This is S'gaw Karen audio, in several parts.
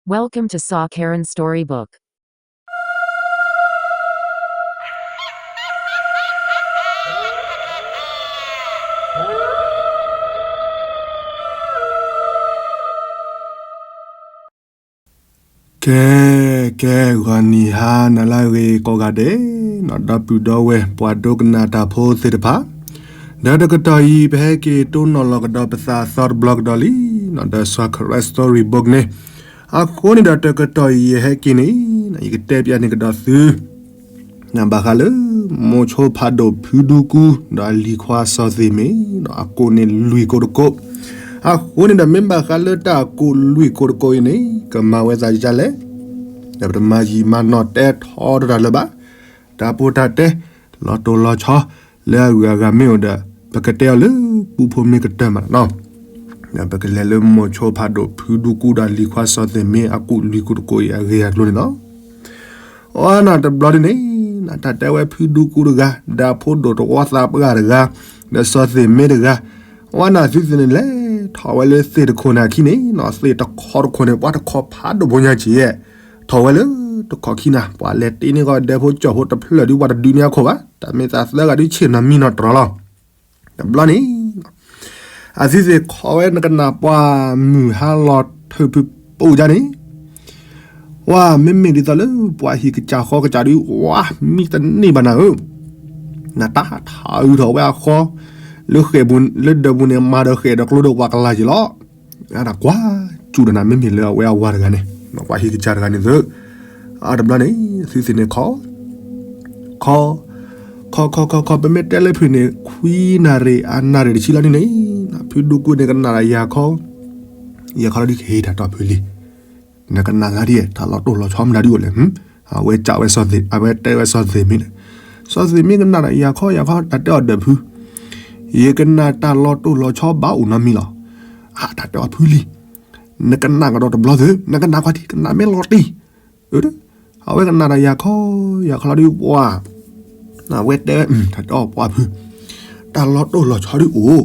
Welcome to Sa Karen Storybook. ကဲ ကဲ ဂီၤနံၤဟါနၤလၢအဂ့ၤကိးဂၤဒဲး, ဒီပုၢ်ဒီဝဲၢ်ပှၤဒိကနၣ်တၢ်ဖိသ့ၣ်တဖၣ်, ဒီးတကတီၢ်အံၤ ပဟဲက့ၤတိၢ်နီၣ်လီၤကဒီးပသးအသီတဘျီကဒီးလံ, ဒီး Sa Karen Storybook န့ၣ် အဃိန့ၣ်ဒီးတကတီၢ်အံၤယဟဲက့ၤန့ၣ် ယကတဲပျးန့ၢ်ကဒီးသု ဘၣ်ဃးလၢ မိၤဆိဖးဒိၣ်ဖုဒူကူ ဒီးအလံၤခွါစီၤသ့ၣ်မ့ၢ် ဒီးအကိးန့ၣ်လွံၢ်ကိးတကိး, အဃိန့ၣ်ဒီးမ့ၢ်ဘၣ်ဃးလၢတၢ်အကိးလွံၢ်ကိးတကိးအံၤန့ၣ် ကမၤဝဲသးဒ်လဲၣ်, ဒီးပတမၤယံာ်မၤနီၢ်တဲထီတတၢ်လၢၤဘၣ်, တၢ်ပိၢ်တၢ်တဲ လီၤတိၢ်လီၤဆီ လၢအဂုၤအဂၤမ့ၢ်အိၣ်ဒီး ပကတဲအီၤလၢပူဖိမ့ၢ်ကတၢၢ်မးနီၤ, ဒီးပကလဲၤလၢမိၤဆိဖးဒိၣ်ဖုဒူကူဒီးလံၤခွါစီၤသ့ၣ်မ့ၢ်အကိးလွံၢ်ကိးတကိးအံၤအဂ့ၢ်အကျိၤန့ၣ်လီၤ. အဝဲန့ၣ်တဘျီဒ်န့ၣ် တၢ်တဲဝဲဖုဒူကူတဂၤ ဒီးဖိဒိၣ်တဝီသးပှၢ်တဂၤ ဒီးစီၤသ့ၣ်မ့ၢ်တဂၤ, အဝဲန့ၣ်သုသ့ၣ်န့ၣ်လဲၤထီၣ်ဝဲလၢသ့ၣ်တခိၣ်န့ၣ်အခံန့ၣ်နီၤ, သ့ၣ်တခီတခိၣ်န့ၣ် ပှၤတခီဖးဒိၣ်ဖိညါက့ၤယဲၢ်, ထီၣ်ဝဲလၢတခီခံနၤ ပှၤလဲၤတ့န့ၢ်ကီးဒဲဖိကၠီၣ်ဖိတဖျၢၣ်ဒုး ပှၤတဒုးန့ၢ်အခိၣ်ဘၣ်, တၢ်မ့ၢ်သးသၢဂၤဒုးဆ့ၣ်နီၤမံနီၤတြီၤလီၤ. တဘျီန့ၣ် အသုသ့ၣ်ခိးဝဲနကနၣ်ပှၢ်မုၢ်ဟါလီၤထၢၣ်ဖုပိာ်ကါန့ၣ်, ဝဲမ့မ့ၢ်ဒ်သိးလၢပှၤဟံၣ်ကစၢ်ဃီကစၢ်ဒုး ဝဲမံတန့ၢ်ဘၣ်နၤဧၢ, နတၢ်ထးအုးထီၣ်ဝဲအဃီ, လၢဃဲၣ်ပူၤ လၢဒၢးပူၤန့ၣ် မၤဒီးဃဲၣ်ဒီးကျိဒီးပှၤကလၤက့ၤလီၤ. အတၢ်ကွၢ်စူၣ်ဒီးနၤ မ့မ့ၢ်လၢအဝဲအဝၤတဂၤန့ၣ် ပှၤဟံၣ်ကစၢ်တဂၤန့ၣ်သု, အတဘျီန့ၣ် သုသ့ၣ်န့ၣ်ခိး ခီ, ခီခီခီခီ ပမ့ၢ်တဲလၢဖုန့ၣ် ခွံနၣ်ရံၣ်အနၣ်ရံၣ်တဆံလီၤန့ၣ်န့ၣ်, ဖုဒူကူန့ၣ်ကနၣ်ဒီးယၤခီ, ယၤခီလီၤဒုးကဟ့ၣ်တၢ်တီၢ်ဖုလံ, နကနၣ်သးဒ် တၢ်လီၤတိၢ်လီၤဆီမနုၤဒုးအိၣ်လဲၣ်, အဝဲကးဝဲစီၤသ့ၣ် အဝဲတဲဝဲစီၤသ့ၣ်မ့ၢ်န့ၣ်, စီၤသ့ၣ်မ့ၢ်ကနၣ်ဒီးယၤခီ ယၤခီ တၢ်တဲအီၤဒီးဖု, ယကနၣ်တၢ်လီၤတိၢ်လီၤဆီဘၣ်အိၣ်နီတမံၤလီၤ. အတၢ်တဲအီၤဖုလံ, နကနၣ်ကဒီးတဘျီသု, နကနၣ်ကွၢ်ထံ ကနၣ်မ့ၢ်လီၤတံၢ် အဝဲကနၣ်ဒီးယၤခီ, ယၤခီလီၤဒုးပှၤ, အဝဲတဲဝဲ တၢ်တဲအီၤပှၤဖု, တၢ်လီၤတိၢ်လီၤဆီဒုးအိၣ်,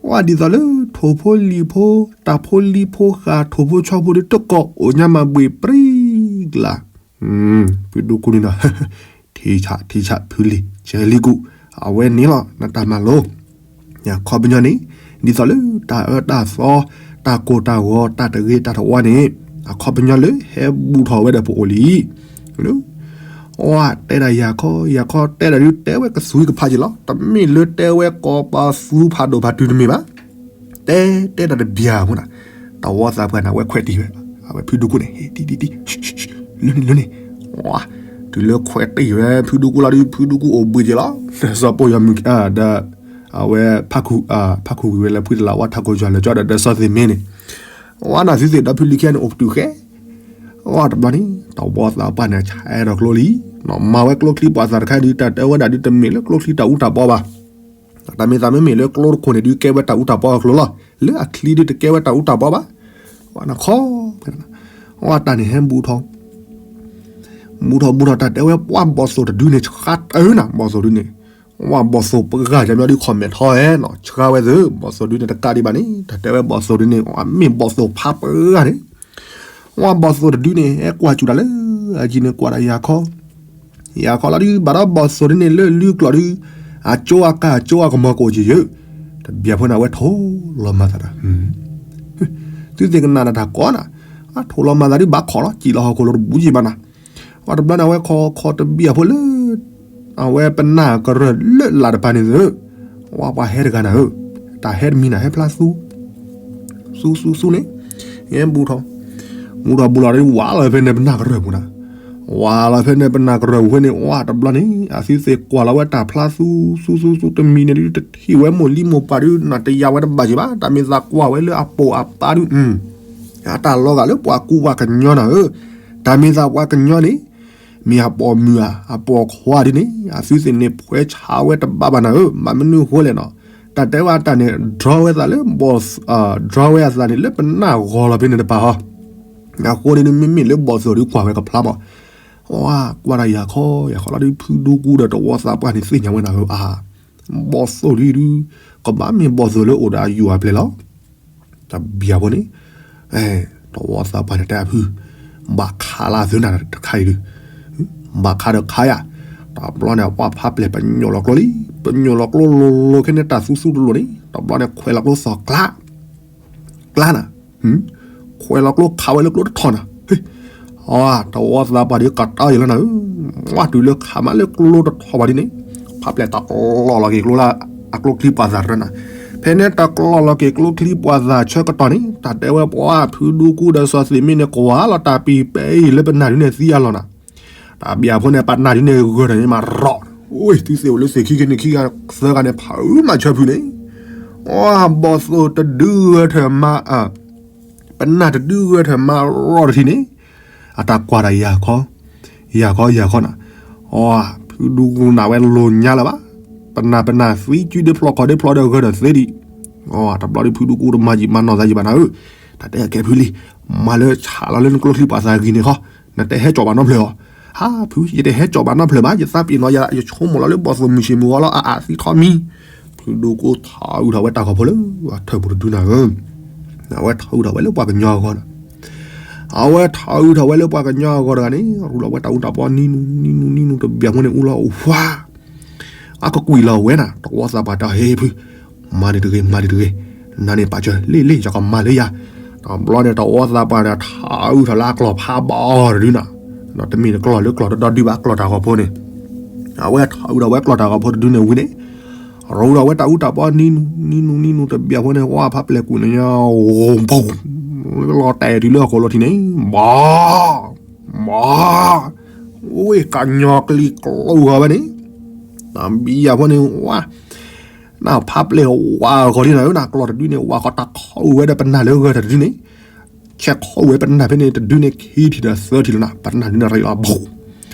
ဝဲဒ်သိးလၢ ထိၣ်ဖိလံၤဖိ, တၢ်ဖိလံၤဖိဃာ် ထိၣ်ဖိဆီဖိဒုးတကိးအိၣ်ညါမးဘှ့ၣ်ပြံကျါ ဖုဒူကူန့ၣ်ဒီး ထံဆး ထံဆး ဖုလံၤ ကဲလံကူၣ် အဝဲန့ၣ်လီၤ နတၢ်မၤလိ အခီပညီန့ၣ် ဒ်သိးလၢတၢ်အၢတၢ်သီ တၢ်ကိၢ်တၢ်ဂီၤ တၢ်တဂ့ၤတၢ်တဝါန့ၣ် အခီပညီလၢဟဲဘူးထီၣ်ဝဲဒီးပအိၣ်လံ. ဝဲတဲဒၣ်ယၤခီ ယၤခီတဲဒၣ်ဒုး တဲဝဲကသူကဖးက့ၤလီၤ. တမ့ၢ်လၢတဲဝဲကိးပသူဖးဒိၣ်ဖးတုၤတမ့ၢ်ဘၣ်. တဲ တဲဒၣ်တဘျီအဃိန့ၣ် တဝီသးပှၢ်န့ၣ် အဝဲခွဲးတံၢ်ဝဲ အဝဲဖုဒူကူန့ၣ် ဟ့ၣ်တံၢ်တံၢ်တံၢ် လၢန့ၣ်လၢန့ၣ် တုၤလၢခွဲးတံၢ်ဝဲ ဖုဒူကူလီၤဒုး ဖုဒူကူအိၣ်ဘှံးက့ၤလီၤ. စီၤပိၢ်ယီၤမုၢ် ဒီး အဝဲ ဖးခူၣ်ဝံၤဝဲလၢဖုတလးဝါထးခိၣ်ယွၤလၢကၠီဒီး ဒီးစီၤသ့ၣ်မ့ၢ်န့ၣ် ဝဲနၤသုသ့ၣ်ဒီဖုလံၤခံဂၤန့ၣ် အိၣ်ပတုာ်ဃဲ အတဘျီန့ၣ် တဝီသးပှၢ်န့ၣ် ဆဲးထီၣ်ကျိလံ. မၤဝဲကျိချံပှၤသးတခါဒုး တၢ်တဲဝဲဒၣ်ဒုး တမ့ၢ်လၢကျိချံတၢ်အူတၢ်ပီဘၣ်. တၢ်မ့ၢ်သးမ့မ့ၢ်လၢကျိတခိၣ်န့ၣ်ဒုး ကဲဝဲတၢ်အူတၢ်ပီအကျိၤလီၤ. လၢအချံဒုး တကဲဝဲတၢ်အူတၢ်ပီဘၣ်. ဝဲနၤခီ ဝဲတၢ်န့ၣ်ဟဲဘူးထီၣ် ဘူးထီၣ်ဘူးထီၣ် တၢ်တဲဝဲပှၤဘီၣ်သိၣ်တဒုန့ၣ် ဆှါတၢ်နၤ ဘီၣ်သိၣ်ဒုန့ၣ် ဝဲဘီၣ်သိၣ်ပှၤဂၤယါမီဒုး comment ထီၣ်ဝဲနီၤ ဆှါဝဲသု ဘီၣ်သိၣ်ဒုန့ၣ် တကးဒံးဘၣ်န့ၣ် တၢ်တဲဝဲဘီၣ်သိၣ်ဒုန့ၣ် မ့ၢ်ဘီၣ်သိၣ်ဖးပှၤဂၤန့ၣ် ဝဲဘီၣ်သိၣ်တဒုန့ၣ် ဟဲကွၢ်စူၣ်တၢ်လၢ အယံၤန့ၣ်ကွၢ်ဒၣ်ယၤခီ ယၤခီလီၤဒုး ဘၣ်ဒီးဘီၣ်သိၣ်ဒုန့ၣ် လၢလုကျိာ်ဒုး အကၠိအကါ အကၠိအကမီၤကအိၣ်က့ၤယၢ တဘျီဖိန့ၣ် အဝဲထိၣ်လီၤမၤသးဒီး သုသ့ၣ်ကနၣ်ဒီးတၢ်ကိးနၤ အထိၣ်လီၤမၤသးဒုး ဘၣ်ခိးလီၤ စံၣ်လီၤဟီၣ်ခိၣ်လီၤ တဘူးက့ၤဘၣ်နၤ ဝဲတဘျီန့ၣ် အဝဲခိးခိးတဘံၣ်အဖိလၢ အဝဲပနၢ်ကရၢၢ်လၢလာ်တပၤန့ၣ်သု ဝဲပှၤဟဲတဂၤနၤဧၢ တၢ်ဟဲတမံၤနၤ ဟဲဖျါသူ သူသူသူန့ၣ် ဟဲဘူးထီၣ် ဘူးထီၣ်ဘူးလီၤဒုး ဝးလီၤဖဲန့ၣ်ပနၢ်ကရၢၢ်ပူၤနၤ ဝးလီၤဖဲန့ၣ်ပနၢ်ကရၢၢ်ပူၤဖဲန့ၣ် ဝဲတဘျီန့ၣ် အသုသ့ၣ်ကွၢ်လီၤဝဲတၢ်ဖျါသူ သူသူသူတမံၤန့ၣ်ဒုး တထံၣ်ဝဲမိၢ်လံမိၢ်ပၢ်ဒုး နတယာ်ဝဲတဘၣ်က့ၤဘၣ် တၢ်မ့ၢ်သးကွၢ်ဝဲလၢအပိာ်အပၢ်ဒုး အတၢ်လီၤဂာ်လၢပှၤကူပှၤကညီနၤဧၢ တၢ်မ့ၢ်သးပှၤကညီန့ၣ် မ့ၢ်အပိာ်မုၣ်ဧါ အပိာ်ခွါဒုးန့ၣ် အသုသ့ၣ်န့ၣ် ဖှဲဆါဝဲတဘၣ်ဘၣ်နၤဧၢ ဘၣ်မနုၤအဃိလဲၣ်နီၤ တၢ်တဲဝဲတၢ်န့ၣ် draw ဝဲသးလၢ draw ဝဲအသးန့ၣ် လၢပနၢ်ဂီၤလီၤဖဲန့ၣ်တပၤဟီ အဃိန့ၣ် မ့မ့ၢ်လၢဘီၣ်သိၣ်ဒုးကွၢ်ဝဲကဖျါမး ဝဲကွၢ်ဒၣ်ယၤခီ ယၤခီလီၤဒုး ဖုဒူကူဒီးတဝီသးပှၢ်န့ၣ် သ့ၣ်ညါဝဲနၤဧၢအါ ဘီၣ်သိၣ်ဒုးဒုး ကဘၣ်မ့ၢ်ဘီၣ်သိၣ်လၢအိၣ်ဒီးအယူၤအပျဲၢ်လီၤ တဘံၣ်အဖိန့ၣ် အဲ တဝီသးပှၢ်န့ၣ်တဲအဖု, ဘၣ်ခးလၢသုနၤတခါအံၤဒုး, ဘၣ်ခးဒီးခးယၤ, တဘျီန့ၣ် ပှၢ်ဖးပျဲၢ်ပညိၣ်လီၤကျိလံ, ပညိၣ်လီၤကျိလိၤလိၤခဲန့ၣ် တၢ်သူသူတလိၤန့ၣ် တဘျီန့ၣ် ခွဲးလီၤကျိသီၣ်ကျါ, ကျါနၤ, ခွဲးလီၤကျိခးဝဲလၢကျိတထီၣ်နၤ, အတဝီသးပှၢ်ဒုးကတၢၢ်ယံၤလီၤနၤဧၢ, ဝဲတုၤလၢခးမးလၢကျိတထီၣ်ဘၣ်ဒ်န့ၣ်, ဖးပျဲၢ်တကျီလီၤက့ၤကျိလၢအကျိချံပှာ်သၣ်တရၢနၤ, ဖဲန့ၣ်တကျီလီၤက့ၤကျိချံပှာ်သၣ်ဆၢကတီၢ်န့ၣ် တၢ်တဲဝဲပှၤဖုဒူကူဒီးစီၤသ့ၣ်မ့ၢ်န့ၣ် ကွၢ်လီၤတၢ်ပံၤပဲအံၤလၢပနၢ်ဒုးန့ၣ်သံအလီၢ်နၤ, တၢ်ဘံၣ်အဖိန့ၣ် ပနၢ်ဒုးန့ၣ်ဂၢၢ်ဒီးန့ၣ်မးရီၣ်, အိ သုသ့ၣ်အိၣ်လၢသ့ၣ်ခံကန့ၣ်ခံဂၤသၢဂၤန့ၣ် ဖးအုမးဆၢဖုန့ၣ်, အဘီၣ်သိၣ်တဒုဂၢၢ်ထၢၣ်မး ပနၢ်တဒုဂၢၢ်ထၢၣ်မးရီၣ်တထံၣ်န့ၣ်, အတၢ်ကွၢ်တၢ်ယၤခီ, ယၤခီယၤခီနၤ, အဖုဒူကူနၤဝဲလိၤညါလၢၤဘၣ်, ပနၢ်ပနၢ်သံကုဒ့ဖျီခီဒ့ဖျီဒီးဂၢၢ်ဒီးသ့ဒံး, တဘျီဒုးဖုဒူကူတမၤယံာ်မၤနီၢ်သးယံာ်ဘၣ်နၤဧၢ, တၢ်တဲအကဲဖုလံ, မၤလၢဆးလီၤလၢနကျိချံပှာ်သၣ်ဂံၢ်န့ၣ်ခီ, နတဟဲကၠီၣ်ဘၣ်နီတဖျၢၣ်အီၤ, ဟးဖု ယတဟဲကၠီၣ်ဘၣ်နီတဖျၢၣ်ဘၣ်, ယသးပ့ၤနီၣ်ယၤ ယဆိကမိၣ်လီၤလၢဘီၣ်သိၣ်မုၢ်ဆ့ၣ်မုၢ်ဂီၤလီၤ အအးသံထီၣ်မံ, ဖုဒူကူထီၣ်အုးထီၣ်ဝဲတၢ်ဂီၤဖိလၢ အထၢၣ်ပူၤတဒုနၤဧၢ, အဝဲထီၣ်အုးထီၣ်ဝဲလၢပှၤကညီအဂီၢ်နၤ, အဝဲထီၣ်အုးထီၣ်ဝဲလၢပှၤကညီအဂီၢ်တဂၤန့ၣ် ရူလီၤဝဲတၢ်အူတၢ်ပီနံနူနံနူနံနူတဘျီဖိန့ၣ် အူလီၤဝါ, အကကွံာ်လီၤဝဲနၤ, တဝီသးပှၢ်တဲ ဟ့ၣ်ဖု, မၤန့ၣ်တဂ့ၤ မၤန့ၣ်တဂ့ၤ, နၤန့ၣ်ပာ်စၢၤလံလံ ယကမၤလၢယၤ, တဘျီန့ၣ် တဝီသးပှၢ်န့ၣ် ထီၣ်အုးထီၣ်လၢအကျီၢ်ဖးဘီအီၤတဒုနၤ, တမ့ၢ်တကျီၢ်လၢကျီၢ်တဒီဒုဘၣ် ကျီၢ်တၢ်ဂီၤဖိန့ၣ်, အဝဲထီၣ်အုးထီၣ်ဝဲကျီၢ်တၢ်ဂီၤဖိတဒုန့ၣ်ဝံၤန့ၣ် ရူလီၤဝဲတၢ်အူတၢ်ပီနံနူနံနူနံနူတဘျီဖိန့ၣ် ဝါဖးပျဲၢ်ကူၣ်န့ၣ်ညါ, ဘီၣ်, လီၤတဲာ်တုၤလၢဟီၣ်ခိၣ်လီၤထံးန့ၣ်, ဘီၣ်, ဘီၣ်, ဝ့ၢ်ကညီကျံကျိဂီၤဝဲန့ၣ်, တၢ်ဘံၣ်ယၤဖိန့ၣ် ဝါ, နဖးပျဲၢ်ဝါဂီၤဒ်နၤဧၢ, နကျီၢ်တဒုန့ၣ် ဝါဃီတၢ်ခီအုးဝဲဒီးပနၢ်လၢဂၢၢ်တဒုန့ၣ်, ဆဲးခီအုးဝဲပနၢ်ဖဲန့ၣ်တဒုန့ၣ် ခံထံၣ်ဒီးသၢထံၣ်လီၤနၤ, ပနၢ်ဒုန့ၣ်ရံးလီၤပူၤ,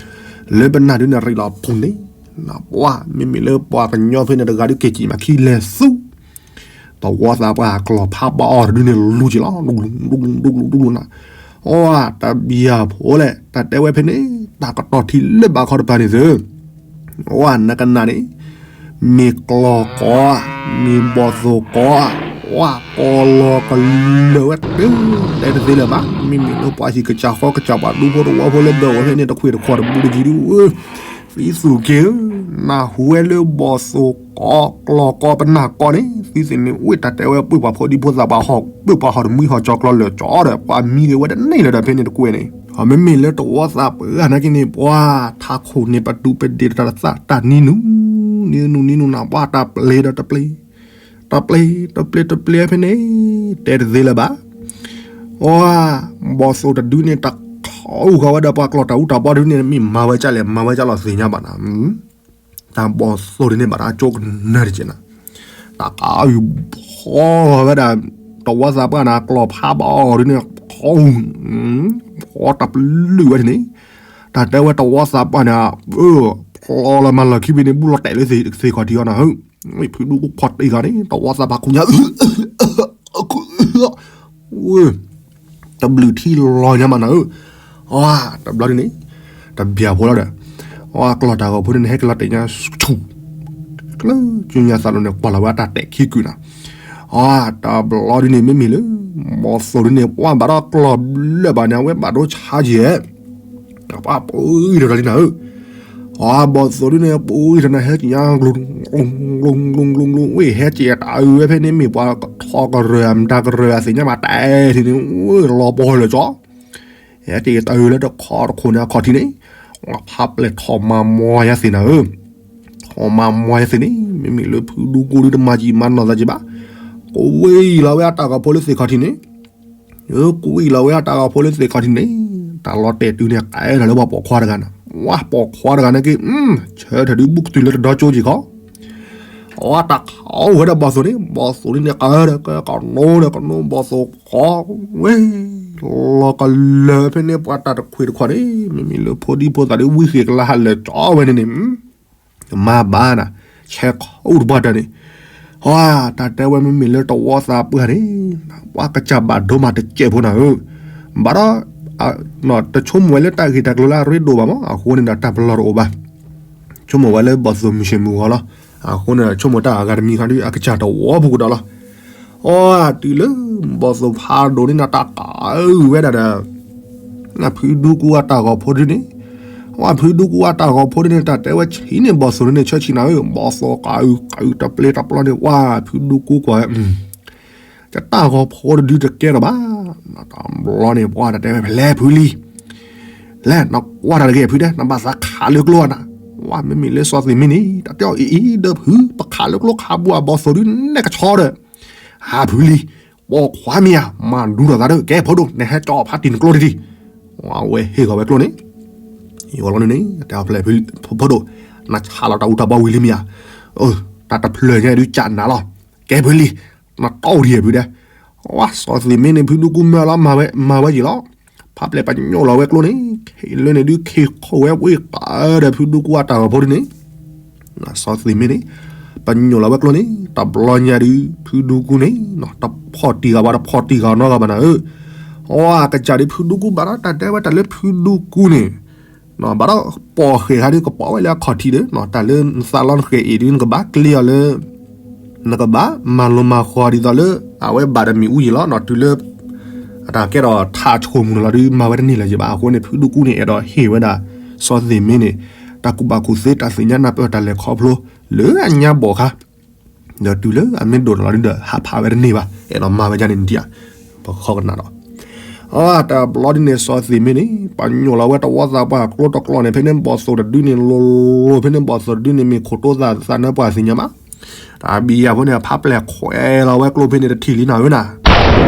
လၢပနၢ်ဒုန့ၣ်ရံးလီၤပူၤန့ၣ်, နပှၢ် မ့မ့ၢ်လၢပှၤကညီဖဲန့ၣ်တဂၤဒုး က့ၤကံၣ်မးခံလဲၤဆူ တဝီသးပှၢ်ကျီၢ်ဖးဘီအီၤတဒုန့ၣ်လူၤက့ၤလီၤ, ဒူလူၤဒူလူၤဒူလူၤဒူလူၤနၤ, အတၢ်ဘံၣ်ယၤဖိလဲၣ် တၢ်တဲဝဲဖဲန့ၣ် တၢ်ကတီၢ်ထံလၢဘၣ်ခီတပၤန့ၣ်သု, ဝါနကနၣ်န့ၣ်, မ့ၢ်ကျီၢ်ကီ, မ့ၢ်ဘီၣ်သိၣ်ကီ, ဝါကီၢ်လီၤကလၢာ်ဝဲတ, တဲတသ့လၢၤဘၣ်, မ့မ့ၢ်လၢပှၤဟံၣ်ကစၢ်ဃီကစၢ်ပှၤဒူဖိတဝီဖိလၢဒၢးဝဲဖဲန့ၣ် တခွ့ၣ်တခွီၣ်တဘူးတယံၤဒု, သံသူၣ်က့ၤဧၢ, နၢ်ဟူဝဲလၢဘီၣ်သိၣ်ကီ, ကျီၢ်ကီပနၢ်ကီန့ၣ် သံသ့ၣ်န့ၣ် ဝ့ၢ်တၢ်တဲဝဲပှၢ်ပှၤဖိဒံဖိသၣ်ပှၢ်ဟီၣ်, ပှၢ်ပှၤဟီၣ်တမှံဟီၣ်ကၠီၤကျီၤလၢာ်ကၠီဒီး ပှၤမံဂ့ၤဝဲတန့ၢ်လၢၤဒီးဖဲန့ၣ်တကွဲန့ၣ်, မ့မ့ၢ်လၢတဝီသးပှၢ်နာ်က့န့ၣ် ပှၤထးခိၣ်န့ၣ် ပဒူပဒ့ၣ်တၢ်သးတၢ်နံနူ, နံနူနံနူနၤ ပှၤတၢ်ပျ့ၤဒီးတပျ့ၤ, တပျ့ၤတပျ့ၤတပျ့ၤဖဲန့ၣ်, တဲတသ့လၢၤဘၣ် အဘီၣ်သိၣ်တဒုန့ၣ် တခီအုၣ်ဃီဝဲဒီးပှၤကျီၢ်တၢ်အူတၢ်ပီတဒုန့ၣ် မ့ၢ်မၤဝဲကၢ်လဲၣ် မၤဝဲကၢ်လီၤသ့ၣ်ညါဘၣ်နၤ, တၢ်ဘီၣ်သိၣ်ဒုန့ၣ် ဘၣ်တၢ်ကၠိကနၢၤတက့ၢ်နၤ, တၢ်ကအုၣ်ဖီဝဲဒၣ် တဝီသးပှၢ်န့ၣ် ကျီၢ်ဖးဘီအီၤဒုန့ၣ် ဖီ, ဖီတၢ်ပလုၢ်ဝဲဒၣ်န့ၣ်, တၢ်တဲဝဲတဝီသးပှၢ်န့ၣ်, ဖျီလီၤမၤလီၢ်ခံဘ့ၣ်န့ၣ် ဘူးလီၤတဲာ်လၢသ့ၣ်ခီၣ်ထံးအီၤနၤဧၢ, ဖုဒူကူဖီတ့ၢ်ဂၤန့ၣ် တဝီသးပှၢ်ခိၣ်ညါ တဘျုးထံလီၤညါမးနၤဧၢ, တဘျီဒ်န့ၣ်, တဘျီဖိလီၤဒီး, ကျီၢ်တၢ်ဂီၤဖိန့ၣ် ဟဲက့ၤလီၤတဲာ်ညါဆူၣ်, ကျၢၢ်ကၠူညါသးလီၤန့ၣ် ကွၢ်လီၤဝဲအတၢ်တဲာ်ခံကုာ်နၤ, တဘျီဒ်န့ၣ် မ့မ့ၢ်လၢ ဘီၣ်သိၣ်ဒ်န့ၣ် ပှၤဘၣ်ဒီးကျီၢ်ဘျၢဘၣ်န့ၣ် အဝဲဘၣ်ဒိဆါက့ၤ ပှၤပှ့ၤဒီးတၢ်လံနၤဧၢ, အဘီၣ်သိၣ်ဒ်န့ၣ် ပှ့ၤဒီးနၤ ဟဲက့ၤညါ ကျူၤကျူၤကျူၤကျူၤ ဝ့ၢ်ဟဲက့ၤတၢ်အုၣ်ဝဲဖဲန့ၣ် မ့ၢ်ပှၤကထီၣ်ကရၢၢ် မတၤကရၢၢ် အသ့ၣ်ညါဘၣ်တဲထံၣ်န့ၣ် ဝ့ၢ်လီၤပှီၢ်လၢာ်ကၠီ ဟဲက့ၤတၢ်အုၣ်လၢတခီတခိၣ်န့ၣ်အခီၣ်ထံးန့ၣ်, ဖးပျဲၢ်ထီၣ်မၤမီၢ်ယါသ့ၣ်နၤဧၢ, ထီၣ်မၤမီၢ်ယါသ့ၣ်န့ၣ် မ့မ့ၢ်လၢဖုဒူကူဒုတမၤကံၣ်မၤနီၢ်သးက့ၤဘၣ်, ကဝံၣ်လီၤဝဲအတၢ်ဂီၤဖိလၢသ့ၣ်ခီၣ်ထံးန့ၣ် ကဝံၣ်လီၤဝဲအတၢ်ဂီၤဖိလၢသ့ၣ်ခီၣ်ထံးန့ၣ်, တၢ်လီၤတဲာ်တုၤန့ၣ် ကဲထီၣ်လၢပှၤပိာ်ခွါတဂၤန့ၣ်, ဝဲပိာ်ခွါတဂၤန့ၣ်က့ၤ, ဆၢထၢၣ်ဒုးဘူးကတုၤလၢတဒီကၠိက့ၤခီ, အတၢ်ခီဝဲဒီးဘီၣ်သိၣ်န့ၣ်, ဘီၣ်သိၣ်န့ၣ်ကဲဒီးကဲ ကနိဒီးကနိ ဘီၣ်သိၣ်ခီဝဲ လီၤကလၢာ်ဖဲန့ၣ် ပှၤတၢ်တခွ့ၣ်တခွီၣ်န့ၣ် မ့မ့ၢ်လၢဖိဒံဖိသၣ်ဒုး ဝံသ့ၣ်ကလါဟးလၢာ်ကၠီဝဲန့ၣ်န့ၣ် မၤဘၣ်နၤ, ဆဲးခီအူတပှၢ်တၢၢ်န့ၣ်, တၢ်တဲဝဲမ့မ့ၢ်လၢတဝီသးပှၢ်န့ၣ်, ပှၤကစၢ်ဘၣ်ဒိမးတစဲးဖိနၤဧၢ, ဘၣ်ဒီး တဆိကမိၣ်ဝဲလၢတၢ်ဂ့ၢ်တၢ်ကျိၤလၢအရ့ဒိၣ်ဘၣ်မး, အဃိန့ၣ်ဒီးတၢ်ပလီၢ်တအိၣ်ဘၣ်, ဆိကမိၣ်ဝဲလၢဘီၣ်သိၣ်မုၢ်ဆ့ၣ်မုၢ်ဂီၤလီၤ, အဃိန့ၣ် ဆိကမိၣ်တၢ်အဂၤတမံၤခါဒုး အကစၢ်တဝီပူၤကဒီးလီၤ, အ အီ တုၤလၢ ဘီၣ်သိၣ်ဖးဒိၣ်န့ၣ်နီၤ တၢ်ကအုဝဲဒၣ်ဒီး ဖုဒူကူအတၢ်ဂီၤဖိဒုန့ၣ်, အီ ဖုဒူကူအတၢ်ဂီၤဖိဒုန့ၣ် တၢ်တဲဝဲဆံးန့ၣ် ဘီၣ်သိၣ်ဒုန့ၣ် ဆၢဆံးနၤဧၢ, ဘီၣ်သိၣ်ကအု ကအုတပျ့ၤတပျီန့ၣ် ဝါ ဖုဒူကူကွၢ်ဝဲ ယတၢ်ဂီၤဖိတဒုတကဲထီၣ်ဘၣ်. တဘျီန့ၣ် ပှၤတတဲဝဲ ဖဲလဲၣ်ဖုလံ, လဲၣ် နကွၢ်တၢ်တဂ့ၤဖုတဲ နဘၣ်သးခးလၢကျိဧါနၤ, ဝါ မ့မ့ၢ်လၢစီၤသ့ၣ်မ့ၢ်န့ၣ် တၢ်တဲအီၤအံၤအံၤဒီးဖု ပခးလၢကျိခးဘူးအဘီၣ်သိၣ်ဒုနဲၣ်ကဆီဒီး ဟးဖုလံ, ပိာ်ခွါမ့ၢ်ဧါ မၤဒူထီၣ်သးဒီး ကဲဖိဒိၣ် နဟဲကၠီအီၤဖးတံၢ်နကျိတထံၣ်, ဝါ အဝဲဟ့ၣ်ဂီၤဝဲကျိန့ၣ် ယဂီၤလီၤန့ၣ် တဲအီၤဖဲလဲၣ် ဖိဒိၣ် နဆးလီၤတၢ်အူတၢ်ပီဝံၤလံမ့ၢ်ဧါ, တၢ်တဖျၢၣ်ညါဒုးကးနၤလီၤ, ကဲဖုလံ, နတီၢ်ဒံးဖုတဲ, ဝါ စီၤသ့ၣ်မ့ၢ်န့ၣ် ဖုဒူကူမၢလီၤ မၤဝဲယံၤလီၤ, ဖးပျဲၢ်ပညိၣ်လီၤဝဲကျိန့ၣ် ခ့လၢန့ၣ်ဒုးခ့ခိၣ်ဝဲဝ့ၢ်ကးဒီးဖုဒူကူအတၢ်ဂီၤဖိဒုန့ၣ် စီၤသ့ၣ်မ့ၢ်န့ၣ် ပညိၣ်လီၤဝဲကျိန့ၣ် တဘျီညါဒုး ဖုဒူကူန့ၣ် တဖီၣ်တံၢ်ဂၤဘၣ် တဖီၣ်တံၢ်ဂၤနီတဂၤဘၣ်နၤဧၢ, အီ အကစၢ်ဒုးဖုဒူကူဘၣ်ဒီး တၢ်တဲဝဲတၢ်လၢဖုဒူကူန့ၣ် ဘၣ်ဒီးပိာ်ဃဲၤဟးဒုးကပိာ်ဝဲလၢအခီၣ်ထံးဒီး တၢ်လၢနသးလီနဃဲၤအံၤဒုး နကဘၣ်ကျ့အီၤလၢ နကဘၣ်မၤလိမၤဃီဒ်သိးလၢ အဝဲဘၣ်တမံၤအူယံၤလီၤနီၤ တုၤလၢ အတၢ်ကဲထီၣ်ထးဆိကမိၣ်န့ၣ်လီၤဒုး မၤဝဲတန့ၢ်လၢၤယံၤဘၣ်. အဃိန့ၣ် ဖုဒူကူန့ၣ် အဲၣ်ဒိးဟ့ၣ်ဝဲဒၣ် စီၤသ့ၣ်မ့ၢ်န့ၣ် တၢ်ကူၣ်ဘၣ်ကူၣ်သ့ တၢ်သ့ၣ်ညါနၢ်ပၢၢ်တၢ်လဲၤခီဖျိ လၢအညါဘီၣ်ခါ ဒီးတုၤလၢအမ့ၢ်ဒိၣ်ထီၣ်လီၤဒုးဒီး ဟးဖးဝဲတန့ၢ်ဘၣ် အဲၣ်ဒိးမၤဝဲဒ်န့ၣ်ဒံးဧါ ပခီကနၣ်ဒီး အတဘျီဒ်န့ၣ် စီၤသ့ၣ်မ့ၢ်န့ၣ် ပညိၣ်လီၤဝဲတဝီသးပှၢ်ကျိတကျီန့ၣ် ဖဲန့ၣ်ဘီၣ်သိၣ်တဒုန့ၣ် လိၤလိၤ ဖဲန့ၣ်ဘီၣ်သိၣ်တဒုန့ၣ် မ့ၢ်ခိၣ်တိသးသးနၢပှၤသ့ၣ်ညါမး, တၢ်ဘံယၤဖိန့ၣ် ဖးပျဲၢ်ခွဲးလီၤဝဲကျိဖဲန့ၣ်တထံၣ်လံနၤဧၢနၤ တုၤ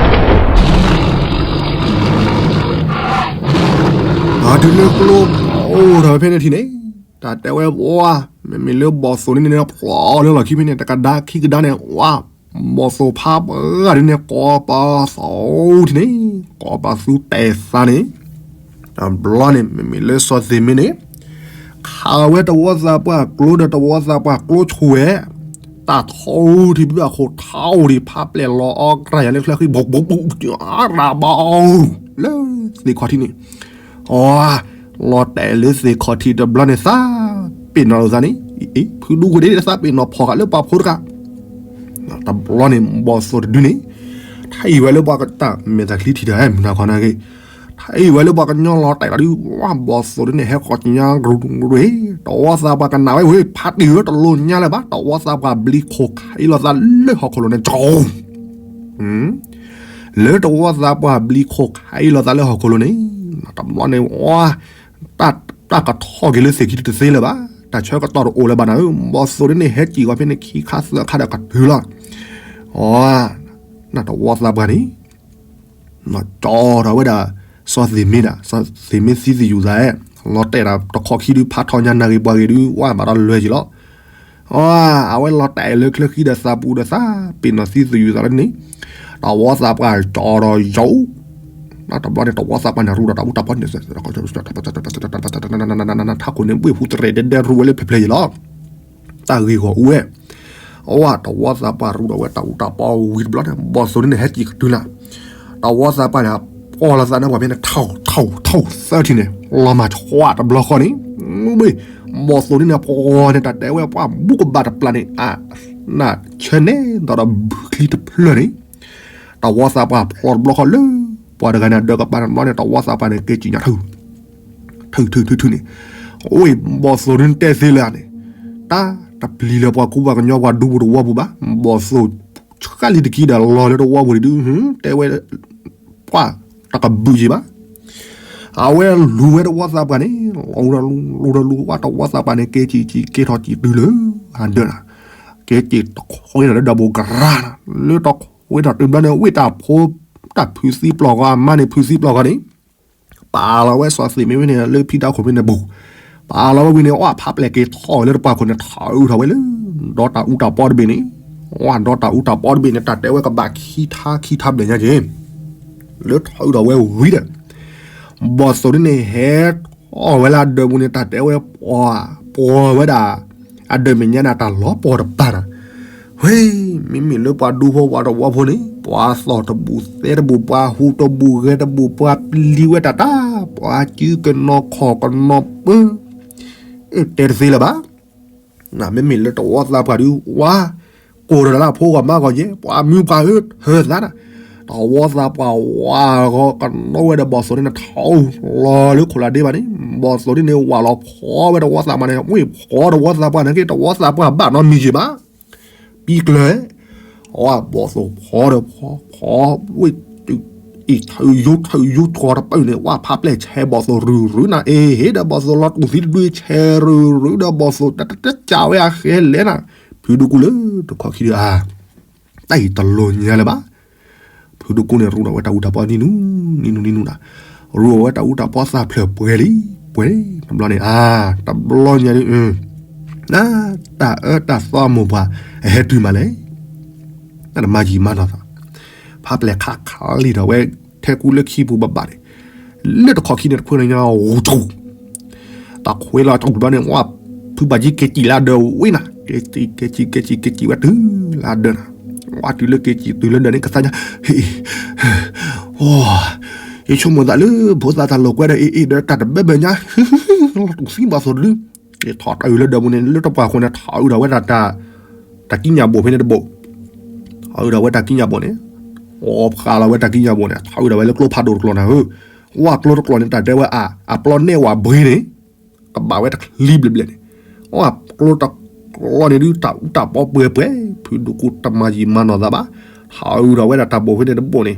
လၢကျိအိၣ်ထီၣ်ဝဲဖဲန့ၣ်ထံၣ်န့ၣ် တၢ်တဲဝဲဝါ မ့မ့ၢ်လၢဘီၣ်သိၣ်န့ၣ်န့ၣ် ဖျိးလၢလီၢ်ခံဖဲန့ၣ် တကဒါခံကဒါန့ၣ် ဝါ ဘီၣ်သိၣ်ဖးပှၢ်ဒ်န့ၣ် ကိးပသူထံၣ်န့ၣ် ကိးပသူတဲာ်သးန့ၣ် တဘျီန့ၣ် မ့မ့ၢ်လၢစီၤသ့ၣ်မ့ၢ်န့ၣ် ခးဝဲတဝီသးပှၢ်ကျိဒီးတဝီသးပှၢ်ကျိဆိၣ်ဝဲ တၢ်ထီထံဘုအခိၣ်ထီဒံးဖးပျဲၢ်လီၤအီၣ်ကြၢ်ယၤလၢချၢဃံ ဘူးဘူးဘူး ရၢ်ဘီ လၢသ့ၣ်ခီၣ်ထံးန့ၣ် အီ လီၤတဲာ်လၢသ့ၣ်ခီၣ်ထံးတဘျီန့ၣ် သးပ့ၤနီၣ်လိာ်သးန့ၣ် အံၤ ဖုဒူကူဒ်သးပ့ၤနီၣ်ဖီၣ်ဃာ်လၢပှၤဖိတဂၤ တဘျီန့ၣ် ဘီၣ်သိၣ်တဒုန့ၣ် ထံၣ်ဝဲလၢပှၤကတၢ်မဲာ်သးချံထံၣ်တၢ်မုၢ်နၤခီနာ်ဂ့ၤ ထံၣ်ဝဲလၢပှၤကညီလီၤတဲာ်လီၤဒုး ဝါ ဘီၣ်သိၣ်ဒုန့ၣ် ဟဲဃီၤကညါကရူကရူ တဝီသးပှၢ်ကနၣ်ဝဲဝဲ ဖးတံၢ်ဝဲတလိညါလၢၤဘၣ် တဝီသးပှၢ်ဘျံးခိၣ်ခးအံၤလိာ်သးလၢဟီၣ်ခိၣ်လိၤန့ၣ် ကၠီ လၢတဝီသးပှၢ်ဘျံးခိၣ်ခးအံၤလိာ်သးလၢဟီၣ်ခိၣ်လိၤန့ၣ် တဘျီန့ၣ် ဝါ တၢ်ကထီၣ်က့ၤလၢသ့ၣ်ခံတသ့လၢၤဘၣ် တၢ်ဆၢကတီၢ်တအိၣ်လၢၤဘၣ်နၤဧၢ ဘီၣ်သိၣ်ဒုန့ၣ် ဟဲစံၣ်ဂီၤဖဲန့ၣ်ခံခါသၢခါဒီးကတုၤလီၤ အီ နတဝီသးပှၢ်န့ၣ် ကၠီထီၣ်ဝဲဒၣ် စီၤသ့ၣ်မ့ၢ်ဒၣ် စီၤသ့ၣ်မ့ၢ်သံသယုၢ်သး လီၤတဲာ်ဒၣ်တခီၣ်ခံဒုး ဖးထီၣ်ညါနၢ်ဂ့ၤပှၤဂ့ၤဒုး ဝါမးဒီးလွဲၢ်က့ၤလီၤ အီ အဝဲလီၤတဲာ်လၢချၢဃံဒီးသးပူၤဒီးသး ပ့ၤနီၣ်သံသယုၢ်သးလၢန့ၣ် တဝီသးပှၢ်ကၠီထီၣ်ယိာ် တဘျီန့ၣ် တဝီသးပှၢ်န့ၣ် ရူဒီးတၢ်အူတၢ်ပီန့ၣ် ထးခိၣ်န့ၣ် ဘှ့ၣ်ဟူးတရဲၣ်ဒဲးဒဲးရူဝဲလၢဖျဲၣ်ဖျဲၣ်ယံၤလီၤ တၢ်ဂ့ၢ်ဂီၢ်အူဝဲ အဝဲ တဝီသးပှၢ်ရူဒီးဝဲတၢ်အူတၢ်ပီဝံၤတဘျီန့ၣ် ဘီၣ်သိၣ်ဒုန့ၣ် ဟဲစံၣ်ကတုၤနၤ တဝီသးပှၢ်န့ၣ် ပီၢ်လီၤသးန့ၣ်ပှၤဖဲန့ၣ် ထီၣ်ထီၣ်ထီၣ်သၢထံၣ်န့ၣ် လီၤမၢ်ဆှးတဘျီဃီန့ၣ် ဘီၣ်သိၣ်ဒုန့ၣ် ပီၢ်န့ၣ် တၢ်တဲဝဲပှၤဘူးကဘၣ်တပျၢ်န့ၣ် အနၢ်ဆၢန့ၣ်ဒီးဒီးဘုချံတဖျၢၣ်န့ၣ် တဝီသးပှၢ်ဖျိတဘျီဃီလၢ ပှၤတဂၤန့ၣ် အဒၢးကပၤန့ၣ်တဘျီန့ၣ် တဝီသးပှၢ်န့ၣ် က့ၤစံၣ်ညါထု ထုထုထုထုန့ၣ် အိၣ် ဘီၣ်သိၣ်ဒုန့ၣ်တဲသ့လၢန့ၣ် တၢ်တပျံၤလၢပှၤကူပှၤကညီပှၤဒူပူၤတဝီပူၤဘၣ် ဘီၣ်သိၣ်ဆှၣ်လံတကံဒီးလီၤလၢတဝီပူၤန့ၣ်ဒု တဲဝဲ ပှၤတကဘုးယံၤဘၣ် အဝဲလူၤဝဲတဝီသးပှၢ်န့ၣ် လူၤဒီးလူၤ လူၤဒီးလူၤ ဝဲတဝီသးပှၢ်န့ၣ် က့ၤစံၣ်က့ၤက့ၤထီၣ်စံၣ်တုၤလၢအဒၢးနၤ က့ၤစံၣ်တခွ့ထီၣ်လၢဒီးဘိကရၢ်နၤ လၢတခွ့ထီၣ်တုၤဘျီန့ၣ် ဝ့ၢ်တၢ်ဖိ တၢ်ဖုးသံပျီၢ်ဂီၤ အမါန့ၣ်ဖုးသံပျီၢ်ဂီၤန့ၣ် ပာ်လီၤဝဲစီၤသ့ၣ်မ့ၢ်ဝဲန့ၣ် လၢဖံတၢ်ခိၣ်ဖဲန့ၣ်ပူၤ ပာ်လီၤဝဲဝံၤန့ၣ် အီၣ်ဖးပျဲၢ်က့ၤထီၣ်ဝဲလၢတပှၢ်ခိၣ်န့ၣ် ထီၣ်အုးထီၣ်ဝဲလၢ ဒီတၢ်အူတၢ်ပီတဘ့ၣ်န့ၣ် အီၣ်ဒီတၢ်အူတၢ်ပီတဘ့ၣ်န့ၣ် တၢ်တဲဝဲကဘၣ်ခံထါခံထါဘျဲၣ်ညါက့ၤ လၢထီၣ်အုးထီၣ်ဝဲဝံၤဒီး ဘီၣ်သိၣ်ဒုန့ၣ် ဟဲထီၣ်ဝဲလၢအဒၢးပူၤန့ၣ် တၢ်တဲဝဲပှၤ ပှၤဝဲဒၣ် အဒၢးမဲာ်ညါန့ၣ် တၢ်လီၤပှီၢ်တပၤနၤ ဝ့ၢ် မ့မ့ၢ်လၢပှၤဒူဖိပှၤတဝီဖိန့ၣ် ပှၤသီၣ်တဘူၣ်သဲတဘူၣ် ပှၤဟူးတဘူၣ်ဂဲၤတဘူၣ် ပှၤပျံၤဝဲတၢ်တၢ် ပှၤစုကနီၤခီၣ်ကနီၤပၢ အၢ တဲတသ့လၢၤဘၣ် မ့မ့ၢ်လၢတဝီသးပှၢ်ဒုး ဝါ ကိးဒီးတၢ်လၢအဖိဂီၢ်မါဂီၢ်ယဲၢ် ပှၤမုၢ်ပှၤဧၢ ထၢသးနၤ, တဝီသးပှၢ်ဝးဂီၤကနီၣ်ဝဲဒီးဘီၣ်သိၣ်န့ၣ် ထီၣ်လီၤလၢခိၣ်လၢဒ့ဘၣ်န့ၣ်, ဘီၣ်သိၣ်ဒ်န့ၣ် ဝးလီၤဖီဝဲတဝီသးပှၢ်န့ၣ်, ဝ့ၢ်ဖီတဝီသးပှၢ်န့ၣ်က့ တဝီသးပှၢ်ဘၣ်နီတမံၤယံၤဘၣ် ပံကျၢၤ, အဝဲဘီၣ်သိၣ်ဖီဒီးဖီ, ဖီဝ့ၢ်တုၤ, အံၤထၢယိထၢယိထီတပၢၢ်န့ၣ် ဝဲဖးပျဲၢ်ဆဲးဘီၣ်သိၣ်ရုၢ်ရုၢ်နၤ, အ့ဟ့ၣ်ဒီးဘီၣ်သိၣ်လီၤတူၢ်သံတဒုဆဲးရုၢ်ရုၢ်ဒီးဘီၣ်သိၣ်တတကးဝဲအဃဲလဲၣ်နၤ, ဖုဒူကူလၢတခီခံဒီးအါ တၢ်အံၤတလိၤညါလၢၤဘၣ်. ဖုဒူကူန့ၣ် ရူဒီးဝဲတၢ်အူတၢ်ပီနံၣ်နူနံၣ်နူနံၣ်နူနၤ, ရူဒီးဝဲတၢ်အူတၢ်ပီသၣ်ဖျၢၣ်ပှဲၤလံ, ပှဲၤလံတဘျီန့ၣ်, အါ, တဘျီညါဒ်, တၢ်အၢတၢ်သီအမိၢ်ပှၢ်, အဟဲတုၤမးလဲၣ်, တၢ်တမၤယံာ်မၤနီၢ်သး, ဖးပျဲၢ်ခးခးလံဒီးဝဲ, ထဲကူလၢခံပူၤဘၣ်ဘၣ်န့ၣ်, လၢတခီခံန့ၣ်တဖုန့ၣ်ညါ, တၢ်ခွဲးလီၤတဘျီန့ၣ်, ဝဲဖုဘၣ်ကံကဲကံလၢဒၢးဝံၤနၤ, ကဲကံ ကဲကံ ကဲကံ ကဲကံဝဲတုၤလၢဒၢးနၤ, ဝဲတုၤလၢကဲကံတုၤလၢဒၢးန့ၣ် ကသါညါ, ဟ့ၣ်, ယဆိကမိၣ်သးလၢ ဖိသၣ်တၢ်လိာ်ကွဲဒီးအ့ၣ်အ့ၣ်ဒီးတၢ်တဘၢဘၢညါ, လီၤတူၢ်သံဘီၣ်သိၣ်တဒု, ထီၣ်တၢ်အုးလၢဒၢးပူၤန့ၣ် လၢတပှၢ်ဃိန့ၣ် ထီၣ်အုးဒီးဝဲဒၣ်တၢ်, တၢ်ကံးညာ်ဘိၣ်ဖဲန့ၣ်တဘိၣ်, ထီၣ်အုးဒီးဝဲတၢ်ကံးညာ်ဘိၣ်န့ၣ်, အီဖးလီၤဝဲတၢ်ကံးညာ်ဘိၣ်န့ၣ် ထီၣ်အုးဒီးဝဲလၢကျိဖးဒိၣ်တကျိာ်နၤဧၢ, ဝဲကျိတကျိာ်န့ၣ် တၢ်တဲဝဲအါ, အပျီနဲၣ်ဝဲဘှ့န့ၣ် ကဘၣ်ဝဲတချံဘျဲၣ်ဘျဲၣ်န့ၣ်, အီၣ်ကျိတကျိာ်န့ၣ်ဒုး တၢ်အူတၢ်ပီပှဲၤပှဲၤ, ဖုဒူကူတမၤယံာ်မၤနီၢ်သးဘၣ်, ထီၣ်အုးဒီးဝဲဒၣ်တၢ်ဘိၣ်ဖဲန့ၣ်တဘိၣ်န့ၣ်,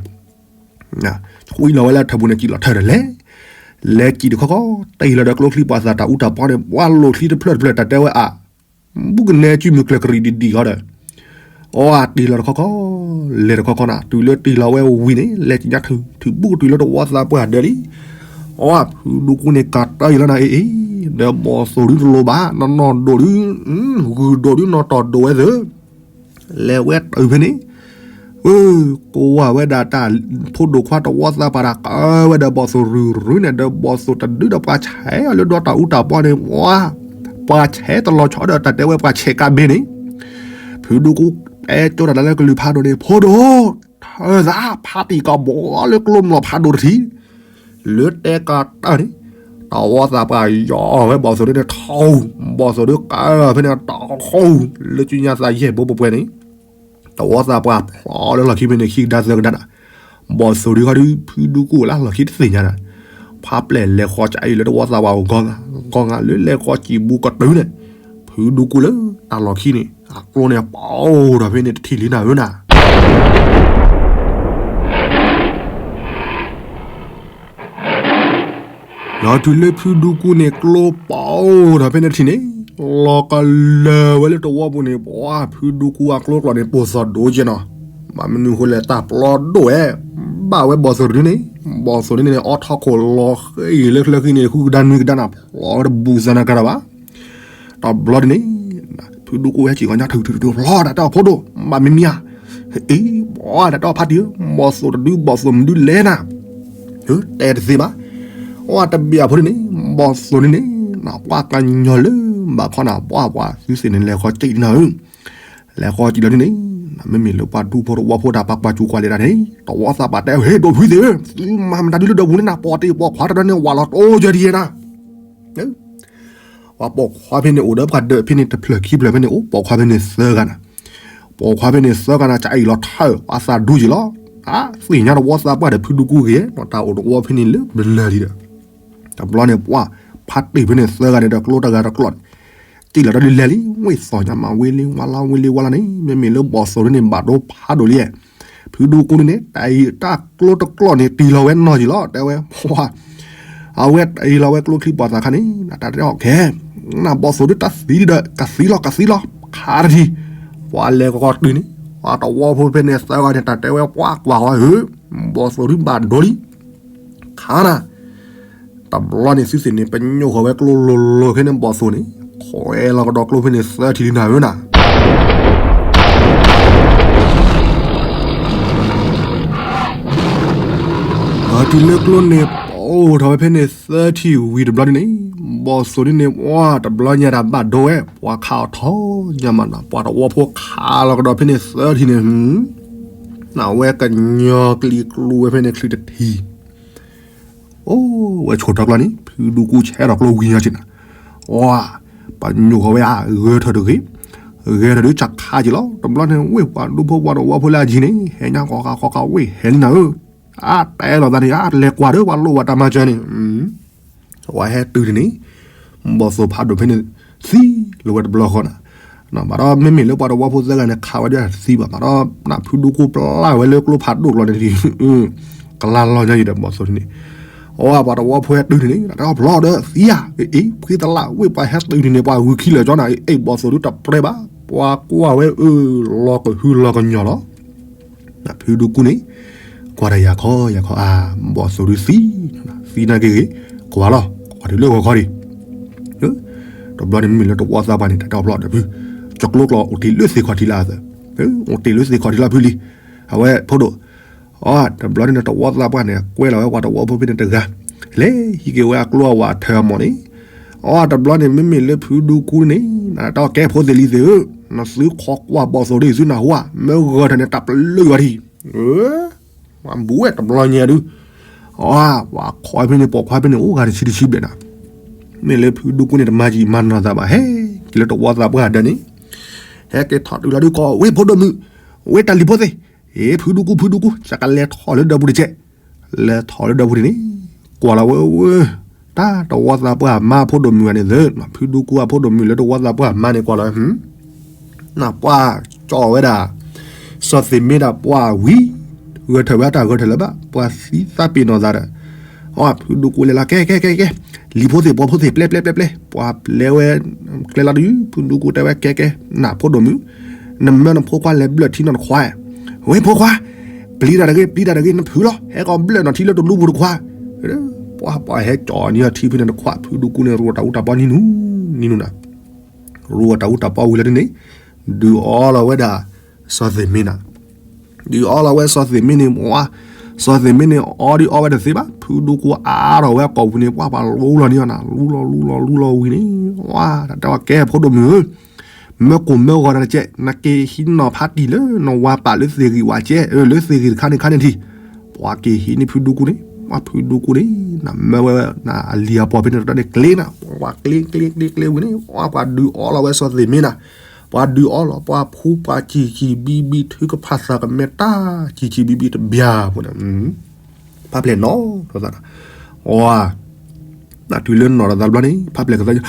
ဆွံလီၤဝဲလၢထၢၣ်ပူၤန့ၣ် စံၣ်လီၤထၢၣ်ဒီးလဲၤ, လဲၤစံၣ်တခီခီ, တ့ၢ်လီၤဒီးကျိချံပှၤသၣ်တၢ်အူတၢ်ပီန့ၣ် ပှၤလိာ်ချံတဖျၢၣ်တဖျၢၣ် တၢ်တဲဝဲအါ ဘူးကနဲစုမုၢ်ကျၢၢ်ကရံၣ်ဒံးဒံးဃီဒီး, အီၣ်တ့ၢ်လီၤတခီခီ, လဲၤတခီခီနၤ တုၤလၢတ့ၢ်လီၤဝဲဝံၤန့ၣ် လဲၤစံၣ်ညါထုးထုးဘူးကတုၤလၢတဝီသးပှၢ်ဒၢးလံ, အီၣ်ဖုဒူကူန့ၣ်ကးတၢ်အံၤလီၤနၤ အ့ၣ်အ့ၣ်, ဒီးဘီၣ်သိၣ်ဒုတလိၤဘၣ် နီၢ်နီၢ်ဒိၣ်ဒု, ဂုၢ်ဒိၣ်ဒုနီၢ်တီၢ်ဒိၣ်ဝဲသၢ လဲၤဝဲတုၤဖဲန့ၣ်, ကိးဝဲဒၣ်တၢ်ဖိဒိၣ်ခွါတဝီသးပှၢ်တၢ်ကးဝဲဒီးဘီၣ်သိၣ်ရုၢ်ရုၢ်န့ၣ် ဒီးဘီၣ်သိၣ်တဒုဒီးပှၤဆဲးအီၤလၢဒွးတၢ်အူတၢ်ပီန့ၣ်, ပှၤဆဲးတလီၤဆီဒီးတၢ်တဲဝဲပှၤဆဲးကါဘ့န့ၣ်, ဖုဒူကူတဲကၠိတၢ်လၢကလုၢ်ဖးဒိၣ်န့ၣ် ဖိဒိၣ်, ထၢသးဖးတံၢ်ကီးဘီလၢကျိမျိာ်ဖးဒိၣ်တထံး လၢတဲကးတၢ်န့ၣ်, တဝီသးပှၢ်ယီၤဝဲဘီၣ်သိၣ်ဒုန့ၣ်ထီၣ်, ဘီၣ်သိၣ်ဒုကးဖဲန့ၣ်တၢ်ဃီ, လၢကၠိညါသးယဲၢ်ဘိပှဲၤပှဲၤန့ၣ်, တဝီသးပှၢ်ဖျီလၢလီၢ်ခံဖဲန့ၣ်ခံကဒါသၢကဒါနၤ, ဘီၣ်သိၣ်ဒုခီဒုဖုဒူကူလၢလီၢ်ခံတသ့ၣ်ညါနၤ, ဖးပျဲၢ်လဲၤဃီကးအံၤလၢတဝီသးပှၢ်ဂီၢ်ဂၤ, ဂီၢ်ဂၤလၢလဲၤဃီစံၣ်ဘူးကတုၤန့ၣ်, ဖုဒူကူလၢတၢ်လီၢ်ခံန့ၣ် အကျိန့ၣ်ပီၣ်ထီၣ်ဖဲန့ၣ်တထံၣ်လံနၤဧၢနၤ ဒီးတုၤလၢဖုဒူကူန့ၣ်ကျိပီၣ်ထီၣ်ဖဲန့ၣ်တထံၣ်န့ၣ်, လီၤကလၢၤဝဲလၢတဝီပူၤန့ၣ် ပှၤဖုဒူကူအကျိကျိာ်န့ၣ် ပိၢ်သီၣ်ဒိၣ်ကဲနီၤ, ဘၣ်မနုၤဃိလဲၣ် တၢ်ပျီဒိၣ်ဝဲ, ဘၣ်ဝဲဘီၣ်သိၣ်တဒုန့ၣ်, ဘီၣ်သိၣ်ဒုန့ၣ် အီထီၣ်ခိၣ်လီၤဃဲအံၤလၢချၢဃံန့ၣ် ဃုကဒါနွံကဒါနၤ ဖျီဝဲတဘူးသနကါဒီးဘၣ် တဘျီဒ်န့ၣ်, ဖုဒူကူဝဲစံၣ်ကီးညါထုးထုးထုးဖျီတၢ်တဲအီၤဖိဒိၣ်, ဘၣ်မံမံဧါ, အ့ၣ်, ဘီတၢ်တဲအီၤဖးတံၢ်ဧၢ, ဘီၣ်သိၣ်တဒုဘီၣ်သိၣ်မနုၤလဲၣ်နၤ, တဲတသ့ဘၣ်, အီၣ်တဘၣ်အဖိဒ်န့ၣ်, ဘီၣ်သိၣ်ဒ်န့ၣ်, ပှၤကညီလၢဘၣ်ခီနၤ ပှၤပှၤသုသ့ၣ်န့ၣ် လဲၤဃီစံၣ်နၤဧၢ, လဲၤဃီစံၣ်လီၤဒ်န့ၣ်, မ့မ့ၢ်လၢပှၤဒူဖိတဝီဖိတၢ်ပာ်ကွၢ်စူၤကွၢ်လဲၤတၢ်န့ၣ်, တဝီသးပှၢ်တဲအီၤ ဟ့ၣ်ဒိၣ်ဖုသ့ၣ်ဧၢ, သုမၤမတၤဒုလၢဒၢးပူၤန့ၣ်နၤ ပိာ်တ့ၢ်ပိာ်ခွါတဒၢန့ၣ် ဝးလီၤတိစၢၤဒ်ယဲနၤ ပှၤပိာ်ခွါဖဲန့ၣ်အိၣ်ဒီးပှၤဒၢးဖဲန့ၣ်တဖျၢၣ်ခံဖျၢၣ်ဖဲန့ၣ်အိၣ်, ပိာ်ခွါဖဲန့ၣ်သၢဂၤနၤ, ပိာ်ခွါဖဲန့ၣ်သၢဂၤနၤ ကအံၣ်လီၤထၢၣ် ပှၤသးဒူက့ၤလီၤ, သ့ၣ်ညါတဝီသးပှၢ်ဒီးဖုဒူကူဂ့ၤ, တၢ်အိၣ်တဝီဖဲန့ၣ်လၢဘျၢလံဒီး, တဘျီန့ၣ်ပှၤဖးတ့ၢ်ဖဲန့ၣ်သၢဂၤန့ၣ်ဒီးကျိတဂၤတကျိာ်န့ၣ်, စံၣ်လီၤတၢ်ဒုးလဲၤလံ, ဝ့ၢ်သီၣ်ညါမးဝ့ၢ်လံဝါလါဝ့ၢ်လံဝါလါန့ၣ် မ့မ့ၢ်လၢဘီၣ်သိၣ်ဒ်န့ၣ် ဘၣ်ဒိဖးဒိၣ်လံ, ဖုဒူကူန့ၣ်န့ၣ် တၢ်အံၤတၢ်ကျိတကျိာ်န့ၣ် တ့ၢ်လီၤဝဲနီၢ်က့ၤလီၤ တဲဝဲ, ပှၤ အဝဲတ့ၢ်လီၤဝဲကျိချံပှၤသးခါန့ၣ် တၢ်တဲအီၤခဲ, နဘီၣ်သိၣ်ဒုးတၢ်သံဒီး ကသံလီၤ ကသံလီၤ ခါတထံၣ်, ပှၤလဲၤကီကီတုၤန့ၣ် ပှၤတဝီဖိဖဲန့ၣ်သၢဂၤန့ၣ် တၢ်တဲဝဲပှၤကွၢ်ဃီဧၢ, ဘီၣ်သိၣ်ဒုးဘၣ်ဒိလံ, ခါနၤ တဘျီန့ၣ်သုသ့ၣ်န့ၣ် ပညိၣ်ဃီၤဝဲကျိလိၤလိၤဖဲန့ၣ်ဘီၣ်သိၣ်န့ၣ်, ခွဲးလီၤကဒီးကျိဖဲန့ၣ်သၢထံၣ်လံနၤဧၢနၤ ဒီးတုၤလၢကျိန့ၣ် ပိၢ်ထီၣ်ဝဲဖဲန့ၣ်သၢထံၣ်ဝံၤတဘျီဒ်န့ၣ်, ဘီၣ်သိၣ်ဒ်န့ၣ် ပှၤတဘျီညါတၢ်ဘၣ်ဒိဝဲ ပှၤခးအီၤထီၣ်ညါမးနီၤ, ပှၤတဝီဖိခးလီၤကဒီးဖဲန့ၣ်သၢထံၣ်န့ၣ်, နဝဲကညီကျံၤကျူဝဲဖဲန့ၣ်ချုးတထံၣ် အိၣ်ဝဲဆိးထီၣ်ကျီန့ၣ် ဖုဒူကူဆဲးထီၣ်ကျိဝံၤညီဆ့ၣ်နၤ, အိၣ်, ပညိၣ်ဃီၤဝဲဧါ ဂဲၤထၢၣ်တဂ့ၤ, ဂဲၤထီၣ်ဒုး စးခါက့ၤလီၤ. တဘျီန့ၣ် ဝ့ၢ်ပှၤဒူဖိပှၤသဝီဖိလၢအယံၤန့ၣ် ဟဲညါဃီဃီဃီဃီ ဝ့ၢ်ဟဲလံနၤဧၢ, အါတဲလီၤသးန့ၣ် အါတလဲၤကွၢ်ဒီး ပှၤလိၣ်ဝဲတၢ်မၤစၢၤန့ၣ် ဝဲဟဲတုၤန့ၣ်န့ၣ် ဘီၣ်သိၣ်ဖးဒိၣ်ဖဲန့ၣ် သံလီၤဝဲတဘျီဃီနၤ. ဘၣ်ဒီးမ့မ့ၢ်လၢပှၤသဝီဖိသၢဂၤန့ၣ် ခးဝဲဒၣ်တသံဘၣ်, ဘၣ်ဒီးနဖုဒူကိပျၢ်ဝဲလၢ ကျိဖးဒိၣ်ကျီန့ၣ် ကလါလီၤညါအံၤဒီး ဘီၣ်သိၣ်န့ၣ် အဝဲပှၤသဝီဖိဟဲတုၤန့ၣ်န့ၣ် တၢ်တအီၣ်ဖျီဒီးသံဧါ, အ့ၣ် ဖှံသလး ဝ့ၢ်ပှၤဟဲတုၤန့ၣ်န့ၣ် ပှၤဂုာ်ခံလၢာ်ကၠီနၤ, အ့ၣ် ဘီၣ်သိၣ်ဒုး တပြဲဘၣ်, ပှၤကွၢ်ဝဲအၢ လီၤကဟုလီၤကညီၤလီၤ. နဖုဒူကိန့ၣ် ကွၢ်တၢ်ယၤခီယၤခီ အါ ဘီၣ်သိၣ်ဒုးသံ, သံနာ်က့ဂ့ၤ ကွၢ်လီၤ ကွၢ်တုၤလၢဂီၤခီဒံး တဘျီန့ၣ်မ့မ့ၢ်လၢတဝီသးပှၢ်န့ၣ် တၢ်တအီၣ်ဖျီဒီးဖု ကကျိကျီအိၣ်တ့ၢ်လၢသ့ၣ်ခီၣ်ထံးလၢအသး, အိၣ်တ့ၢ်လၢသ့ၣ်ခီၣ်ထံးလၢဖုလံ, အဝဲဖိဒိၣ် အီ တဘျီန့ၣ်တဝီသးပှၢ်န့ၣ် ကွဲလီၤဝဲပှၤသဝီဖိဖဲန့ၣ်တဂၤ, လဲၤဟံးက့ၤဝဲအကျိအဝးအထၢအမီၢ်န့ၣ်, အီ တဘျီန့ၣ် မ့မ့ၢ်လၢဖုဒူကိန့ၣ် တၢ်ကဲဖိသ့ၣ်လံသ့ၣ်ဧၢ, နသုခိးကွၢ်ဘီၣ်သိၣ်ဒ်သုနၢ်ဟူဧါ, မ့ၢ်ဂၢၢ်ထၢၣ်န့ၣ် တၢ်ပလၢယွၤထံး ပှၤဘူးဝဲတဘျီညါဒုး, အီ ပှၤခိးဖဲန့ၣ် ပိာ်ခွါဖဲန့ၣ် အိၣ်ဂၤတဆံတဆံဘျဲၣ်နၤ, မ့ၢ်လၢဖုဒူကိန့ၣ် တမၤယံာ်မၤနီၢ်သးဘၣ် ဟဲက့ၤလၢတဝီသးပှၢ်ဒၢန့ၣ်, ဟဲက့ၤထီၣ်တုၤလီၤဒုး ကိးဝဲဖိဒိၣ်မုၣ်, ဝဲတၢ်လံၤဖိသ့ၣ်, အ့ၣ် ဖုဒူကိ ဖုဒူကိ စးကလဲၤထီၣ်လၢဒၢးပူၤတကဲး, လဲၤထီၣ်လၢဒၢးပူၤန့ၣ်န့ၣ်, ကွၢ်လီၤဝဲဝဲ, တၢ်တဝီသးပှၢ်မါဖိဒိၣ်မုၣ်ဂၤန့ၣ်သ့ၣ်, ဖုဒူကိအဖိဒိၣ်မုၣ်လၢတဝီသးပှၢ်မါန့ၣ် ကွၢ်လီၤ နပှၢ်ကၠီၣ်ဝဲဒၣ်, စီၤသ့ၣ်မ့ၢ်ဒၣ်ပှၢ်ဝံၤ, ဂဲၤထၢၣ်ဝဲတၢ်ဂဲၤထၢၣ်လၢၤဘၣ် ပှၤသံသးပ့ၤနီၢ်သးဒီး, အီ ဖုဒူကိလဲၤလီၤ ကဲ ကဲ ကဲ ကဲ, လံၤဖိသ့ၣ် ပိာ်ဖိသ့ၣ် ပျဲ ပျဲ ပျဲ ပျဲ, ပှၤပျဲဝဲ, ကျဲလီၤဒုး ဖုဒူကိတဲဝဲ ကဲ ကဲ နဖိဒိၣ်မုၣ်, နမၢနဖိခွါလဲၤဘျၢၣ်ထံနီၢ်တခွါ, ဝဲဖိခွါ, ပျံၤတၢ်တဂ့ၤ ပျံၤတၢ်တဂ့ၤ နဖုလီၤ ဟဲကီးဘျၢၣ်နီၢ်ထံလၢတလူပူၤတခွါ, ပှၤပှၤဟဲကၠီၣ်န့ၢ်အီၤထံဖဲန့ၣ်တခွါ ဖုဒူကိန့ၣ် ရိၣ်တၢ်အူတၢ်ပီနံၤနူၤ, နံၤနူၤနၤ ရိၣ်တၢ်အူတၢ်ပီဝံၤလၢဒ်န့ၣ်, ဒုးအီလီၤဝဲဒၣ်, စီၤသ့ၣ်မ့ၢ်နၤ, ဒုးအီလီၤဝဲစီၤသ့ၣ်မ့ၢ်န့ၣ်, စီၤသ့ၣ်မ့ၢ်န့ၣ် အီဒုးအီဝဲတသ့ဘၣ် ဖုဒူကိအါထီၣ်ဝဲကိာ်ပူၤန့ၣ် ပှၤပှၤလူလီၤန့ၢ်အီၤနၤ လူလီၤလူလီၤလူလီၤဝံၤန့ၣ်, ဝါ တၢ်တဲအီၤကဲဖိဒိၣ်မုၣ်ဧၢ, မၢကိၢ်မၢဂီၤတၢ်တကဲး နက့ၤဟံးနီၤဖးတံၢ်လၢနဝၤပာ်လၢသ့ၣ်ဂံၢ်ဝးကဲး လၢသ့ၣ်ဂံၢ်တခါန့ၣ်ခါန့ၣ်ထံး, ပှၤက့ၤဟံးန့ၢ်ဖုဒူကိန့ၣ်, ပှၤဖုဒူကိန့ၣ်, နမၢဝဲနအလံၤအပီၢ်ဖဲန့ၣ်တတီန့ၣ် ကျ့နၤ, ပှၤကျ့ကျ့ကျ့ကျ့ဝံၤန့ၣ်, ပှၤဒုးအီလီၤဝဲစီၤသ့ၣ်မ့ၢ်နၤ, ပှၤဒုးအီလီၤ ပှၤဖူပှၤစံၣ်စံၣ်ဘံဘံ ထုကဖၣ်သးကမဲတၢ် စံၣ်စံၣ်ဘံဘံတဘျီဖိန့ၣ်, ဖးဖျဲၣ်နီၤထီၣ်သး, အီ နတုၤလၢနီၢ်တသးတဘျီန့ၣ် ဖးဖျဲၣ်ကသး,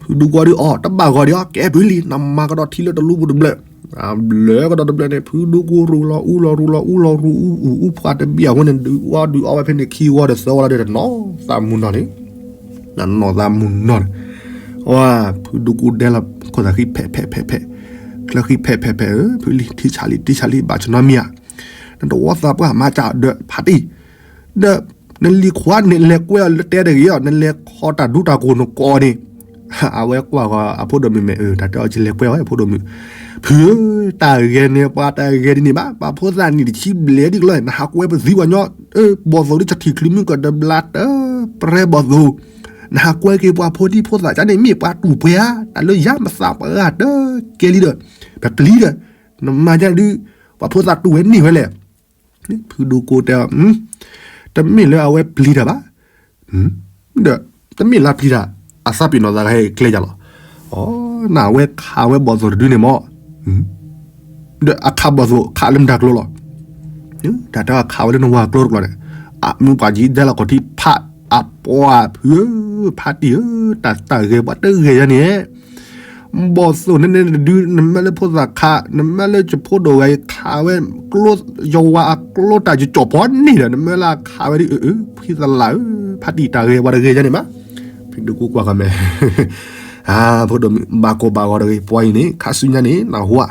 ဖုဒူကိဒုးအီ တဘၣ်ဂီၤဒံးအီ ကဲပုၢ်လံ နမၤကဒီးထံလၢတလူပူၤတဘျၢၣ်, ဘျၢၣ်ကဒီးတဘျၢၣ်န့ၣ် ဖုဒူကိရူလီၤအူလီၤရူလီၤအူလီၤရူအူအူအူဖှၣ်တဘံၣ်အဃိန့ၣ် ဒုးအီဒုးအီဝဲဖဲန့ၣ်ခံဝီဒီးသၢဝီလီၤဒီးတနီၤသးမုၢ်နီၢ်န့ၣ်, နီၢ်သးမုၢ်နီၢ်န့ၣ်, အီ ဖုဒူကိဒဲလီၤခိၣ်သးဃံဖဲးဖဲးဖဲးဖဲး, ချၢဃံဖဲးဖဲးဖဲးဧၢ ဖုလံ ထံဆးလံ ထံဆးလံ ဘၣ်ဆနီမံၤဧါ, နတဝီသးပှၢ်မၤစၢ်ဒီးဖးတံၢ်, ဒီး နလံၤခွါန့ၣ်လဲၤကွဲအီၤလၢတဲတဂ့ၤအီၤ နလဲၤခီတၢ်ဒူတၢ်ကိၢ်နကိးန့ၣ်, အဝဲကွၢ်ဂီၤအဖိဒိၣ်မုၣ်မဲာ် အၢ တၢ်တဲအီၤကလဲၤကွဲဝဲအဖိဒိၣ်မုၣ်, ဖုဧၢ တၢ်ဂဲၤန့ၣ်ပှၤတၢ်ဂဲၤဒ်န့ၣ်ဘၣ် ပှၤဖိသၣ်နံၣ်တဆံဘျဲၣ်ဒ်ကလီၤ နဟးကွဲပသံပှၤညီ, ဘီၣ်သိၣ်ဒ်တထံၣ်ချုးမုၢ်ကဒီးဘျါတၢ်ပြဲဘီၣ်သိၣ်, နဟးကွဲက့ၤပှၤဖိဒံဖိသၣ်ကန့ၣ် မ့ၢ်ပှၤတူၢ်ပှဲၤဧါ တၢ်လၢယၤမသးပှၤဂၤတကဲလံဒီး, ပပျံၤဒီး, နမၤယၤဒုး, ပှၤဖိသၣ်တူၢ်ဝဲန့ၢ်ဝဲလဲၣ် ဖုဒူကိတဲအီၤ, တမ့ၢ်လၢအဝဲပျံၤတၢ်ဘၣ်, ဒီး တမ့ၢ်လၢပျံၤတၢ်, အသးပ့ၤနီၣ်သးကဟဲကျဲယၤလီၤ, နဝဲခးဝဲဘီၣ်သိၣ်တဒုန့ၣ်မး, ဒီးအခးဘီၣ်သိၣ်ခးလၢမတၤကျိလီၤ, တၢ်တဲအခးဝဲလၢနဝၤကျိတကျိန့ၣ်, အမုၢ်ပှၤကံဒဲလီၤကီၢ်ထံဖး, အပှၤဖုဧၢ, ဖးတံၢ်ဧၢ, တၢ်တၢ်ဂဲၤပှၤတဂဲၤယၤန့ၣ် ဘီၣ်သိၣ်န့ၣ်န့ၣ်တဒု နမၢလၢဖိသၣ်ခး နမၢလၢယဖိဒိၣ်ဂၤအံၤခးဝဲ, ကျိ ယဝၤအကျိတၢ်ယကၠီၣ်ပီန့ၣ်ဒီး နမၢလၢအခးဝဲဒ်အၢ ဖှံသလးဧၢ, ဖးတံၢ်တၢ်ဂဲၤပှၤတဂဲၤယၤန့ၣ်ဘၣ်, ဖုဒူကိကွၢ်ဃီမဲာ်, ဖိဒိၣ်မုၣ် ဘၣ်ကိၢ်ဘၣ်ဂီၤတဂ့ၤ ပှၤအံၤန့ၣ် ခါဆူညါန့ၣ် နၢ်ဟူဧါ,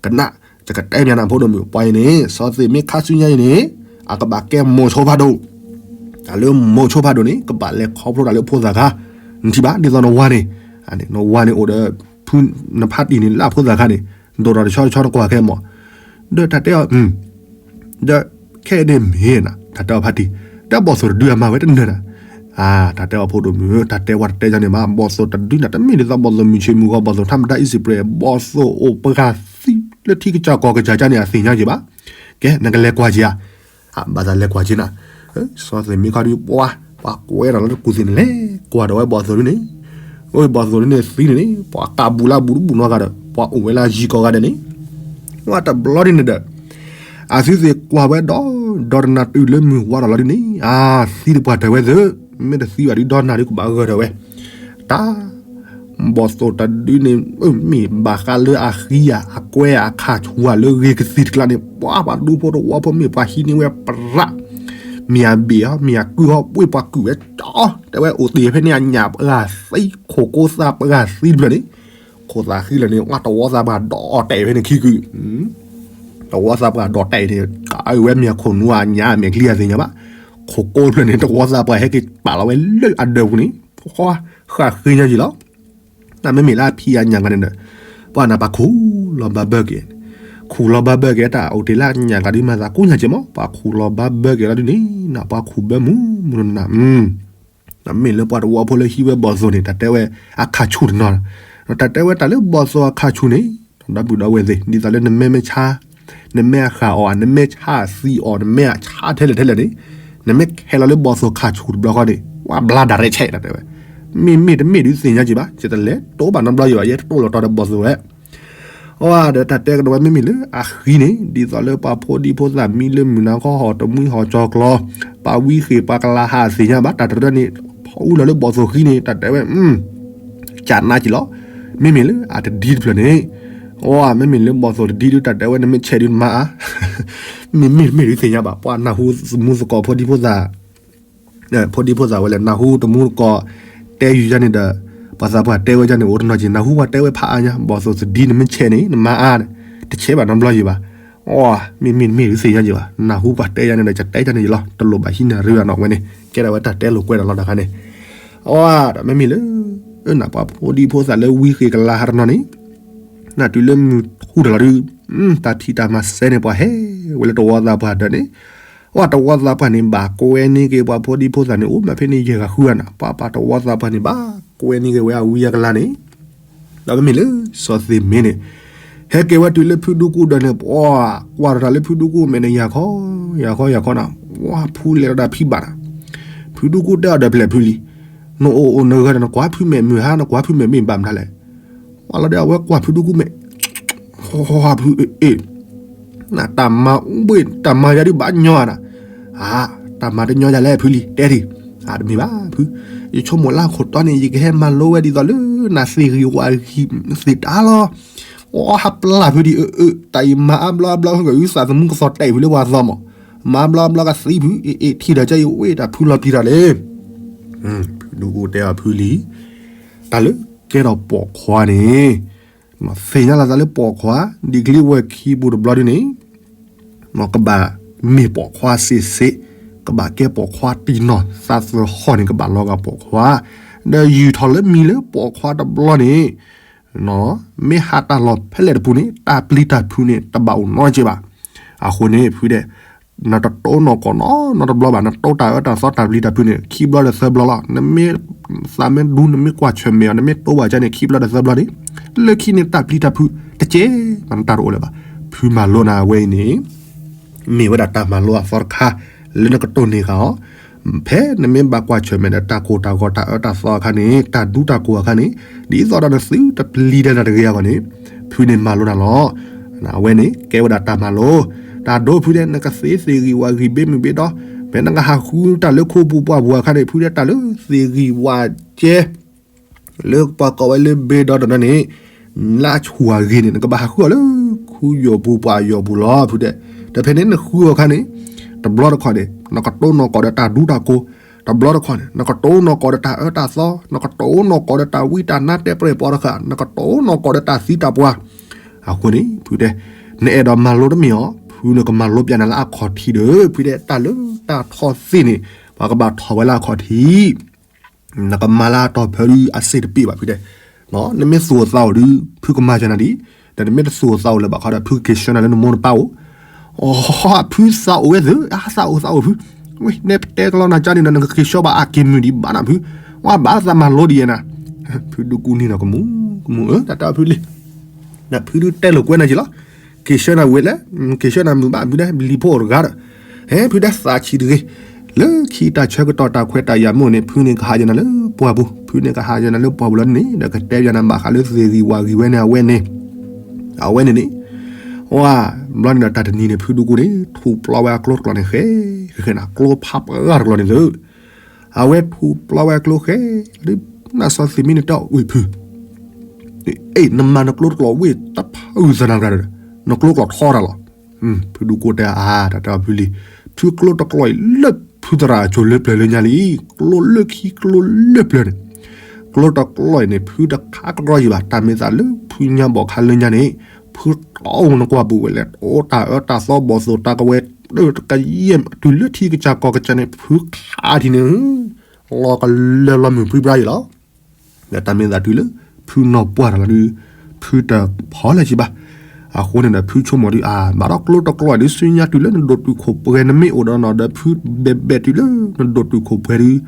ကနၣ်, ယကတဲမ့ၢ်နၤဖိဒိၣ်မုၣ် ပှၤအံၤန့ၣ် စီၤသ့ၣ်မ့ၢ်ခါဆူညါအံၤန့ၣ် အကဘၣ်ကဲမိၤဆိဖးဒိၣ် တၢ်လၢမိၤဆိဖးဒိၣ်န့ၣ် ကဘၣ်လဲၤခီဖျိတၢ်လၢဖိသၣ်ခါ, နထံၣ်ဘၣ် ဒ်သိးနဝၤန့ၣ်, နဝၤန့ၣ်အိၣ်ဒီး နဖးတံၢ်န့ၣ်လၢအဖိသၣ်ခါန့ၣ်, ဒိၣ်ထီၣ်တဆီတဆီနကွၢ်ခဲမး, ဒီးတၢ်တဲအီၤ, ဒီးခဲအံၤန့ၣ်မ့ၢ်နၤ တၢ်တဲအီၤဖးတံၢ်, တၢ်ဘီၣ်သိၣ်တဒုအမၤဝဲတနၢၤနၤ, တၢ်တဲအီၤဖိဒိၣ်မုၣ်ဧၢ, တၢ်တဲဝဲတတဲယၤန့ၣ်မး ဘီၣ်သိၣ်တဒုန့ၣ် တမ့ၢ်ဒ်သိးဘီၣ်သိၣ်မုၢ်ဆ့ၣ်မုၢ်ဂီၤ ဘီၣ်သိၣ်ထါမတၤအံၣ်စံးပြဲး ဘီၣ်သိၣ်အိၣ်ပှၤသံလၢထံကစၢ်ကီၢ်ကစၢ်ကါန့ၣ် အသ့ၣ်ညါက့ၤဘၣ်, ကဲ နကလဲၤကွၢ်က့ၤဧါ, ဘၣ်သးလဲၤကွၢ်က့ၤနၤ, စီၤသ့ၣ်မ့ၢ်ခီဒုးပှၤ ပှၤကွဲဒီးလၢတကူၣ်သ့ၣ်န့ၣ်လဲၤကွၢ်ဒီးဝဲဘီၣ်သိၣ်ဒုန့ၣ်, အိၣ်ဘီၣ်သိၣ်ဒုန့ၣ်သံန့ၣ်န့ၣ် ပှၤကးဘူးလၢဘူးတဘူးနီတဂၤဒီး ပှၤအိၣ်ဝဲလၢယံၤကီၢ်ဂၤဒဲးန့ၣ်, ဝဲတဘျီဒ်န့ၣ်ဒီး အသုသ့ၣ်ကွၢ်ဝဲဒီး ဒီတနၤတုၤလၢမုၢ်ဝါဒီးလီၤဒုန့ၣ် အသံတပှၢ်တၢၢ်ဝဲသ့ၣ်, မ့ၢ်တသံဘၣ်ဒုဒီနၤဒုကဘၣ်ဂၢၢ်ထီၣ်ဝဲ, တၢ် ဘီၣ်သိၣ်တဒုန့ၣ် မ့ၢ်ဘၣ်ဃးလၢအဃံဧါ အကွဲဧါ အခၣ်ဆူၣ်ဧါ လၢဂ့ၤကသံၣ်တကျါန့ၣ် ပှၤပှၤဒူဖိတဝီဖိမ့ၢ်ပှၤဟံးန့ၢ်ဝဲပရၣ်, မ့ၢ်အဘ့ၣ်ဟီ မ့ၢ်အကုၢ်ဟီ ဝ့ၢ်ပှၤကုၢ်ဝဲကၠီ, တဲဝဲအိၣ်တ့ၢ်ဖဲန့ၣ်အညၣ်ပှၢ်သံ ခိၣ်ကိသးပှၢ်သံတဖျၢၣ်န့ၣ်, ခိၣ်သးဃံလၢာ်န့ၣ် ဝဲတဝီသးပှၢ်ဒိးတဲာ်ဖဲန့ၣ်ခံကုာ် တဝီသးပှၢ်ဒိးတဲာ်န့ၣ် ကဝဲမ့ၢ်ခိၣ်နူာ်အညၣ်အမဲာ်ချံအသ့ၣ်ညါဘၣ်, ခိၣ်ကိတဖျၢၣ်န့ၣ် တဝီသးပှၢ်ဟဲက့ၤပာ်လီၤဝဲလၢအဒၢးပူၤန့ၣ်, ဃၣ်ဃ့ညါယံၤလီၤ, တၢ်မ့မ့ၢ်လၢအဖံးအညၣ်ဂၤန့ၣ်ဒီး, ပှၤနၢ်ပှၤခူၣ်လီၤဘၣ်ဘၢက့ၤ, ခူၣ်လီၤဘၣ်ဘၢက့ၤတၢ်အိၣ်တ့ၢ်လၢအညၣ်ဂၤဒုးမၤသးကိးညါက့ၤမး ပှၤခူၣ်လီၤဘၣ်ဘၢက့ၤလီၤဒုန့ၣ် နၢ်ပှၤခူၣ်ဘၢမူမူနနၢ် မ့မ့ၢ်လၢပှၤတဝီဖိလၢဟံးဝဲဘီၣ်သိၣ်န့ၣ် တၢ်တဲဝဲအခၣ်ဆူၣ်တနီၤ, တၢ်တဲဝဲတၢ်လၢဘီၣ်သိၣ်အခၣ်ဆူၣ်န့ၣ်, ဒီပုၢ်ဒီဝဲၢ်သ့ၣ် ဒ်သိးလၢနမ့ၢ်မ့ၢ်ဆါ, နမ့ၢ်အဃၣ်အီၤ နမ့ၢ်ဆါသံအီၤ နမ့ၢ်အဆါထဲလဲၣ်ထဲလဲၣ်န့ၣ်, နမ့ၢ်ခဲလီၤလၢဘီၣ်သိၣ်ခၣ်ဆူၣ်တဘျီဃီန့ၣ် ဝဲဘျါဒၣ်ရဲၣ်ဆဲး တၢ်တဲဝဲ, မ့မ့ၢ်တမ့ၢ်ဒုးသ့ၣ်ညါက့ၤဘၣ် ယတလဲၤတိဘၣ်နီတဘျီယံၤဘၣ် ယဲတတိၢ်လီၤတီၤဒီးဘီၣ်သိၣ်ဝဲ အဝဲဒီးတၢ်တဲကဒီးဝဲမ့မ့ၢ်လၢအဃံန့ၣ် ဒ်သိးလၢပှၤဖိဒံဖိသၣ်မံလၢမုၢ်နၤခီဟီၣ်တမှံဟီၣ်ကၠီၤကျီၤ, ပှၤဝံဃ့ၢ်ပှၤကလၤဟးသ့ၣ်ညါဘၣ် တၢ်တရၢန့ၣ် ဖီအူလီၤလၢဘီၣ်သိၣ်ဃံန့ၣ် တၢ်တဲဝဲ, ကၢ်နါက့ၤလီၤ, မ့မ့ၢ်လၢအတဒံတဖျၢၣ်န့ၣ်, အဝဲမ့မ့ၢ်လၢဘီၣ်သိၣ်တဒံဒုး တၢ်တဲဝဲနမ့ၢ်ဆဲးဒုးနမါအါ မ့မ့ၢ်တမ့ၢ်ဒုးသ့ၣ်ညါဘၣ် ပှၤနၢ်ဟူသမူသကိးဖိဒံဖိသၣ် ဖိဒံဖိသၣ်ဝဲလဲၣ် နၢ်ဟူတမူတကိး တဲယုာ်ယါန့ၣ်ဒီး ပှၤသးပှၢ်တဲဝဲယါန့ၣ် အိၣ်တနီၤက့ၤ နၢ်ဟူပှၤတဲဝဲဖးအါညါ ဘီၣ်သိၣ်သဒံနမ့ၢ်ဆဲးန့ၣ် နမါအါန့ၣ် တဆဲးဘၣ်နီတဘျီယံၤဘၣ်. အီ မ့မ့ၢ်တမ့ၢ်ဒုးသ့ၣ်ညါယံၤဘၣ် နၢ်ဟူပှၤတဲယါန့ၣ်ဒီး ကတဲယါန့ၣ်ယံၤလီၤ တလိၣ်ဘၣ်ဟံးန့ၢ်ရ့ဘၣ်နီၤ ဝဲန့ၣ် ကဲဒၣ်ဝဲတၢ်တဲလိာ်ကွဲဒီးလီၤတခါန့ၣ် အီ ဒီးမ့မ့ၢ်လၢ နၢ်ပှၤဖိဒံဖိသၣ်လၢဝံဃ့ၢ်ကလၤဟးတနီၤန့ၣ် နၢ်တုၤလၢမုၢ်ထူၣ်တလီၤဒုး တၢ်ဖံးတၢ်မၤစဲန့ၣ် ပှၤဟဲဝဲလၢတဝီသးပှၢ်ဒၢးန့ၣ် အီ တဝီသးပှၢ်န့ၣ် ဘၣ်ကွဲန့ၢ်က့ၤပှၤဖိဒံဖိသၣ်န့ၣ် အိၣ်မးဖဲန့ၣ်ယဲၢ်ဂၤဃုဂၤနၤ ပှၤပှၤတဝီသးပှၢ်န့ၣ် ဘၣ်ကွဲန့ၢ်က့ၤဝဲအဝံအကလၤန့ၣ် ဒီးမ့မ့ၢ်လၢစီၤသ့ၣ်မ့ၢ်န့ၣ် ဟဲက့ၤဝဲတုၤလၢဖုဒူကူဒၢးန့ၣ် ပှၤကွၢ်ထီၣ်တၢ်လၢဖုဒူကူမဲာ်န့ၣ် ယၤခီ ယၤခီ ယၤခီနၤ ပှၤဖုလဲၤဒီးတၢ်ဖံးဘၣ်နၤ ဖုဒူကူတဲအီၤဒီးဖျဲၣ်ဖုလံ နအိၣ်အိၣ်နဂၢၢ်ဒီး နကွၢ်ဖုမဲာ်မုာ်ဟါ နကွၢ်ဖုမဲာ်မ့ၢ်ဘၣ်မတၤလဲၣ် ပှၤလီၤဒီးအဝဲကွၢ်ဖုဒူကူမဲာ် ဟီဟီဖုအ့ၣ် နတၢ်မၤအိၣ်ဘှ့ၣ် တၢ်မၤယၤဒုးဘၣ်ညီနၤ အါ တၢ်မၤတညီယၤလဲၣ်ဖုလံ တဲဒံး အါ တမ့ၢ်ဘၣ်ဖု ယဆိကမိၣ်လၢခိၣ်တီန့ၣ် ယကဟဲမၤလိဝဲဒ်သိးလၢ နသ့ၣ်ဂံၢ်ဝၤဂံၢ်သ့ၣ်တၢ်လီၤ အီ ဟးပျၢ်ဖုဒံး အၢ အၢ တၢ်အံၤမၤအါဘျီအါဘျီ ဂုၢ်သးသမူကသီၣ်တဲာ်ဖုလၢပှၤသီမး မၤအါဘျီအါဘျီကသံဖု အ့ၣ် အ့ၣ် ထံၣ်ဒီးကဲအံၤ ဝ့ၢ်တၢ်ဖုလီၤပျံၤတၢ်လံ ဖုဒူကူတဲအီၤဖုလံ တၢ်လၢကဲထီၣ်ပိာ်ခွါန့ၣ် သ့ၣ်ညါလီၤသးလၢပိာ်ခွါ ဒ်ချံဝဲခံပူၤတဘျီဒုန့ၣ် ကဘၣ်မ့ၢ်ပိာ်ခွါစ့ၢ်စ့ၢ် ကဘၣ်ကဲပိာ်ခွါတံၢ်နီၢ် သးသဟီၣ်န့ၣ် ကဘၣ်လီၤဂာ်ပိာ်ခွါ ဒီးယူာ်ထီၣ်လၢမံၤလၢပိာ်ခွါတဘျီန့ၣ် မ့ၢ်ဟးတၢ်လီၢ်ဖဲလဲၣ်တပူၤန့ၣ် တၢ်ပျံၤတၢ်ဖုးန့ၣ် တဘၣ်အိၣ်နီတစဲးဘၣ်. အဃိန့ၣ် ဖုဒဲး နတတိၢ်နီၢ်ကီၢ်နီတဘျီဘၣ် နတိၢ်တၢ်အၢတၢ်သီတၢ်ပျံၤတၢ်ဖုးန့ၣ် ခံဘျီဒီးသၢဘျီလီၤ. နမ့ၢ်သးမ့ၢ်ဒူ နမ့ၢ်ကွၢ်ဆၢၣ်မဲာ်အီၤ နမ့ၢ်တိၢ်ဘၣ်ကဲန့ၣ် ခံဘျီဒီးသၢဘျီန့ၣ် လၢခံန့ၣ်တၢ်ပျံၤတၢ်ဖုးတကဲဘၣ် နတၢ်တအိၣ်လၢၤဘၣ်. ဖုမၤလိနၤဝဲအံၤန့ၣ် မ့ၢ်ဝဲဒၣ်တၢ်မၤလိအသီတခါ လၢနကတိၢ်န့ၢ်ဃာ်အီၤ ဖဲနမ့ၢ်ဘၣ်ကွၢ်ဆၢၣ်မဲာ်ဒီးတၢ်ကိၢ်တၢ်ဂီၤတၢ်အၢတၢ်သီအခါန့ၣ် တၢ်ဒူတၢ်ကိၢ်အခါန့ၣ် ဒ်သိးဒီးနသုတပျံၤတၢ်တဂ့ၤအဂီၢ်န့ၣ် ဖုန့ၣ်မၤလိနၤလီၤ. အဝဲန့ၣ်ကဲဝဲဒၣ်တၢ်မၤလိ တၢ်ဒိဖုဒဲး နကသ့သ့ၣ်ဂံၢ်ဝၣ်ဂံၢ်ဘ့မုၢ်ဘ့ဒီ ဖဲနကဟးဃုတၢ်လၢခိပူၤပှၢ်ပူၤအခါန့ၣ် ဖုဒဲးတၢ်လၢသ့ၣ်ဂံၢ်ဝၣ်ကဲ လၢပှၤကိးဝဲလၢဘ့ဒီတနီၤန့ၣ် လၢအဆူၣ်အဂ့ၤန့ၣ် နကဘၣ်ဟးဃုအီၤလၢ ခူယိာ်ပူၤပှၢ်ယိာ်ပူၤလီၤ ဖုဒဲး. ဒီးဖဲန့ၣ်နဃုအီၤအခါန့ၣ် တဘျီတခီၣ်န့ၣ် နကတိၢ်နီၢ်ကီၢ်ဒီးတၢ်ဒူတၢ်ကိၢ်, တဘျီတခီၣ်န့ၣ် နကတိၢ်နီၢ်ကီၢ်ဒီးတၢ်အၢတၢ်သီ, နကတိၢ်နီၢ်ကီၢ်ဒီးတၢ်ဝံတၢ်နါတဲပျဲၢ်ပီၤတဃၣ်, နကတိၢ်နီၢ်ကီၢ်ဒီးတၢ်သံတၢ်ပှၢ်. အဃိန့ၣ် ဖုဒဲး နအဲၣ်ဒိးမၤလိတမ့ၢ်အီၤ ဖုန့ၣ်ကမၤလိပျဲနၤလၢအခီၣ်ထံးဒီး ဖုဒဲး တၢ်လၢတၢ်ထီသ့ၣ်န့ၣ် ပှၤကဘၣ်ထီၣ်ဝဲလၢအခီၣ်ထံး နကမၤလၢအတီၢ်ဖၢဒုးအစ့တပ့ၢ်ဘၣ်ဖုဒဲး, နမ့ၢ်သူၣ်အိၣ်သးအိၣ်ဒုး ဖုကမၤစၢၤနၤဒ်, ဒီးနမ့ၢ်တသူၣ်အိၣ်သးအိၣ်လၢၤဘၣ်ခီဒီး ဖုကက့ၤဆှၢနၤလၢနမိၢ်နပၢ်အိၣ်, အိ ဖုသးအိၣ်ဝဲသ့ၣ် အသးအိၣ်သးအိၣ်ဖု, ဝဲနဲတဲကလီနၤကၢ်န့ၣ်ဒီး နကက့ၤဆှၢဘၣ်အက့ၤမုၢ်ဒံးဘၣ်နၤဖု, ဝဲဘၣ်သးမၤလိဒ်ယဲနၤ, ဖုဒူကူနံၤနီၤကမူ, ကမူ တၢ်တဲအီၤဖုလံ နဖုဒုးတဲလိာ်ကွဲနၤက့ၤလီၤ, က့ၤဆှၢနၤဝဲလဲၣ်, က့ၤဆှၢနၤမုာ်ဘၣ်ဖုဒဲး လံၤဖိအိၣ်တဂၤဒီး, ဟဲဖုဒဲးသးဆံးတဂ့ၤ, လၢခံတၢ်ဆၢကတီၢ်တၢ်ခွဲးတၢ်ယာ်မ့ၢ်အိၣ်န့ၣ် ဖုန့ၣ်ကဟးယနၤလၢပှၢ်ပူၤ, ဖုန့ၣ်ကဟးယနၤလၢပှၢ်ပူၤလီၤန့ၣ် ဒီးကတဲယနၤဘၣ်ဃးလၢသ့ၣ်ဂံၢ်ဝၣ်ဂံၢ်ဝဲန့ၣ် အဝဲန့ၣ်, အဝဲန့ၣ်န့ၣ်, ဝါ, ဘျီန့ၣ်ဒီးတၢ်တနံၤန့ၣ် ဖုဒူကိန့ၣ် ထူးပျီဝဲအကျိတကျိာ်န့ၣ်ဃဲ, ဃဲဃဲန့ၣ် ကျိဖးပှၢ်တကျိာ်န့ၣ်သု, အဝဲထူးပျီဝဲအကျိဃဲ, ဒ်နစီသ့ၣ်မ့ၢ်န့ၣ်တၢ်အိၣ်ဖု အ့ၣ် နမၤနကျိတကျိာ်ဝ့ၢ်တဖးအုၣ်သနၤတဂၤဒီး နကျိတကျိာ်ထီတၢ်လီၤ. ဖုဒူကိတဲအါ တၢ်တဲအီၤဖုလံ, ဖုကျိတကျိာ်အံၤလၢဖုသရၣ်အစိၤလၢပျၢၤလၢညါလံ, ကျိလၢခံကျိလၢပျၢၤန့ၣ်, ကျိတကျိာ်အံၤန့ၣ် ဖုတခးကရီယံၤဘၣ်, တၢ်မ့ၢ်သးလၢဖုညါဘီၣ်ခါလၢညါန့ၣ်, ဖုတီအိၣ်နကွၢ်ပူၤဝဲလဲၣ်, အိၣ်တၢ်အၢတၢ်သီဘီၣ်သိၣ်တၢ်ကဝဲၤ တကယဲၢ်တုၤလၢထံကစၢ်ကီၢ်ကစၢ်န့ၣ် ဖုခးထံၣ်န့ၣ် လီၤကလၢလီၤမုၢ်ပြံပြါယံၤလီၤ. ဒီးတၢ်မ့ၢ်သးတုၤလၢ ဖုနီၢ်ပှၢ်တၢ်လီၤဒုး ဖုတဖီလၢၤကံဘၣ်. အဃိန့ၣ်ဒီး ဖုဆိကမိၣ်ဒုး အါ ဘၣ်ဒီးကျိတကျိာ်ဒုး ဆူညါတုၤလၢနဒိၣ်တုာ်ခိၣ်ပှဲၤ နမ့ၢ်အိၣ်ဒီးနီၢ်ဒီး ဖုဘဲဘဲတုၤလၢနဒိၣ်တုာ်ခိၣ်ပှဲၤဒုး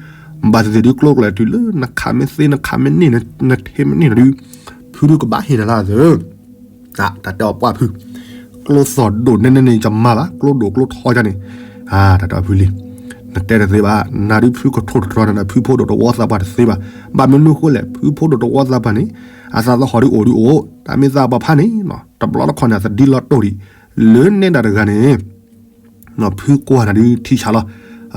ဘၣ်သ့ၣ်သ့ၣ်ဒုး ကျိတကျိာ်တုၤလၢနခးမ့ၢ်သ့ နခးမ့ၢ်န့ၢ် နထံၣ်မ့ၢ်န့ၢ်နီၤဒုး ဖုဒုးကဘၣ်ဟ့ၣ်နၤလၢအသၢ တၢ်တဲအီၤပှၢ်ဖု, ကျိသီၣ်ဒိၣ်နဲနဲန့ၣ် ယမၤဘၣ်, ကျိဒိၣ်ကျိထီယါန့ၣ်, တၢ်တဲအီၤဖုလံ, နတဲတသ့ဘၣ်, နၤဒုးဖုကထိၣ်တတြီၤနၤ ဖုဖိဒိၣ်တဝီသးပှၢ်တသ့ဘၣ်. ဘၣ်မနုၤဃိလဲၣ်, ဖုဖိဒိၣ်တဝီသးပှၢ်န့ၣ် အသးသဟီၣ်ဒုးအိၣ်ဒုးအိၣ်, တၢ်မ့ၢ်သးပှၢ်ဖးန့ၣ် တဘျီတခီၣ်န့ၣ် အသဒံလီၤတိၢ်ဒံး, လၢနဲဒၣ်တဂၤန့ၣ် ဖုကွၢ်နၤဒုးထံဆးလီၤ.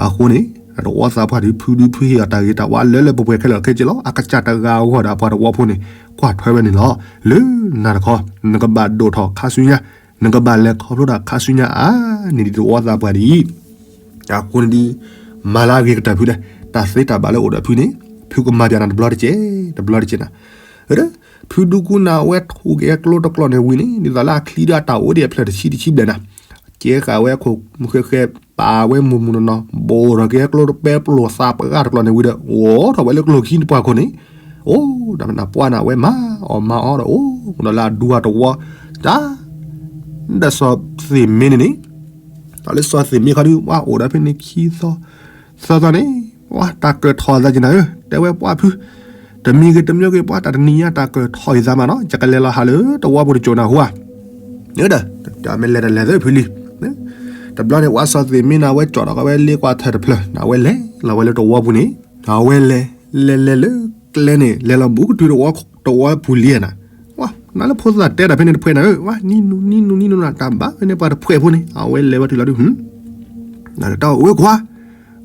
အဃိန့ၣ် တဝီသးပှၢ်ဒုး ဖုဒုးဖုဟ့ၣ်အီၤတၢ်ဂ့ၤတၢ်ဝါလၢလၢပှဲၤပှဲၤခဲလၢာ်ခဲဆ့လီၤ. အကစၢ်တဂၤအဂီၢ်ဒီးအပှၤတဝီဖိန့ၣ် ကွၢ်ထွဲဝဲန့ၣ်လီၤ. လၢနၤတခီ နကဘၣ်ဒိၣ်ထီၣ်ခါဆူညါ, နကဘၣ်လဲၤခီဖျိတၢ်ခါဆူညါအါန့ၢ်ဒံးတဝီသးပှၢ်ဒ်အံၤ အဃိန့ၣ်ဒုး မၤလၢအဂ့ၤကတၢၢ်ဖုဒီး တၢ်သ့တၢ်ဘၣ်လၢအိၣ်ဒီးဖုန့ၣ် ဖုကမၤပၠးနၤတဘျီတကဲး တဘျီတကဲးနၤ, ဖုဒူကူနၤဝဲထူၣ်က့ၤကျိတကျိာ်န့ၣ်ဝံၤန့ၣ် ဒ်သိးလၢအချံဒီးအတၢ်အိၣ်ဒံးအဖျၢၣ်တဆံတဆံဘျဲၣ်နၤ, ကဲဃာ်ဝဲခိၣ်မုၢ်ဃဲဃဲ ပာ်ဝဲမုၢ်မုၢ်နီၢ်နီၢ် ဘိၣ်ထီၣ်က့ၤကျိတပဲပျိၢ်သးပှၢ်တကျိာ်န့ၣ်ဝံၤဒီး အိၣ်ထီၣ်ဝဲလၢကျိခံတပှၢ်ခိၣ်န့ၣ်, အိၣ်ဒီးနပှၢ်န့ၣ် အဝဲမၤအီၣ်မၤအီဒီး အိၣ်ဒီးလၢအဒူအတဝီ တၢ် ဒီးစီၤသ့ၣ်မ့ၢ်န့ၣ်န့ၣ်, ဒီးလၢစီၤသ့ၣ်မ့ၢ်ခီဒုး ပှၤအိၣ်ဒီးဖဲန့ၣ်ခံသီ, သီသီန့ၣ် ပှၤတၢ်ကၢၢ်ထီၣ်သးက့ၤနၤဧၢ, တဲဝဲပှၢ်ဖု, တမံၤဂ့ၤတမံၤဂ့ၤ ပှၤတၢ်တနံၤညါတၢ်ကၢၢ်ထီၣ်ယသးမးနီၤ, ယကလဲၤလီၤဟးလၢတဝီပူၤတစိၢ်နၤဟူဧါ, ဒီး တမ့ၢ်လဲၤတလဲၤသ့ဖုလံ, တဘျီန့ၣ် ပှၤစီၤသ့ၣ်မ့ၢ်နၤဝဲကၠီၣ်ဒီးကဝဲလ့ကွၢ်ထၢၣ်တဖျၢၣ် နၤဝဲလဲၤလီၤဝဲလၢတဝီပူၤန့ၣ်, အဝဲလဲၤ လဲၤလဲၤလၢကျဲန့ၣ် လဲၤလီၤဘူးကတုၤတဝီပူၤလံဧါနၤ, ဝဲ နၤလၢဖိသၣ်တဲတၢ်ဖဲန့ၣ်တဖှဲးနၤဧၢ, ဝဲ နံၤနူနံၤနူနံၤနူနၤ တၢ်ဘၣ်ဖဲန့ၣ်ပှၤတဖှဲးဖိန့ၣ် အဝဲလဲၤဝဲတုၤလီၤဒုး တၢ်ဝဲခွါ,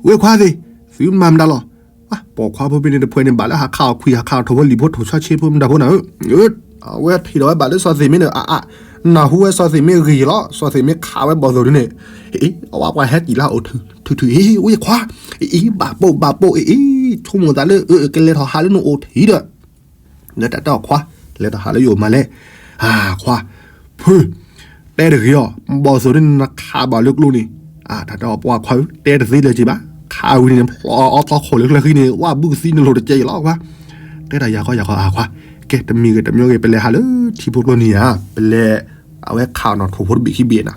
ဝဲခွါသ့ၣ်, သုမၤမတၤလီၤ, ဝဲ ပိာ်ခွါဖိဖဲန့ၣ်တဖှဲးန့ၣ် ဘၣ်လၢဟးခးအီၣ်ခွံဟးခးအီၣ်ထိၣ်ဖိလံၣ်ဖိထိၣ်ဆီဆ့ဖိမတၤဖိနၤဧၢ, အဝဲထံၣ်ဒီးဝဲဘၣ်လၢစီၤသ့ၣ်မ့ၢ်န့ၣ် အအါ, နၢ်ဟူဝဲစီၤသ့ၣ်မ့ၢ်ဂ့ၤလီၤ, စီၤသ့ၣ်မ့ၢ်ခးဝဲဘီၣ်သိၣ်ဒုးန့ၣ်, အ့ အဝဲပှၤဟဲကံၣ်လၢအအိၣ်ထုးထုး အ့ ဝဲခွါ, အ့ ဘၣ်ပိာ်ဘၣ်ပိာ် အ့ အ့ ဆိကမိၣ်သးလၢ အကလဲၤထီၣ်ဟးလၢနအိၣ်ထံဒီး လၢတၢ်တဲအီၤခွါ, လဲၤထီၣ်ဟးလၢယအိၣ်မးလဲၣ်, အခွါ, ဖု, တဲတဂ့ၤအီၤ, ဘီၣ်သိၣ်ဒ်နခးဘၣ်လၢကျိန့ၣ်, တၢ်တဲအီၤပှၤခွါဧၢ, တဲတသ့လၢၤက့ၤဘၣ်, ခးဝံၤန့ၣ် ဖျီအီထီခိၣ်လၢကျဲဃံန့ၣ် ဝဲဘူးကသံနလိၤတကဲအံၤလီၤခွါ, တဲတၢ်ယၤဃီယၤဃီအခွါ, ကဲတမံၤဂ့ၤတမံၤဂ့ၤ ပလဲၤဟးလၢထံဖိကျိနံၤဧါ, ပလဲၤ အဝဲခးအီၣ်နီၣ်ထိၣ်ဖိတဘ့ၣ်ခံဘ့ၣ်နၤ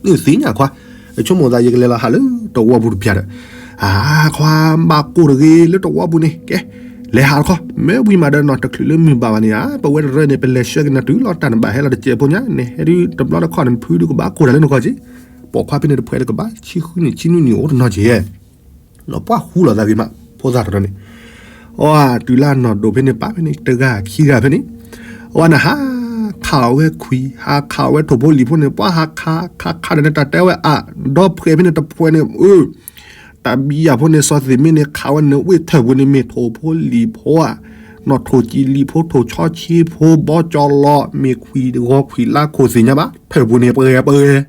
နသ့ၣ်ညါခွါ, ဆိကမိၣ်သးယကလဲၤလီၤဟးလၢတဝီပူၤတပျၢ်ဒီး, အခွါဘၣ်ကိၢ်တဂ့ၤလၢတဝီပူၤန့ၣ် ကဲ, လဲၤဟးတခီ, မ့ၢ်ဝံၤမးဒီးနီၢ်တချုးလၢမုၢ်ဘၣ်ဘၣ်န့ၣ်ဧါ, ပဝဲတရၢန့ၣ် ပလဲၤဆှၢက့ၤနၤတုၤလီၤတၢ်နဘၣ်ဟဲလီၤတစဲးဖိညါ, နဟဲဒုးတဘျီတခီၣ်န့ၣ် ဖုဒုးကဘၣ်ကိၢ်တၢ်လၢနဂီၢ်က့, ပိာ်ခွါဖဲန့ၣ်တဖှဲးလၢကဘၣ်ဆံဃုနံၣ်ဆံနွံနံၣ်အိၣ်တနီၤက့ ဒီးပှၤဟူလီၤသးဂ့ၤမး ဖိသၣ်တရၢန့ၣ်, အီတုၤလၢအနီၢ်ဒိၣ်ဖဲန့ၣ် ပာ်ဖဲန့ၣ် တဂၤခံဂၤဖဲန့ၣ်, အဝဲန့ၣ်ဟးခးအီၣ်ဝဲခွံ ဟးခးအီၣ်ဝဲထိၣ်ဖိလံၣ်ဖိန့ၣ် ပှၤဟးခး ခးခးဒီးန့ၣ် တၢ်တဲဝဲအါ, ဒီဖှဲးဖဲန့ၣ်တဖှဲးန့ၣ် အၢ တၢ်ဘံယၤဖိန့ၣ် စီၤသ့ၣ်မ့ၢ်န့ၣ် ခးဝဲန့ၣ် ဝ့ၢ်ထၢၣ်ပူၤန့ၣ် မ့ၢ်ထိၣ်ဖိလံၣ်ဖိဧါ, နီၢ်ထိၣ်ကံလံၣ်ဖိ ထိၣ်ဆီဆ့ဖိ ဘီကၠီလီၤ မ့ၢ်ခွံဂီၤခွံလါခိၣ်သ့ၣ်ညါဘၣ် ထၢၣ်ပူၤန့ၣ် ပှဲၤပှဲၤ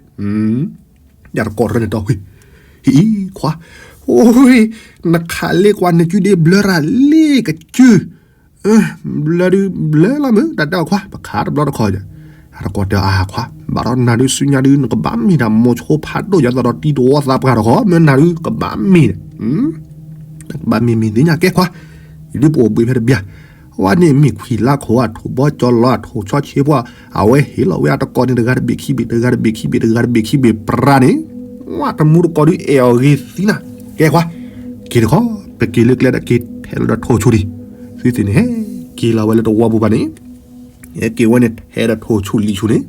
ယတကိးတရၢန့ၣ်တီၢ်ဝံၤ, ဟံၣ်ခွါ, အိ နခးလ့ကွၢ်နကုဒ့ဘျၢရၤလ့ကကု, ဘျၢဒုးဘျၢလီၤမုၢ် တၢ်တဲအီၤခွါ ပခးတဘျီတခီၣ်, တကိးတဲအီၤအါခွါ, ဘၣ်ဒီးနၤဒုးဆူညါဒုး နကဘၣ်မ့ၢ်တၢ်မိၤဆိဖးဒိၣ်ယၤသးဒီးတံၤတဝီသးပှၢ်တခီ မ့ၢ်နၤဒုးကဘၣ်မ့ၢ်, ကဘၣ်မ့ၢ်မ့ၢ်သ့ၣ်ညါကဲခွါ, ယဒုးပအိၣ်ဘှံးဖဲတဘျီ အဝဲန့ၣ်မ့ၢ်ခွံလါခိၣ်အထိၣ်ဘီကၠီလီၤအထိၣ်ဆီဆ့ဖိ, အဝဲဟ့ၣ်လီၤဝဲအတကိးန့ၣ် တဂၤတဘ့ၣ်ခံဘ့ၣ် တဂၤတဘ့ၣ်ခံဘ့ၣ် တဂၤတဘ့ၣ်ခံဘ့ၣ်ပြးန့ၣ်, ဝဲတမူတကိးဒုးအဲၣ်အီၤဂ့ၤသံနၤ, ကဲခွါ, က့ၤတခီ, ပက့ၤလၢကျဲဒီးက့ၤထဲးလီၤဒီးထိၣ်ဆူၣ်ဒံး, သုသ့ၣ်န့ၣ်ဟဲ, က့ၤလီၤဝဲလၢတဝီပူၤဘၣ်န့ၣ်, ဟဲက့ၤဝဲန့ၣ် ထဲးဒီးထိၣ်ဆူၣ်လံာ်ဆူၣ်န့ၣ်,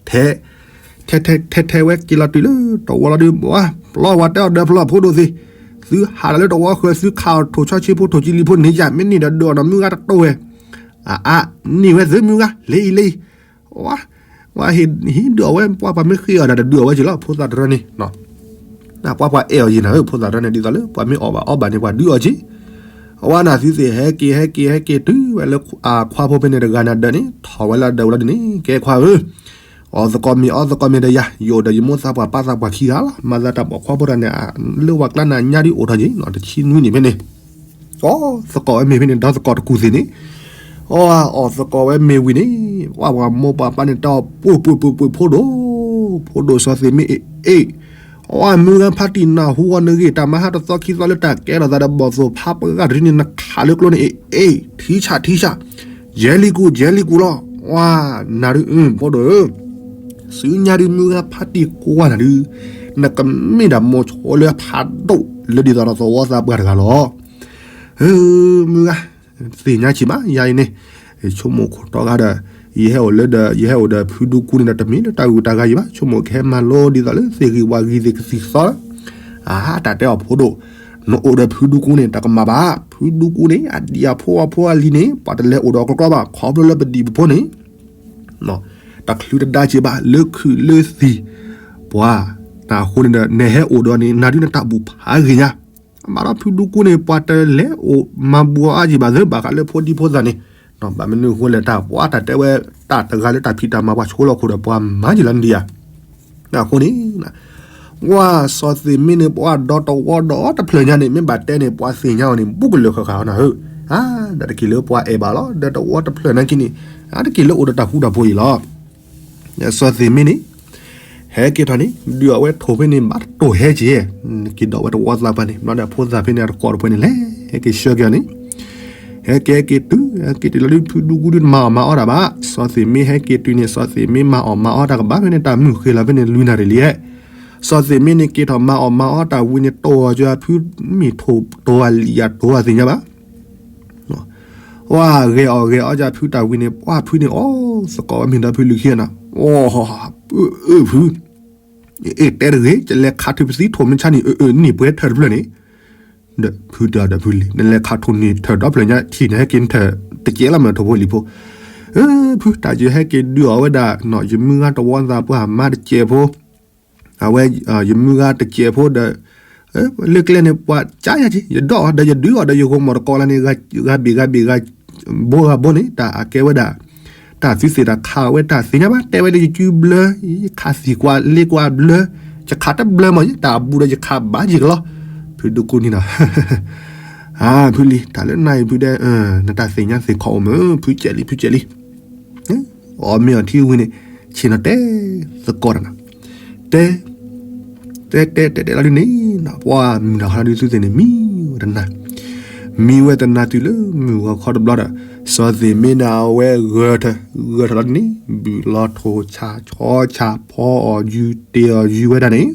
ထဲ ထဲထဲထဲဝဲက့ၤလီၤတုၤလၢတဝီလီၤဒုး ဝဲ ပျီပှၤတဲအီၤဒီး ပျီဖိဒိၣ်သ့ၣ်, သုဟးဒီးလၢတဝီဃၢၤ သုခးအီၤထိၣ်ဆီဆ့ဖိထိၣ်ကံလံၤဖိန့ၢ်ယၤ မ့ၢ်န့ၢ်ဒီးဒုးအီၤနီၢ်မုၢ်ဂၤတတိၢ်ဝဲ, အါအါ, န့ၢ်ဝဲသုမုၢ်ဂၤ လၢအံၤလၢအံၤ, ဝဲ, ဝဲဟ့ၣ်ဒုးအီၤဝဲ ပှၤပှၤမ့ၢ်ဃ့အီၤဒီးတဒုးအီၤဝဲက့ၤလီၤ ဖိသၣ်တရၢန့ၣ် ပှၤပှၤအဲၣ်အီၤယံၤနၤဧၢ ဖိသၣ်တရၢန့ၣ် ဒ်သိးလၢပှၤမ့ၢ်အီၣ်ဘၣ်အီဘၣ်န့ၣ် ပှၤဒုးအီၤက့ၤ, အဝဲနၤသုသ့ၣ်ဟဲက့ၤဟဲက့ၤဟဲက့ၤတုၤဝဲလၢအခွါဖိဖဲန့ၣ်တဂၤန့ၣ်ဒၢးန့ၣ် ထီၣ်ဝဲလၢဒၢးဝဲလီၤဒ်န့ၣ် ကဲခွါဧၢ အီၣ်သကိးမ့ၤအီသကိးမ့ၤဒီးယၤ ယအိၣ်ဒီးယမိၢ်သးပှၢ်ပၢ်သးပှၢ်ခံဂၤလီၤ မၤသးတၢ်ပိာ်ခွါဖိတဂၤန့ၣ် လၢဝၤကျါန့ၣ်ညါဒ်အိၣ်ထီၣ်က့ၤ တဆံနွံန့ၣ်ဖဲန့ၣ် အီၣ်သကိးဝဲမ့ၤဖဲန့ၣ် ဒီသကိးတကူၢ်သ့ၣ်န့ၣ်, အီၣ်သကိးဝဲမ့ၤဝံၤန့ၣ်, ပှၤပှၤမိၢ်ပှၤပၢ်န့ၣ် တၢ်အီၣ်ပှ့ၤပှ့ၤပှ့ၤပှ့ၤဖိဒိၣ်, ဖိဒိၣ်စီၤသ့ၣ်မ့ၢ်အ့ၣ်အ့ၣ်, အီၣ်မုၢ်ဂၤဖးတံၢ်နၢ်ဟူအီၤနဂ့ၢ်တၢ်မၤဟးတသီခံသီလၢတၢ်ကဲထီၣ်သးဒီးဘီၣ်သိၣ်ဖးပှဲၤဂၤတထံၣ်န့ၣ် နခးလၢကျိန့ၣ်အ့ၣ်အ့ၣ် ထံဆးထံဆး, ယဲလံကူၣ်ယဲလံကူၣ်လီၤ, ဝါ, နၤဒုးအုၣ်ဖိဒိၣ်ဧၢ သုညါဒုးမုၢ်ဂၤဖးတံၢ်ကွၢ်နၤဒုး, နကမ့ၢ်ဒၣ်မိၤဆိလၢအဖးဒိၣ်လၢဒ်သိးဒီးသဝီသးပှၢ်တဂၤလီၤ. မုၢ်ဂၤ, သ့ၣ်ညါဆံးမး ယၤအံၤန့ၣ်, ယဆိကမိၣ်ခိၣ်တီဂၤဒီး, ယဟဲအိၣ်လၢဒီး ယဟဲအိၣ်ဒီးဖုဒူကူန့ၣ်ဒီး တမ့ၢ်လၢတၢ်ဂုၤတၢ်ဂၤယံၤဘၣ်, ဆိကမိၣ်ကဟဲမၤလိဒ်သိးလၢသ့ၣ်ဂံၢ်ဝၤဂံၢ်သ့ၣ်ကသံၣ်ကသီလီၤ. အါ တၢ်တဲအီၤဖိဒိၣ်, နအိၣ်ဒီးဖုဒူကူန့ၣ် တၢ်ကမၣ်ဘၣ်, ဖုဒူကူန့ၣ် အဒံၣ်အဖိအဖိအလံၤန့ၣ် ပှၤတလဲၤအိၣ်ဒီးအကျိၤကျိၤဘၣ် ခီဖျိလၢပဒံၣ်ပဖိန့ၣ် တချုးတဒါက့ၤဘၣ် လၢခုးလၢသံၣ်, ပှၤ, တၢ်အဃိန့ၣ်ဒီး နဟဲအိၣ်ဒီးန့ၣ် နၤဒုးနတၢ်ဘူၣ်ဖးဂ့ၤညါ, အမၤဒီးဖုဒူကူန့ၣ် ပှၤတလဲၤအိၣ်မၤဘူၣ်အီၤအါက့ၤဘၣ်သ့ ဘၣ်ဃးလၢဖိဒံဖိသၣ်န့ၣ်, ဘၣ်မနုၤအဃိလဲၣ် တၢ်ပှၤတၢ်တဲဝဲ တၢ်တဂၤလၢတၢ်ဖံးတၢ်မၤပှၤဆိလီၤခိၣ်ဒီးပှၤမၤက့ၤလီၤန့ၣ်ဒံးဧါ. အဃိန့ၣ် ပှၤစီၤသ့ၣ်မ့ၢ်န့ၣ် ပှၤဒီတဝီဒီတဖျၢၣ်ညါန့ၣ် မ့ၢ်ဘၣ်တဲန့ၣ် ပှၤသ့ၣ်ညါအီၤန့ၣ် ဘူးကလၢာ်ဃၣ်ဃၣ်အီၤနၤဧၢ, ဒီးတက့ၢ်လၢပှၤအဲၣ်ဘၣ်လီၤ ဒီတဝီတဖျၢၣ်နာ်က့န့ၣ်, အါတက့ၢ်လၢအိၣ်ဒီးတၢ်ဃူတၢ်ဖိးအံၤလီၤ. စီၤသ့ၣ်မ့ၢ်န့ၣ် ဟဲက့ၤထီၣ်န့ၣ် ဒုးအီၣ်ဝဲထိၣ်ဖဲန့ၣ် ဘၣ်တတိၢ်ဟဲက့ၤ, က့ၤဒီးဝဲတဝီသးပှၢ်န့ၣ် ဘျီဒီးဖိသၣ်ဖဲန့ၣ် အတကိးတပှဲၤန့ၣ်လဲၣ် ဟဲက့ၤဆှၢက့ၤအီၤန့ၣ် ဟဲက့ၤဟဲက့ၤတုၤ ဟဲက့ၤတုၤလီၤဒုး ဖုဒူကူဒုးတမၤအီၣ်မၤအီတၢ်ဘၣ်, စီၤသ့ၣ်မ့ၢ်ဟဲက့ၤတုၤန့ၣ် စီၤသ့ၣ်မ့ၢ်မၤအီၣ်မၤအီတၢ်ကဘၣ်ဖဲန့ၣ် တၢ်မုၢ်ဃ့လီၤဖဲန့ၣ် လွံၢ်နၣ်ရံၣ်လံဟဲ, စီၤသ့ၣ်မ့ၢ်န့ၣ်က့ၤထီၣ်မၤအီၣ်မၤအီတၢ်ဝံၤန့ၣ် တိၢ်အီၤကၢဖုမ့ၢ်ထိၣ်တိၢ်အီၤလံယၤတိၢ်အီၤသ့ၣ်ညါဘၣ်, ဝါ ဂဲၤအီၣ်ဂဲၤအီကၢဖုတၢ်ဝံၤန့ၣ် ပှၤဖုန့ၣ် အီၣ်သကိးဝဲမ့ၤဒီးဖုလံၤခံဂၤနီၤ, အၢ ဖု အ့ၣ် တဲတဂ့ၤ ယလဲၤခးထုးပသံထိၣ်မ့ၢ်ဆါန့ၣ် အၢ အၢ န့ၢ်ပှဲၤထၢၣ်တဖျၢၣ်န့ၣ်, ဒီးဖုတဲအီၤဒီးဖုလံၤ နလဲၤခးထိၣ်န့ၢ်ထၢၣ်ဒီဖျၢၣ်ညါထံၣ်န့ၣ် ဟဲက့ၤနထၢၣ်တကဲလီၤမ့ၢ်ထိၣ်ဖိလံၤဖိ, အၢ ဖု တၢ်ယဟဲက့ၤဒုးအီၣ်ဝဲဒၣ် ယမုၢ်ဂၤတဝီသးပှၢ်မါတစဲးဖိ အဝဲ ယမုၢ်ဂၤတစဲးဖိဒီး လၢကျဲန့ၣ် ပှၤကါယၤက့ၤ ယဒီးအီၤဒီးယဂိၢ်မီၢ်တကိးလၢန့ၣ် ဂၤဘ့ၣ်ဂၤဘ့ၣ်ဂၤ ဘိဂၤဘိန့ၣ် တၢ်အကဲဝဲဒၣ် တၢ်သုသ့ၣ်တၢ်ခးဝဲတၢ်သ့ၣ်ညါဘၣ် တဲဝဲလၢယစုဘျၢ ယခးသံကွၢ်လ့ကွၢ်ဘျၢ ယခးတဘျၢမီၢ် တၢ်အဘူးဒီးယခးဘၣ်ယံၤကလီၤ ဖုဒူကူန့ၣ်နီၤ ဖုလံၤ တၢ်လၢနၤအံၤဖုဒဲ နတၢ်သ့ၣ်ညါသ့ၣ်ခီအိၣ်မ့ၢ် ဖုကဲးလံ ဖုကဲးလံ အီၣ်မ့ၤအီထံဝံၤန့ၣ် ဆ့ၣ်နီၤတဲသကိးတၢ်နီၤ တဲ တဲတဲတဲတဲလီၤဒုးန့ၣ် ပှၤမုၢ်နၤခီဒုးသုသ့ၣ်န့ၣ် မံဝဲတနၤ မံဝဲတနၤတုၤလၢမုၢ်ဂီၤခီတဘျီဒီး စီၤသ့ၣ်မ့ၢ်န့ၣ်အဝဲဂၢၢ်ထၢၣ် ဂၢၢ်ထၢၣ်လီၤဒုးန့ၣ် ဘုၣ်လီၤထိၣ်ဆၣ်ဆီဆၣ်ဖီအီၣ်ယုၢ်တ့ၢ်အီၣ်ယုၢ်ဝဲဒၣ်န့ၣ်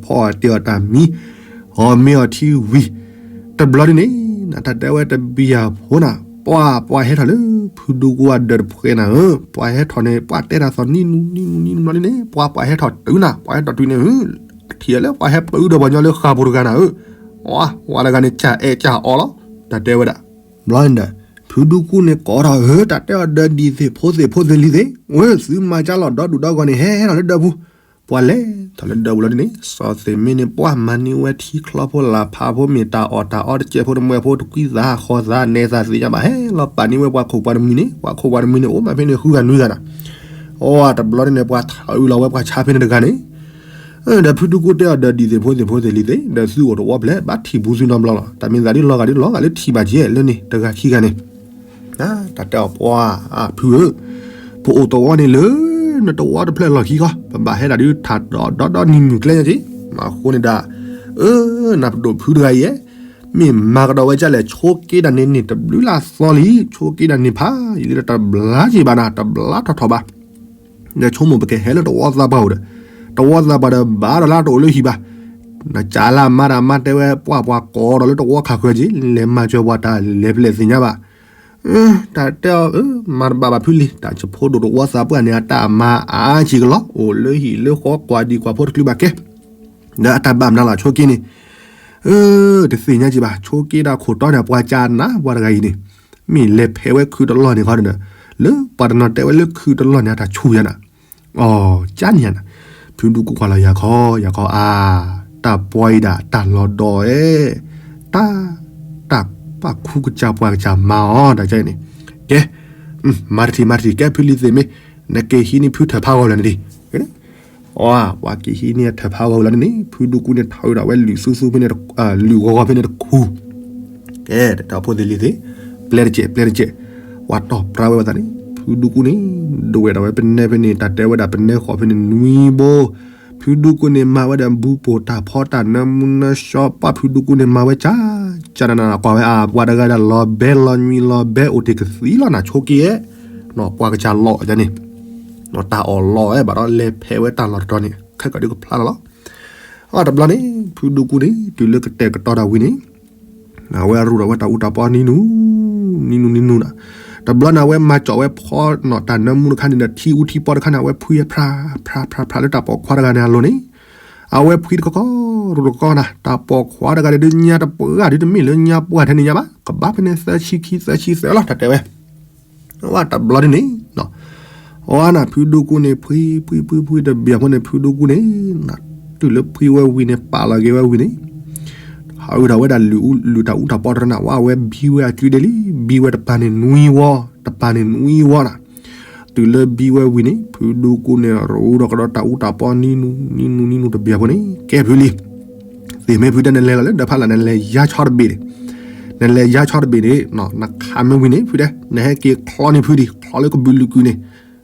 ဖီအီၣ်တ့ၢ်အီၣ်တၢ်မံ အီၣ်မ့ၤအီထံဝံၤ တဘျီဒုးန့ၣ် တၢ်တဲဝဲတဘံယၤဖိနၤ ပှၤပှၤဟဲထီၣ်လၢ ဖုဒူကူအဒၢးတဖှဲနၤဧၢ ပှၤဟဲထီၣ်န့ၣ် ပှၤတဲတၢ်သီၣ်နံၣ်နံၣ်နံၣ်နံၣ်ဘျီဒုးန့ၣ် ပှၤပှၤဟဲထီၣ်တုၤနၤ ပှၤဟဲထီၣ်တုၤန့ၣ်ဧၢ ထံၣ်လၢပှၤဟဲပၢဒီးပှၤညီလၢဃာ်ပူၤတဂၤနၤဧၢ ဝါ ဝါတဂၤန့ၣ် ကၢ်အဲၣ်ကၢ်အီလီၤ တၢ်တဲဝဲဒၣ် ဘျီန့ၣ်ဒီး ဖုဒူကူန့ၣ်ကိးထီၣ်ဧၢ တၢ်တဲအီၤဒၢးဒ်သ့ၣ်ဖိသ့ၣ်ဖိသ့ၣ်လံၤသ့ၣ် ဝဲသုမၤကၢလီၤဒီဒူၣ်ဒီဂီၢ်န့ၣ် ဟဲဟဲထီၣ်လၢဒၢးပူၤ ပှၤလဲၤထီၣ်လၢဒၢးပူၤလီၤဒ်န့ၣ် စီၤသ့ၣ်မ့ၢ်န့ၣ် ပှၤမၤန့ၢ်ဝဲထံချီဖိလၢ်ဖးဖိမ့ၢ်တၢ်အီၣ်တၢ်အီတစဲးဖိတမှဲၤဖိတကွံသးဃီသးနဲသးသ့ၣ်ညါဘၣ် ဟဲလီၤပာ်န့ၢ်ဝဲပှၤခိၣ်ပှၤတမှံၤန့ၣ် ပှၤခိၣ်ပှၤတမှံၤန့ၣ် အိၣ်မးဖဲန့ၣ်ဃုဂၤနွံဂၤနၤ အတဘျီန့ၣ် ပှၤထးအုးလီၤဝဲပှၤဆါဖဲန့ၣ်တဂၤန့ၣ် ဒီးဖုဒူကူတဲအီၤဒီးဒ်သ့ၣ်ဖိသ့ၣ်ဖိသ့ၣ်လံၤသ့ၣ် ဒီးသုအိၣ်တဝီပျဲၢ် ဘၣ်ထံၣ်ဘူးသုနီတဘျီလီၤ တၢ်မ့ၢ်သးဒ်လီၤဂာ်ဒ်လီၤဂာ်လၢထံၣ်ဘၣ်က့ၤလၢန့ၣ် တဂၤခံဂၤန့ၣ် တၢ်တဲအီၤပှၤ ဖုဧၢ ပအိၣ်တဝီန့ၣ်လၢ နတဝီတဖျၢၣ်လီၢ်ခံခီ ပဘၣ်ဟဲဒၣ်ဒုးထးဒီးဒီဒီနံၤမုၢ်ကျဲညါက့ၤ အဃိန့ၣ်ဒၣ် အၢ နပဒိၣ်ဖုတဂၤအံၤ မ့ၢ်မၤကဒီးဝဲကၢ်လဲၣ် ဆိးက့ဒၣ်န့ၣ်န့ၣ် တဘျုးလၢအသီလံ ဆိးက့ဒၣ်န့ၣ်ဖး ယလၢတဘျါက့ၤဘၣ်နၤ တဘျါထီၣ်ထီၣ်ဘၣ် ဒီးဆိကမိၣ်ပကဟဲလၢတဝီသးပှၢ်အိၣ်ဒီး တဝီသးပှၢ်ဒီးဘၣ်ဒီးလၢတအိၣ်လၢဟံၣ်ဘၣ် နကၢ်လၢမါတၢ်မါတဲဝဲပှၢ်ပှၤကိးဒီးလၢတဝီခးဃၢၤက့ၤ လဲၤမၤစၢၤပှၤတၢ်လဲၤပလဲၣ်သ့ၣ်ညါဘၣ် တၢ်တဲအီၤ မၤတဘၣ်ဘၣ်ဖုလံၤ တၢ်ဆၢဖိဒိၣ်တဝီသးပှၢ်န့ၣ် အတၢ်မၤအါက့ၤကလီၤ အိၣ်လၢဟံၣ်လၢဃီကွၢ်ဒံကွၢ်ဖိတချုးဘၣ်ကဲ ဒီးအတၢ်ဘၣ်မနုၤလီၤ ဆိးက့န့ၣ်, အၢ တသ့ၣ်ညါက့ၤဘၣ် ဆိးက့ဒီးခိၣ်တီန့ၣ် ပှၤကၢ်နး ပှၤတဂၤအံၤန့ၣ်, မ့ၢ်လဲၤဖဲးဝဲခုတလီၢ်န့ၣ်ခီဒီး, လၢပှၤတနီၤတဲဝဲလၢခုတလီၢ်န့ၣ် အတၢ်ဆူၣ်ယၤနၤ, အီၤ ကၢ်န့ၣ်ယၤနၤ, ဖုဒူကူကွၢ်လီၤယၤခီ ယၤခီအါ, တၢ်ပှီအံၤဒၣ်တၢ်လီၤဒီးအဲ, တၢ်, တၢ်ပာ်ခူကစၢ်ပှၤကစၢ်မၤအီၤ တၢ်ကဲန့ၣ်, ကဲ, မၤတထံၣ်မၤတထံၣ် ကဲဖုလံၤသ့ၣ်မ့ၢ်, နက့ၤဟံးန့ၢ်ဖုထၢၣ်ဖးဂီၤလၢနဒံး အီၤ ပှၤက့ၤဟံးန့ၢ်ထၢၣ်ဖးဂီၤဝံၤလီၤန့ၣ်န့ၣ် ဖုဒူကူန့ၣ် ထီၣ်ဝဲဒၣ်ဝဲလုၢ်သူသူဖဲန့ၣ်, လုၢ်ဂီၤဂီၤဖဲန့ၣ်တခူၣ်, ကဲ တၢ်ဖိသ့ၣ်လံၤသ့ၣ်, ပျဲတကဲး ပျဲတကဲး, ပှၤတီၢ်ပြါဝဲအသးန့ၣ် ဖုဒူကူန့ၣ်, ဒိးဝဲဒၣ်ဝဲပနဲဖဲန့ၣ် တၢ်တဲဝဲဒၣ်ပနဲဃီၤဖဲန့ၣ်နွံဘိ, ဖုဒူကူန့ၣ် မၤဝဲဒၣ်ဘူပိာ်တၢ်ဖီတၢ်နၢမူနၢဆှီ ပှၤဖုဒူကူန့ၣ် မၤဝဲကၢ်, ကၢ်နးနး ကွၢ်ဝဲအါ ပှၤတဂၤဒၣ်လီၤဘဲလီၤညွံးလီၤဘဲအိၣ်တ့ၢ်ကသံလီၤနၤ ဆိးက့ဧဲ, ပှၤကစၢ်လီၤန့ၣ် တၢ်အီၣ်လီၤဝဲဘၣ်ဒီး လဲၤဖဲးဝဲတၢ်လီၢ်တတီၤန့ၣ် ခဲကဒုကဖျါလီၤလီၤ. အတဘျီန့ၣ် ဖုဒူကူန့ၣ် တုၤလၢကတဲာ်ကတီၤတၢ်ဝံၤန့ၣ်, အဝဲရူၢ်ဒီးဝဲတၢ်အူတၢ်ပီနံၤနူ, နံၤနူနံၤနူနၤ, တဘျီန့ၣ် အဝဲမၤကၠီၣ်ဝဲဖီနီၣ်တၢ်နၢမူတခါန့ၣ်ဒီး ထံအူထံပီတခါန့ၣ် အဝဲဖှံဝဲဖြါဖြါဖြါဖြါလၢတၢ်ပိာ်ခွါတဂၤန့ၣ်အလိၤန့ၣ်, အဝဲဖှံတကီကီ ရူၢ်တကီကီနၤ, တၢ်ပိာ်ခွါတဂၤန့ၣ်ဒုးညါတပှၢ်ဒုးတမ့ၢ်လၢညါပှၢ်ထဲန့ၣ်ညါဘၣ်, ကဘၣ်ဖဲန့ၣ်သၢဆံခံသၢဆံသၢလီၤ တၢ်တဲဝဲ ဝဲတဘျီဒ်န့ၣ်, အဝဲနၤ ဖုဒူကူန့ၣ် ဖှံဖှံဖှံဖှံတဘျီဖိန့ၣ် ဖုဒူကူန့ၣ်, တုၤလၢဖှံဝဲဝံၤန့ၣ် ပာ်လီၤက့ၤဝဲဝံၤန့ၣ်, ဟးအုၣ်ထီၣ်ဝဲဒၣ်လုၢ်အူလုၢ်တၢ်အူတၢ်ပီတရၢနၤ ဝဲအဝဲဘံဝဲအကုဒဲလံ, ဘံဝဲတပၤန့ၣ်နွံဝီ, တပၤန့ၣ်နွံဝီနၤ, တုၤလၢဘံဝဲဝံၤန့ၣ် ဖုဒူကူန့ၣ် ရူၢ်ဒီးကဒီးတၢ်အူတၢ်ပီနံၤနူနံၤနူနံၤနူတဘျီဖိန့ၣ် ကဲဖုလံၤ သ့ၣ်မ့ၢ်ဖုတဲနလဲၤလီၤလၢဒီဖးလၢ် နလဲၤယါဆီတဘ့ၣ်န့ၣ်, နလဲၤယါဆီတဘ့ၣ်န့ၣ် နခးမ့ၢ်ဝံၤန့ၣ် ဖုတဲ နဟဲက့ၤချီန့ၢ်ဖုဒံး ချီလၢကဘုးလုာ်ကုန့ၣ်,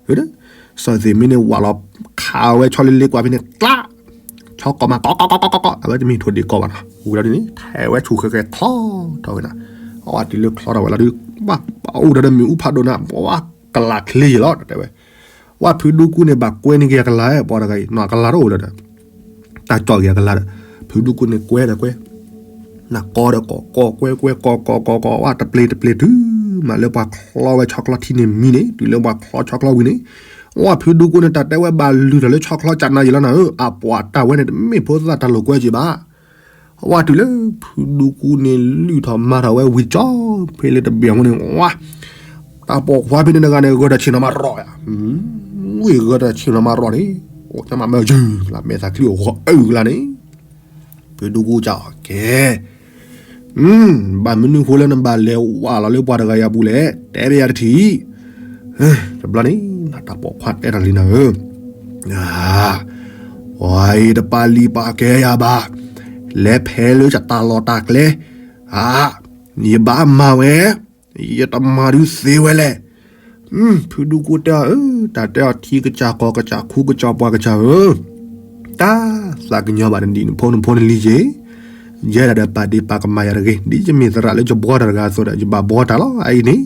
စီၤသ့ၣ်မ့ၢ်န့ၣ် ဝးလီၤခးဝဲဆီလ့လ့ကွၢ်ဖဲန့ၣ် ကျး, ဆီကိးမး ကိးကိးကိးကိးကိးကိး အဝဲတမ့ၢ်ထိၣ်ဒ့ၣ်ကိးဘၣ်နီၤ, ဝံၤလီၤဒ်န့ၣ် ထဲးဝဲဆူၣ်ဃဲဃဲချီထီၣ်ဝဲနၤ, အဝဲတုၤလၢချီထီၣ်ဝဲလီၤဒုး, ဘၣ်ပအိၣ်ဒီးမ့ၣ်အူဖးဒိၣ်နၤ ပဝဲကလးချ့ယဲၢ်လီၤ တဲဝဲ ဝဲဖုဒူကူန့ၣ် ဘၣ်ကွဲန့ၢ်က့ၤအကလၤ ပှၤတဂၤအံၤ နီၢ်ကလၤတအိၣ်လၢၤဒီး တၢ်ကၠီၣ်က့ၤအကလၤဒီး ဖုဒူကူန့ၣ်ကွဲဒီးကွဲ နၤကိးဒီးကိး ကိးကွဲကွဲ ကိးကိးကိး ဝဲတပျ့ၤတပျ့ၤတုၤမးလၢပှၤချီဝဲဆီချီထံန့ၣ်မံန့ၣ် တုၤလၢပှၤချီဆီချီဝံၤန့ၣ် ဝဲဖုဒူကူန့ၣ် တၢ်တဲဝဲဘၣ်လုၢ်ထီၣ်လၢဆီချီကနၤယံာ်လီၤနၤဧၢ အပှၤတၢ်ဝဲန့ၣ် တမ့ၢ်ဖိသၣ်တၢ်လိာ်ကွဲက့ၤဘၣ် ဝဲတုၤလၢဖုဒူကူန့ၣ် လုၢ်ထီၣ်မၤထီၣ်ဝဲဝံၤကၠီ ဖဲလၢတဘ့ၣ်အဃိန့ၣ် ဝဲ တၢ်ပိာ်ခွါဖဲန့ၣ်တဂၤန့ၣ် ဂၢၢ်တၢ်ဆ့ၣ်နီၤမးရီၣ်ယါ ဝ့ၢ်ဂၢၢ်တၢ်ဆ့ၣ်နီၤမးရီၣ်န့ၣ် အိၣ်တၢ်မၤမၢယုၤလၢမဲာ်သၣ်ချံအိၣ်ဃီအုၣ်ကလါန့ၣ် ဖုဒူကူကၠီကဲ ဘၣ်မနုၤဃိလၢနဘၣ်လဲၤဝးလီၤလၢပှၤတဂၤအံၤအပူၤလဲၣ် တဲဘၣ်ယၤတထံၣ် တဘျီန့ၣ် တၢ်ပိာ်ခွါတဲတၢ်လံနၤဧၢ ပှၤအံၤတပာ်လံၤပာ်ကဲယၤဘၣ် လဲၤဖဲးလၢယတၢ်လီၢ်တၢ်ကျဲ အါ ယဘၣ်မၤဝဲ ယတမၤဒုးသ့ဝဲလဲၣ် ဖုဒူကူတဲအီၤ တၢ်တဲအီၤထံကစၢ်ကီၢ်ကစၢ်ခူကစၢ်ပှၤကစၢ်ဧၢ တၢ်သးကညီၤဘၣ်နဒံၣ်နဖိနဖိနလံၤက့ၤ ယဲဒၣ်ဒီးပာ်ဒ့ၣ်ပာ်ကမၣ်ယၤတဂ့ၤ ဒ်ယမ့ၢ်သရၣ်လၢယဘှီတၢ်တဂၤအသိးဒီး ယဘၣ်ဘှီတၢ်လီၤ အအံၤန့ၣ်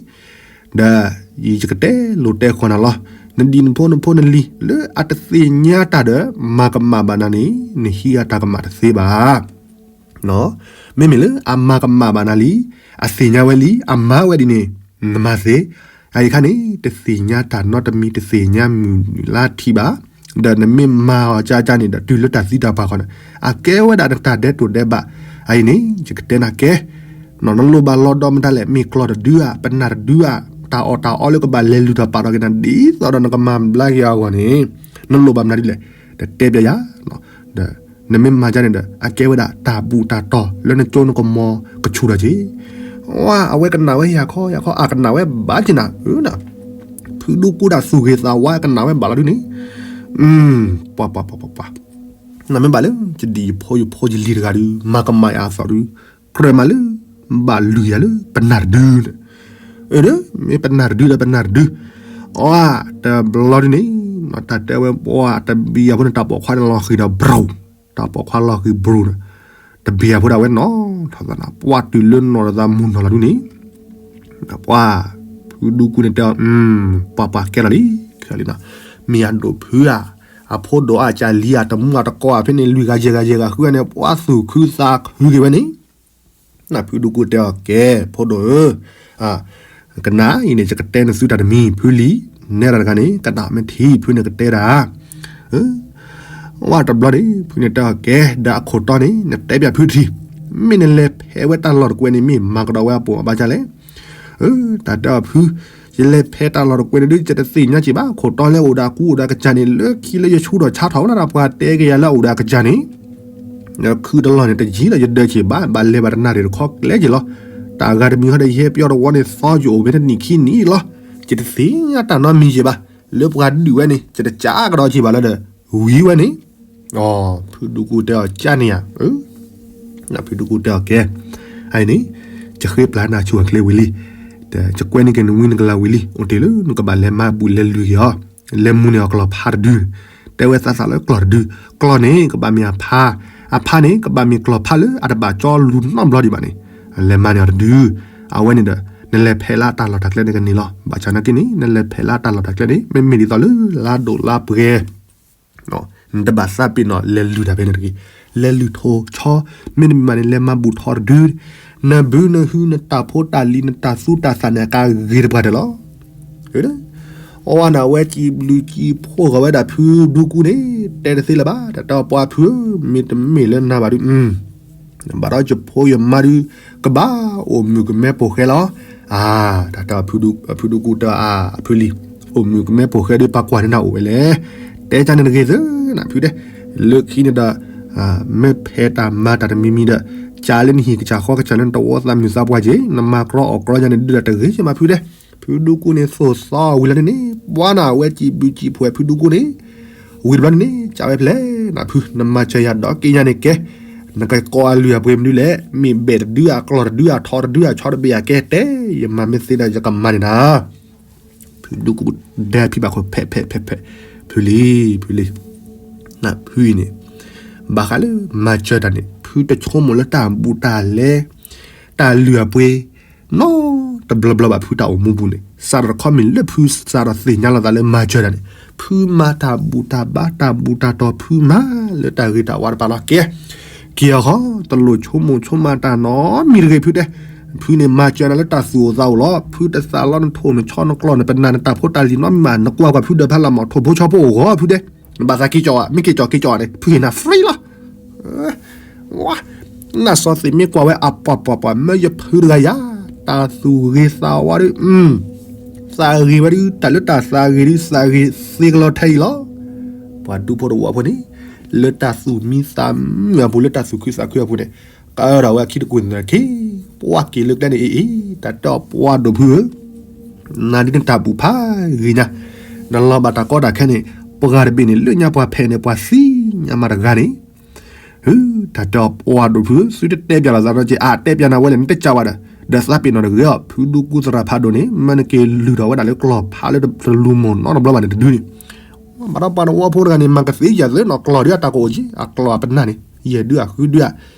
ဒီးယကတဲလိာ်တဲဃီနၤလီၤ နဒံၣ်နဖိနဖိနလံၤ လၢအတသ့ၣ်ညါတၢ်ဒီး မၤကမၣ်ဘၣ်နၤန့ၣ် နဟံးအတၢ်ကမၣ်တသ့ဘၣ် မ့မ့ၢ်လၢအမၤကမၣ်ဘၣ်နၤလံ အသ့ၣ်ညါဝဲလံ အမၤဝဲဒ်န့ၣ် နမၤသ့ အအံၤခါန့ၣ် တသ့ၣ်ညါတၢ်နီတမံၤ တသ့ၣ်ညါမုၢ်နံၤလါထံးဘၣ် ဒီးနမ့ၢ်မၤအီၤကၢ်ကၢ်န့ၣ်ဒီး တုၤလၢတၢ်သံတၢ်ပှၢ်ခီန့ၣ် အကဲဝဲဒၣ်နတၢ်ဒဲးတိာ်ဒဲးဘး အအံၤန့ၣ် ယကတဲနၤကဲ နလိၣ်ဘၣ်လီၤဒီမတၤလဲၣ် မ့ၢ်ကျီၢ်တဒုဧါ ပနၢ်တဒုဧါ တၢ်အီၣ်တၢ်အီလၢကဘၣ်လဲၤလုၢ်ထီၣ်ပာ်ထီၣ်က့ၤနၤ ဒ်သိးဒီးနကမၤဘျါက့ၤအဂီၢ်န့ၣ် နလိၣ်ဘၣ်မနုၤဒ်လဲၣ် တတဲပျဲယၤ ဒီးနမ့ၢ်မၤကၢ်န့ၣ်ဒီး အကဲဝဲဒၣ်တၢ်ဘူၣ်တၢ်တီၤလၢနကၠိနကမီၤကဆူၣ်ထီၣ်က့ၤ ဝါ အဝဲကနၣ်ဝဲယၤခီယၤခီ အကနၣ်ဝဲဘၣ်က့ၤနၤဧၢနၤ ဖုဒူကူတၢ်သူၣ်ဂ့ၤသးဝါကနၣ်ဝဲဘၣ်လီၤဒုန့ၣ် ပှၤပှၤပှၤပှၤပှၤ နမ့ၢ်ဘၣ်လၢ ယဒံၣ်ယဖိယဖိယလံၤတဂၤဒု မၤကမၣ်ယၤအသီၣ်ဒု ကြၢးမးလၢ ဘၣ်လုၢ်ယၤလၢပနၢ်တဒုန့ၣ် အၢ မ့ၢ်ပနၢ်တဒုဒီးပနၢ်တဒု အီ တဘျီဒုန့ၣ် တၢ်တဲဝဲပှၤတဘံယၤဖိန့ၣ် တၢ်ပိာ်ခွါန့ၣ်လီၤဃံၤဒီး ဘြူၤ တၢ်ပိာ်ခွါလီၤဃံၤ ဘြူၤန့ၣ် တဘံယၤဖိဒၣ်ဝဲနီၤထီၣ်သးနီၤ ပှၤတုၤလၢနီၢ်တသးမုၢ်နီၢ်လီၤဒုန့ၣ် ပှၤ ဖုဒူကူန့ၣ်တဲအီၤ ပှၤပှၤကဲလီၤလံ ကဲလီၤလံနီၤ မ့ၢ်အဒိၣ်ဖုဧါ အဖိဒိၣ်အကၢ်လံဧါ တမူအတကိးဧါ ဖဲန့ၣ် လွံၢ်ဂၤယဲၢ်ဂၤယဲၢ်ဂၤဃုဂၤန့ၣ် ပှၤသူၣ်ခုသးခုက့ၤဝဲန့ၣ် ဖုဒူကူတဲအီၤ ကဲ ဖိဒိၣ်ဧၢ ကနၣ်အံၤန့ၣ် ယကတဲနသုတၢ်တမံၤ ဖုလံၤ နဲတၢ်တဂၤန့ၣ် ကနၣ်မ့ၢ်ထံ ဖုန့ၣ်ကတဲဒၣ် ဝဲတဘျီန့ၣ် ဖုန့ၣ်တဲအီၤ ကဲ ဒီးအခိၣ်တီန့ၣ် နတဲပၠးဖုတထံၣ်, မ့ၢ်နလဲၤဖဲးဝဲတၢ်လီၢ်တကွဲးန့ၣ် မ့ၢ်မၤကဒီးဝဲအပိာ်အဘါကလဲၣ်. အၢ တၢ်တဲအီၤဖု, ယလဲၤဖဲးတၢ်လီၢ်တကွဲးန့ၣ်ဒုး ယတသ့ၣ်ညါက့ၤဘၣ်, ခိၣ်တီလၢအိၣ်ဒီးအကူအိၣ်ဒီးအကစၢ်န့ၣ် လၢခံလၢယဆူၣ်ထီᣣ်ဆါထီၣ်ဝဲဒၣ်ဒီး ပှၤတဲက့ၤယၤလၢအအိၣ်ဒီးအကစၢ်န့ၣ် ခုတလီၢ်န့ၣ် တယံာ်ဒီးယဒၢးက့ၤဘၣ်, ဘၣ်လဲၤဘၣ်တနၣ်ရံၣ်တခီကျဲက့ၤလီၤ. တၢ်ဂၤတမံၤဟီဒီး ယဟဲပယီတဝီန့ၣ် သီယအိၣ်ဖဲတနံၣ်ခံနံၣ်လီၤ. ယတသ့ၣ်ညါတၢ်နီတမံၤက့ၤဘၣ်, လၢပှၤဒုးဝဲန့ၣ် ယတကးကဒီးက့ၤဘၣ်လၢဒီး ဝံၤဝဲန့ၣ်. ဖုဒူကူတဲအီၤ ကၢ်န့ၣ်ဧါ. ဖုဒူကူတဲအီၤ ကဲ, အန့ၣ် ယဃ့ပျၢ်နၤဆူၣ်အချ့ဝံၤလံ, ယကွဲန့ၢ်က့ၤနဝံနကလၤဝံၤလံ, အိၣ်တ့ၢ်လၢနကဘၣ်လဲၤမၤဘူၣ်လဲၤလုၢ်က့ၤအီၤ, လဲၤမူန့ၢ်အီၤကျီၢ်ဖးတဒု, တဲဝဲသးသးလၢကျီၢ်တဒု, ကျီၢ်န့ၣ် ကဘၣ်မ့ၢ်အဖါ, အဖါန့ၣ်ကဘၣ်မ့ၢ်ကျီၢ်ဖးလၢအတဘၣ်ကၠီလူၤနီတဘျီဒံးဘၣ်န့ၣ်, လဲၤမၤန့ၢ်အီၤတဒု, အဝဲန့ၣ်ဒီး နလဲၤဖဲးလၢတၢ်လီၢ်တၢ်ကျဲန့ၣ်ကန့ၢ်လီၤ. ဘၣ်ဆၣ်နာ်က့န့ၣ် နလဲၤဖဲးလၢတၢ်လီၢ်တၢ်ကျဲန့ၣ် မ့မ့ၢ်ဒ်သိးလၢလါဒိၣ်လါပှဲၤ နတဘၣ်သးပ့ၤနီၣ်လဲၤလုၢ်တၢ်ဖဲန့ၣ်တဂ့ၤ, လဲၤလုၢ်ထိၣ်ဆီ, မ့တမ့ၢ်ဘၣ်န့ၣ် လဲၤမၤဘူၣ်ထီတဒု, နဘုနဟု နတၢ်ဖိတၢ်လံၤ နတၢ်သူတၢ်သၣ်န့ၣ် အကါဂ့ၤတပှၢ်တၢၢ်လီၤ. အဝဲန့ၣ် အဝဲစံးဘျုးစံးဖှိၣ်ဂီၤဝဲဒၣ်ဖုဒူကူန့ၣ် တဲတသ့လၢၤဘၣ်, တၢ်တဲအီၤ ပှၤဖုဧၢ, မ့တမ့ၢ်လၢနၤဘၣ်ဒုး ဘၣ်ဒီးယဖိယမါဒုး ကဘၣ်အိၣ်မုာ်ကမဲပိာ်ဃဲလီၤ. အါ, တၢ်တဲအီၤ ဖုဒူကူတဲအီၤ အဖုလံၤ, အိၣ်မုာ်ကမဲပိာ်ဃဲဒုး ပှၤကွၢ်န့ၢ်နၤအိၣ်ဝဲလဲၣ်. တဲကၢန့ၣ်တဂ့ၤသၢနၤဖုတဲ, လၢခံန့ၣ်ဒီး မ့ၢ်ဖဲးတၢ်မၤတၢ်တမံၤမံၤဒီး ကၢလၢနဟံၣ်ကစၢ်ဃီကစၢ်လၢနတဝီသးမုာ်သးပှၢ်က့ၤ နမၤကြီအီၣ်ကြီယါန့ၣ်ဒုးဒီးတဂ့ၤက့ၤမးဖုတဲ. ဖုဒူကူန့ၣ်သိၣ်သီဝံၤလီၤန့ၣ်န့ၣ် ပှၤနၤဝဲစံးဘျုးစံးဖှိၣ်ဖုဒူကူန့ၣ် ဝံၤတဘျီန့ၣ်န့ၣ် ကၢဝဲဖဲလဲၣ်နၤဖု နမၤစၢၤယၤဒီးက့ညါန့ၣ်ကဲ, နကကိးအလုၢ်အပှ့ၤမနုၤလဲၣ်, မ့ၢ်ဘဲၣ်တဒု အကျီၢ်တဒု အထီတဒု အဆီတဘ့ၣ် အကဲတဲ, ယမၤမ့ၢ်သ့ဒီးယကမၤန့ၢ်နၤ. ဖုဒူကူဒဲဖံဘၣ်ခိၣ်ဖဲးဖဲးဖဲးဖဲး, ဖုလံၤ ဖုလံၤ, နဖုအံၤန့ၣ် ဘၣ်ဃးလၢမၤစၢၤတၢ်န့ၣ် ဖုတဆိကမိၣ်လၢတၢ်ဘူးတၢ်လဲ တၢ်လုၢ်အပှ့ၤ နီတဘျီဘျီဘၣ် ဖုတၢ်အိၣ်မူပူၤန့ၣ် စးထီၣ်တခီမ့ၢ်လၢဖုစးထီၣ်သ့ၣ်ညါလီၤသးလၢမၤစၢၤတၢ်န့ၣ် ဖုမၤတၢ်ဘူၣ်တၢ်ဘါ တၢ်ဘူၣ်တၢ်တီၤ ဖုမၤလၢတၢ်ဂ့ၤတၢ်ဝါတပၤလီၤ. ကဲ, က့ၤအီၤဃီ တလိၣ်ဆိကမိၣ်ဆိကမးတၢ်နီတမံၤတဂ့ၤ ဖုတဲ. ဖုန့ၣ်မၤစၢၤနၤလၢတၢ်သူၣ်အိၣ်သးအိၣ်လီၤ. ဖုတသးလီနထိၣ်နဆီနကျီၢ်နပနၢ်နတၢ်ဖိတၢ်လံၤနီတမံၤဘၣ်. နကွၢ်ကွၢ်ဖုဒၢးဖးလၢ်မး ထိၣ်ဖိဆီဖိအိၣ်ဂီၤ ဖုတဲ. နဘၣ်သးက့ၤကီးဧါ, မ့ၢ်က့ၤကီးက့ၤကီးန့ၣ် ဖုဟ့ၣ်နၤ free လီၤ. ဝါ, နစီၤသ့ၣ်မ့ၢ်ကွၢ်ဝဲအပှၤပှၤပှၤ မၢယဖုတဂၤယၤ, တၢ်သူၣ်ဂ့ၤသးဝါဒီး သးဂ့ၤဝဲဒုး တၢ်လၢတၢ်သးဂ့ၤဒုး သးဂ့ၤသ့ကလီၤထဲအံၤလီၤ. ပှၤဒူဖိတဝီဖိန့ၣ် လၢတၢ်သူၣ်မံသးမုာ်အပူၤ လၢတၢ်သူၣ်ခုသးခုအပူၤန့ၣ် ကဒီးဝဲခံတကွံာ်န့ၣ်ခံ ပှၤက့ၤလၢကျဲန့ၣ်အံၤအံၤ တၢ်တဲအီၤပှၤဒိၣ်ဖုဧၢ နၤဒ်နတၢ်ဘူၣ်ဖးဂ့ၤညါ, နလီၤဘၣ်တၢ်ကီတၢ်ခဲန့ၣ် ပှၤတဘ့ၣ်န့ၣ် လၢညါပှၤဖဲးန့ၣ် ပှၤသံညါမးတဂၤန့ၣ် တၢ်တဲအီၤပှၤဒိၣ်ဖုဧၢ သုတတဲပၠးလီၤသးဒီးက့ၤ အါ တဲပၠးနၤဝဲလဲၣ် နတကးဝဲဒီး ဒီးသးပ့ၤနီၣ်တဂ့ၤအီၤ ဖုဒူကူသရၣ်ဖးဒိၣ်န့ၣ် မၢနက့ၤလုၢ်ထီၣ်ဝဲဒၣ်လၢကျီၢ်ဖးလၢတလူၤမိၢ်နီတဘျီဘၣ်န့ၣ်တဒုန့ၣ် ဘၣ်ဒီးပှၤတဝီဖိတဂၤန့ၣ် မၤကသ့ယၤသ့နီၤ ကျီၢ်ဒုးအတၢ်ကအိၣ်က့ၤ အကျီၢ်အပနၢ်န့ၣ် ယဲၢ်ဒုအဃုဒုအ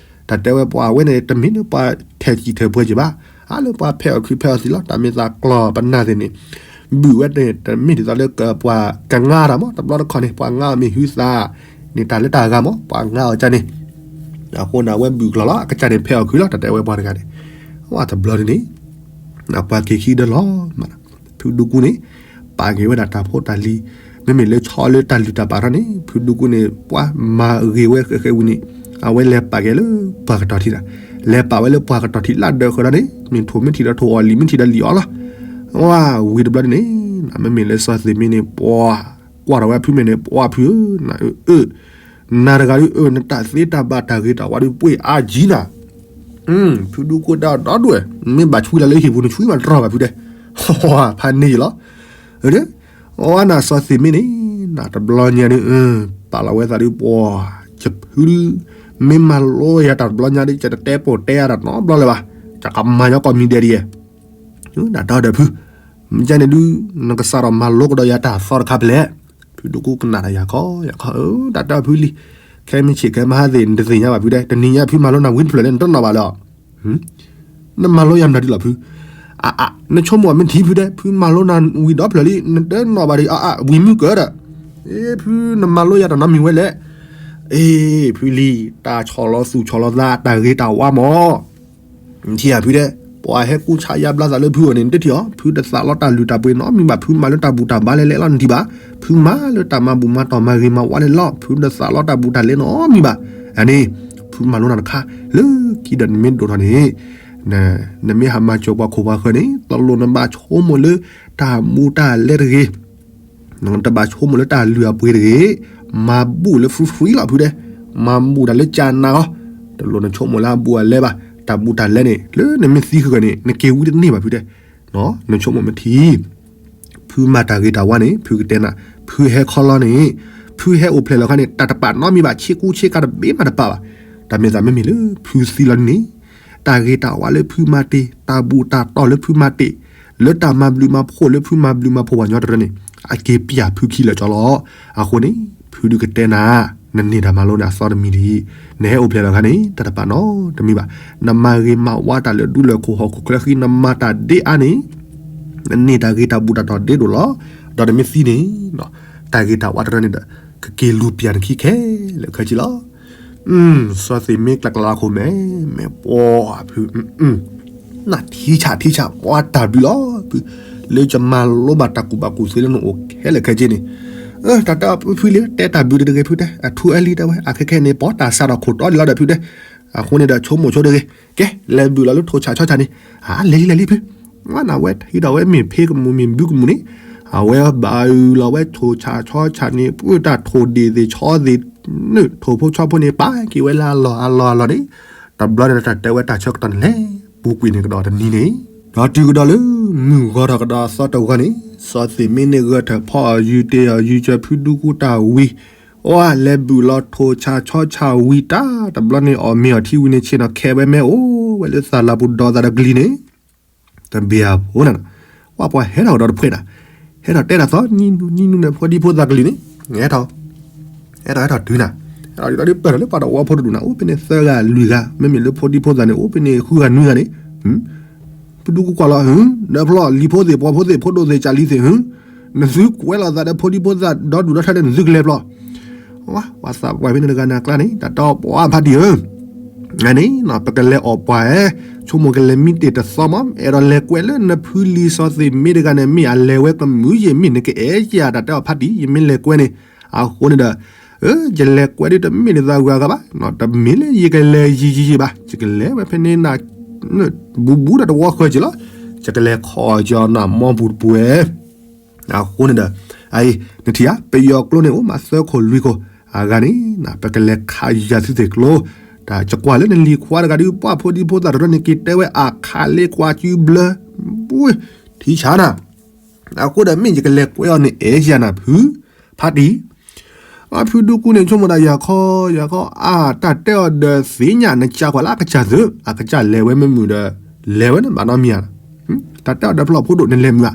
တၢ်တဲဝဲပှၤဝဲန့ၣ် တမ့ၢ်လၢပှၤထဲးစံၣ်ထဲးပှဲၤက့ၤဘၣ် အါလၢပှၤဖဲးအီၣ်ခုဖဲးအီၣ်သံလီၤ တၢ်မ့ၢ်သးကျီၢ်ပနၢ်သ့ၣ်န့ၣ် ဘုၣ်ဝဲန့ၣ် တမ့ၢ်ဒ်သိးလၢပှၤကငါတၢ်မး တဘျီတခီၣ်န့ၣ် ပှၤငါအီၤမ့ၢ်ဟုသးန့ၣ် တၢ်လၢတၢ်ဂၤမး ပှၤငါအီၤကန့ၣ် အဃိန့ၣ် အဝဲဘုၣ်ကျီၢ်လီၤ အကစၢ်န့ၣ်ဖဲးအီၣ်ခုလီၤ တၢ်တဲဝဲပှၤတဂၤန့ၣ် ဝဲတဘျီန့ၣ်န့ၣ် ပှၤက့ၤခံဒီးလီၤ ဖုဒူကူန့ၣ် ပာ်က့ၤဝဲဒၣ်တၢ်ဖိတၢ်လံၤ မ့မ့ၢ်လၢဆီလၢတၢ်လုၢ်တၢ်ပာ်ထီၣ်န့ၣ် ဖုဒူကူန့ၣ် ပှၤမၤဂ့ၤဝဲဃဲးဃဲးဝံၤန့ၣ် အဝဲလဲၤပာ်က့ၤလၢပှၤကတီၤထံးတၢ် လဲၤပာ်ဝဲလၢပှၤကတီၤထံးလၢဒၢးဃုာ်ဒီးန့ၣ် မ့ၢ်ထိၣ်မ့ၢ်ထံးဒီးထိၣ်အီၤ လံာ်မ့ၢ်ထံးဒီးလံာ်အီၤလီၤ ဝံၤတဘျီန့ၣ်န့ၣ် မ့မ့ၢ်လၢစီၤသ့ၣ်မ့ၢ်န့ၣ် ပှၤကွၢ်ထီၣ်ဝဲဖုမ့ၢ်န့ၣ် ပှၤဖုဧၢ နအၢ နၤတဂၤဒုးအၢ နတၢ်သ့တၢ်ဘၣ်တၢ်ဂ့ၤတၢ်ဝါဒုးပှ့ၤအါကံနၤ ဖုဒူကူတဲအီၤဒီဒူၣ်ဝဲ မ့ၢ်ဘၣ်ဆွံလၢလၢဟံၣ်ပူၤ နဆွံမးတြီၢ်ဘၣ်ဖုတဲ ဖးန့ၢ်ယလီၤ အဝဲနၤစီၤသ့ၣ်မ့ၢ်န့ၣ် နတဘျီညါဒုး ပာ်လီၤဝဲသးဒုးပှၤ ယဖုဒုး မ့ၢ်မၤလိယၤတၢ်တဘျီညါဒုး ယတတဲပိာ်တဲအါတၢ်နီတဘျီလၢၤဘၣ် ယကမၤညီကီၢ်မံၤဒဲးဒ်ယဲ နတၢ်ဒီးဖု မ့ၢ်ကဲန့ၣ်ဒုး နကစးထီၣ်မၤလိကဒီးယၤတၢ်သီတခါဖဲလဲၣ် ဖုဒူကူကနၣ်တၢ်ယၤခီ ယၤခီ တၢ်တဲဖုလံ ခဲမုၢ်ဆ့ၣ်ခဲမုၢ်ဟါသ့ၣ် နတသ့ၣ်ညါဘၣ်ဖုတဲ တနံၤညါဖုမၤလိနၤဝံၤတဖျၢၣ်လၢနတနီၣ်ဘၣ်လၢၤ နမၤလိယၤမနုၤဒ်လီၤဖု အ နဆိကမိၣ်အမ့ၢ်ထံဖုတဲ ဖုမၤလိနၤဝံၤဒီဖျၢၣ်လံ နတနီၣ်ဘၣ်ဒံး အ ဝံၤမုၢ်ကၢဒီး အ့ ဖုနမၤလိယၤတၢ်နီတမံၤဝဲလဲၣ် အ့ ဖုလံ တၢ်ဆီၣ်လီၤသူၣ်ဆီၣ်လီၤသး တၢ်ဂ့ၤတၢ်ဝါမး နထံၣ်ဧါဖုတဲ ပှၤဟဲကူၣ်ဆါယါဘျါသးလၢဖုအီၤန့ၣ် နတထံၣ်အီၤ ဖုတသးလီတၢ်လုၢ်တၢ်ပှ့ၤနီတမံၤဘၣ် ဖုမၤလၢတၢ်ဘူၣ်တၢ်ဘါလဲၣ်လဲၣ်လီၤ နထံၣ်ဘၣ် ဖုမၤလၢတၢ်မၤဘူၣ်မၤတီၢ်မၤဂ့ၤမၤဝါန့ၣ်လီၤ. ဖုတသးလီတၢ်ဘူၣ်တၢ်လဲနီတမံၤဘၣ်. အန့ၣ် ဖုမၤလိနၤတခါ လၢခံဒီးနမ့ၢ်ဒိၣ်ထီၣ်န့ၣ် နမ့ၢ်ဟးမၤစၢၤပှၤခိၣ်ပှၤဃၢၤန့ၣ် တလိၣ်နဘၣ်ဆိကမိၣ်လၢတၢ်မူတၢ်လဲတဂ့ၤ တဘၣ်ဆိကမိၣ်လၢတၢ်လုၢ်အပှ့ၤတဂ့ၤ, မၤဘူၣ်လၢ free free လီၤဖုတဲ, မၤဘူၣ်တၢ်လၢကၢနၤလီၤ. တလိၣ်နဆိကမိၣ်လၢအဘူးအလဲဘၣ်, တၢ်ဘူးတၢ်လဲန့ၣ် လၢနမ့ၢ်သံဃုာ်ဂၤန့ၣ် နက့ၤဝံတန့ၢ်ဘၣ်ဖုတဲ, နဆိကမိၣ်မ့ၢ်ထံ ဖုမၤတၢ်ဂ့ၤတၢ်ဝါန့ၣ် ဖုကတဲနၤ, ဖုဟဲခီလီၤန့ၣ်, ဖုဟဲအိၣ်ဖျဲၣ်လီၤခါန့ၣ် တၢ်တပာ်နီတမံၤဘၣ်, ဆ့ကူဆ့ကၤတဘ့ၣ်မးတပာ်ဘၣ်. တၢ်မ့ၢ်သးမ့မ့ၢ်လၢဖုသံလီၤန့ၣ် တၢ်ဂ့ၤတၢ်ဝါလၢဖုမၤတ့ၢ်, တၢ်ဘူၣ်တၢ်တီၢ်လၢဖုမၤတ့ၢ်, လၢတၢ်မၤဘျုးမၤဖှိၣ်လၢဖုမၤဘျုးမၤဖှိၣ်ပှၤညီတရၢန့ၣ် အက့ၤပျၢ်ဖုခံလၢာ်ကၠီလီၤ. အဃိန့ၣ် ဖုဒုးကတဲနၤ, နန့ၢ်တၢ်မၤလိန့ၣ်အသီတမံၤလံ. နဟဲအိၣ်ဖျဲၣ်လီၤခါန့ၣ် တၢ်တပာ်နီတမံၤဘၣ်. နမၤဂ့ၤမၤဝါတၢ်လၢဒူလၢၢ်ခိၣ်ဟီၣ်ခိၣ်ချၢဃံ, နမၤတၢ်ဒ်အါန့ၣ် နန့ၢ်တၢ်ဂ့ၤတၢ်ဘူၣ်တၢ်တီၢ်ဒ်ဒိၣ်လီၤ. ဒီးနမ့ၢ်သံန့ၣ် တၢ်ဂ့ၤတၢ်ဝါတရၢန့ၣ်ဒီး ကက့ၤလူၤပျၢ်နခံခဲလၢာ်ခဲဆ့လီၤ. စီၤသ့ၣ်မ့ၢ်ကျးကျးလၢခိၣ်မဲာ်, မဲာ်ပှီၤဖု, နၢ်ထံဆးထံဆး ပှၤတၢ်ဘျုးလီၤဖု, လၢယမၤလိဘၣ်တၢ်ကူၣ်ဘၣ်ကူၣ်သ့လၢနအိၣ်ခဲလၢာ်ခဲဆ့န့ၣ်, တၢ်တဲအီၤဖုလံ တဲတၢ်ဘျုးတဂ့ၤဖုတဲ, အထူအလံတဲဝဲ, အခဲခဲန့ၣ် ပှၤတၢ်စးထီၣ်ခိၣ်တီလံလီၤဒီးဖုတဲ, အဃိန့ၣ်ဒီးဆိကမိၣ်ဆိတဂ့ၤ, ကဲ လဲၤဘုၣ်လီၤလၢထိၣ်ဆးဆီဆးန့ၣ်, အါ လဲၤလံလဲၤလံဖု, ဝဲနဝဲထံၣ်ဒီးဝဲမ့ၢ်ဖ့ကမူၣ်မ့ၢ်ဘုကမူၣ်န့ၣ်, အဝဲဘၣ်အုၣ်လီၤဝဲထိၣ်ဆးဆီဆးန့ၣ် ပှၢ်တၢ်ထိၣ်ဒ့ၣ်သ့ၣ်ဆီသ့ၣ်, နထိၣ်ဖိဆီဖိန့ၣ် ပာ်က့ၤဝဲလၢအလီၢ်အလီၢ်အလီၢ်န့ၣ်, တဘျီန့ၣ်တၢ်တဲဝဲတၢ်ဆၢကတီၢ်န့ၣ်လဲၤ, ပူၤကွံာ်န့ၣ်ကဒီးတနံၤန့ၣ်, ဒီးတုၤကဒီးလၢ မုၢ်ဂီၤထီၣ်ကဒီးအသီတဂီၤန့ၣ်, စီၤသ့ၣ်မ့ၢ်န့ၣ်ဂဲၤထၢၣ်ဖီအီၣ်ယုၢ်တ့ၢ်အီၣ်ယုၢ်စၢၤဖုဒူကူတၢ်ဝံၤ, အဝဲလဲၤဘုၣ်လီၤထိၣ်ဆးဆီဆးဝံၤတၢ်, တဘျီန့ၣ်အီၣ်မ့ၤအီၣ်ထံဝံၤန့ၣ် ဆ့ၣ်နီၤခဲဝဲမ့ၢ်အိၣ်ဝဲလၢသးလၤပူၤဒီးသးဒီးကလံၤန့ၣ်, တဘ့ၣ်အဖိနၤ, ဝဲပှၤဟဲထီၣ်ကဒီးတဖှဲးနၤ, ဟဲထီၣ်တဲတၢ်သီ နံၤနံၤနံၤနံၤ ဖိဒံဖိသၣ်ကလံၤန့ၣ်, ဟဲထီၣ်, ဟဲထီၣ်ဟဲထီၣ်တုၤနၤ, ဟဲထီၣ်ဒ်သိးဒ်ပၢၢ်ထီၣ်လၢပှၤတဝီဖိတဒူၣ်နၤ, အိၣ်ဖဲန့ၣ်သၢဂၤလွံၢ်ဂၤ, မ့မ့ၢ်လၢဖိဒံဖိသၣ်န့ၣ် အိၣ်ဖဲန့ၣ်ဃုဂၤနွံဂၤန့ၣ်, ဖုဒူကူကွၢ်လီၤ, ဒီးဖျီလံၤဖိသ့ၣ်ပှီၤဖိသ့ၣ်ဖိဒိၣ်သ့ၣ်ကၢ်လံၤသ့ၣ်, နသုကွဲးလိာ်သးဒီးဖိဒံဖိသၣ်ဒီဒူၣ်ဒီထၢန့ၣ် နသုကလဲၤဖျီ, ဝဲသးပှၢ်ဖဲန့ၣ်တဂၤန့ၣ်အကျါန့ၣ် တၢ်တဲအီၤပှၤဖးတံၢ်ဧၢ အန့ၣ် ပကလဲၤအီၣ်ပှၤဧၢ, ဆိကမိၣ်ကလဲၤမံတ့ၢ်တသီမး, အဲၣ်ဒိးလဲၤကွဲးလၢနဖုလံၤစီၤသ့ၣ်မ့ၢ်တဂၤန့ၣ် မ့ၢ်အလဲၤဝဲကမုာ်ယဲၢ်မ့ၢ်နကအဲၣ်ယၤ တၢ်တဲအီၤဖးတံၢ် ယမ့ၢ်လဲၤကွဲးန့ၣ်, အဃိန့ၣ်ဒီး ယလဲၤကွဲးဒ်တမ့ၢ်ဒ်သိးဂၤဂၤဘၣ်, တမ့ၢ်လၢယကလဲၤယံာ်ယံာ်ယံာ်ဘၣ်, ယကလဲၤဝဲဖဲန့ၣ်နၤ ဘူးဘူးဒီးတဝီဃၢၤက့ၤလီၤ, ယကလဲၤခီအီၤက့ၤအီၤနၤ မီပူၤတပူၤဝဲ အဃိန့ၣ်ဒီး အအံၤ နထံၣ်ဧါ ပယီၤကျိန့ၣ်အိၣ်မးသၢခိၣ်လွံၢ်ခိၣ်, အဂၤန့ၣ် ပကလဲၤခးယၤသုသ့ၣ်ကျိ, တၢ်ယကွၢ်လၢနလံၤခွါတဂၤဒုး ပှၢ်ဖိဒံဖိသၣ်တရၢန့ၣ် က့ၤတဲဝဲအခးလ့ကွၢ်စုဘျၢ, ထံဆးနၤ, အဃိဒီးမ့ၢ်ယကလဲၤကွဲးအီၤန့ၣ် အဲၣ်ယၤနၤဖု, ဖးတံၢ် အဖုဒူကူန့ၣ် ဆိကမိၣ်ဒၣ်ယၤခီ, ယၤခီ, အါ တၢ်တဲအီၤဒီးသ့ၣ်ညါ နကကွၢ်လၢအကစၢ်သု, အကစၢ်လဲၤဝဲမ့ၢ်မုာ်ဒီး လဲၤဝဲန့ၣ်ဘၣ်နီတမံၤဧါ, တၢ်တဲအီၤဒီးဖျီၣ်ဖိဒိၣ်န့ၣ်လဲၤမုာ်ဧါ,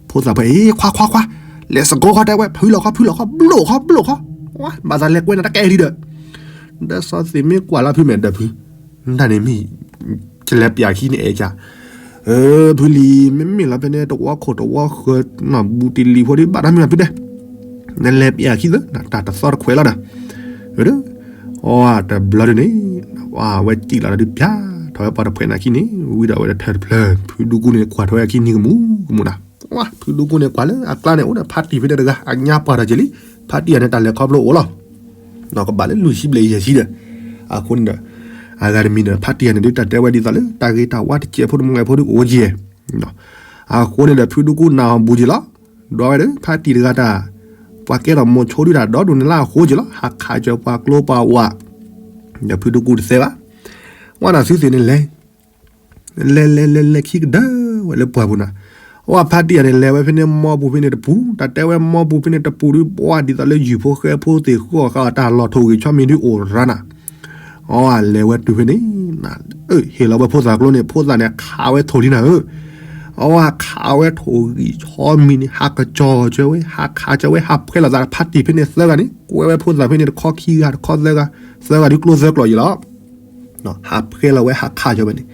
ဖိသၣ်ပှဲၤ အ့ ခွါခွါခွါ, လဲၤစကိခီတဲဝဲ ဖုလီၤခီ ဖုလီၤခီ ဘျိၣ်ခီ ဘျိၣ်ခီ, ဝဲ ဘၣ်သးလဲၤကွဲးနၤတကဲလံဒီး, ဒီးစီၤသ့ၣ်မ့ၢ်ကွၢ်လၢဖုမဲာ်ဒီးဖု, တၢ်န့ၣ်မ့ၢ် ကလဲၤပျၢ်ခံန့ၣ်အဲၣ်ယၤ ဖုလံၤ မ့မ့ၢ်လီၤဖဲန့ၣ် တဝီခိၣ်တဝီဃၢၤ နဘူးတံၢ်လံၤဖိဒံး ဘၣ်တၢ်မ့ၢ်ဖုတဲ, နလဲၤပျၢ်ခံသၢ တၢ်တသီတခွဲးလီၤဒီး, အဝဲတဘျီဒုန့ၣ် ဝဲစံၣ်လီၤဒီးဒုးပျၢ်ထီၣ်ဝဲပှၤတဖှဲးနၤခံန့ၣ် ဝံၤဒီးအဝဲတထၢၣ်တဖျၢၣ် ဖုဒူကူန့ၣ်ကွၢ်ထီၣ်ဝဲအခံန့ၣ်ကမူကမူနၤ, ဖုဒူကူန့ၣ်ကွၢ်လၢအကျါန့ၣ် အိၣ်ဒီးဖါတံၢ်ဖဲန့ၣ်တဂၤ အညါပှၢ်ထီၣ်က့ၤလံ, ဖါတံၢ်အန့ၣ်တၢ်လဲၤခီဖျိအိၣ်လီၤ ကဘၣ်လၢလွံၢ်ဆံဘျဲၣ်ယဲၢ်ဆံဒီး, အဃိန့ၣ်ဒီး အဂၤတမံၤဒီး ဖါတံၢ်အန့ၣ်ဒုးတၢ်တဲဝဲဒ်သိးလၢ တၢ်ဂ့ၤတၢ်ဝါတစဲးဖိတမှဲၤဖိဒုးအိၣ်က့ၤ, အဃိန့ၣ်ဒီး ဖုဒူကူနၢ်ဟူဘူးက့ၤလီၤ, ဒီးဝဲဒီး ဖါတံၢ်တဂၤတၢ်, ပှၤကဲထီၣ်မိၤဆိဒုးတၢ်ဒီဒူၣ်န့ၣ်လၢအဃိက့ၤလီၤ, ဟးခးစၢၤပှၤကျိပှၤဝး, ဒီးဖုဒူကူတသဲဘၣ်, ဝဲနသုသ့ၣ်န့ၣ်လဲၤ လဲၤလဲၤလဲၤလဲၤခံကဒါဝဲလၢပှၢ်ပူၤနၤ, အဝဲဖါတံၢ်အန့ၣ်လဲၤဝဲဖဲန့ၣ်မီပူၤဖဲန့ၣ်တပူၤ, တၢ်တဲဝဲမီပူၤဖဲန့ၣ်တပူၤဒုး ပှၢ်ဒ်သိးလၢယုၢ်ဖိဃဲဖိသ့ၣ်ဃုအီၣ်ဃာ်အီၤတၢ်လီၢ်ထိၣ်ဂံၢ်ဆီမံၤဒုးအိၣ်ရၤနၤ, အဝဲလဲၤဝဲတုၤဖဲန့ၣ်, ဟ့ၣ်လီၤဝဲဖိသၣ်ကျိန့ၣ် ဖိသၣ်န့ၣ်ခးဝဲထိၣ်လံနၤဧၢ, အဝဲခးဝဲထိၣ်ဂံၢ်ဆီမံၤန့ၣ် ဟးကစီၤစၢၤဝဲ ဟးခးစၢၤဝဲ ဟးဖှဲလီၤသးဖါတံၢ်ဖဲန့ၣ်သၢဂၤန့ၣ် ကွဲဝဲဖိသၣ်ဖဲန့ၣ်တခီခံဂၤတခီသၢဂၤ, သၢဂၤဒုးကျိသၢကျီၢ်ယံၤလီၤ ဟးဖှဲလီၤဝဲဟးခးကၢၤဝဲန့ၣ်,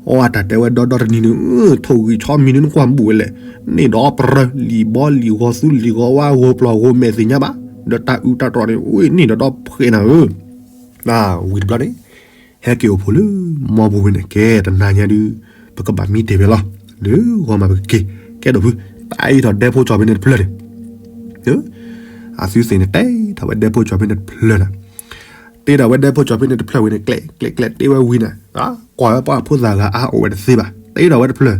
အဝဲတၢ်တဲဝဲဒီဒီတနံၤန့ၣ်, ထိၣ်ဂံၢ်ဆီမံၤန့ၣ်နကွၢ်ဘူးဝဲလဲၣ်, န့ၢ်ဒီးပြၢလံာ်ဘီလံာ်ဂီၤသူလံာ်ဂီၤဝါဂီၤပျီၢ်ဂီၤမဲာ်သ့ၣ်ညါဘၣ်, ဒီးတၢ်အုးတၢ်တြီၢ်န့ၣ် အ့ၣ် န့ၢ်ဒီးဒီဖှဲးနၤဧၢ, ဝံၤတဘျီန့ၣ်, ဟဲက့ၤအိၣ်ဖှိၣ်လၢမီပူၤဖဲန့ၣ် ကဲတနၤညါဒုး, ပကဘၣ်မံတ့ၢ်ဖဲလီၤ, လၢဂီၤမးပကက့ၤ, ကဲဒိၣ်ဖု, တၢ်အံၤထီၣ်ဒဲဖိကၠီဖဲန့ၣ်တဖျၢၣ်န့ၣ် အသုသ့ၣ်န့ၣ် တ့ထီၣ်ဝဲဒဲဖိကၠီၤဖဲန့ၣ်တဖျၢၣ်နၤ, တ့ထီၣ်ဝဲဒဲဖိကၠီၤဖဲန့ၣ်တဖျၢၣ်ဝံၤန့ၣ် ကျဲးကျဲးကျဲးတ့ဝဲဝံၤနၤ, ကွၢ်ဝဲပှၤဖိသၣ်ဂၤအါအိၣ်ဝဲတသ့ဘၣ်, တ့ထီၣ်ဝဲတဖျၢၣ်,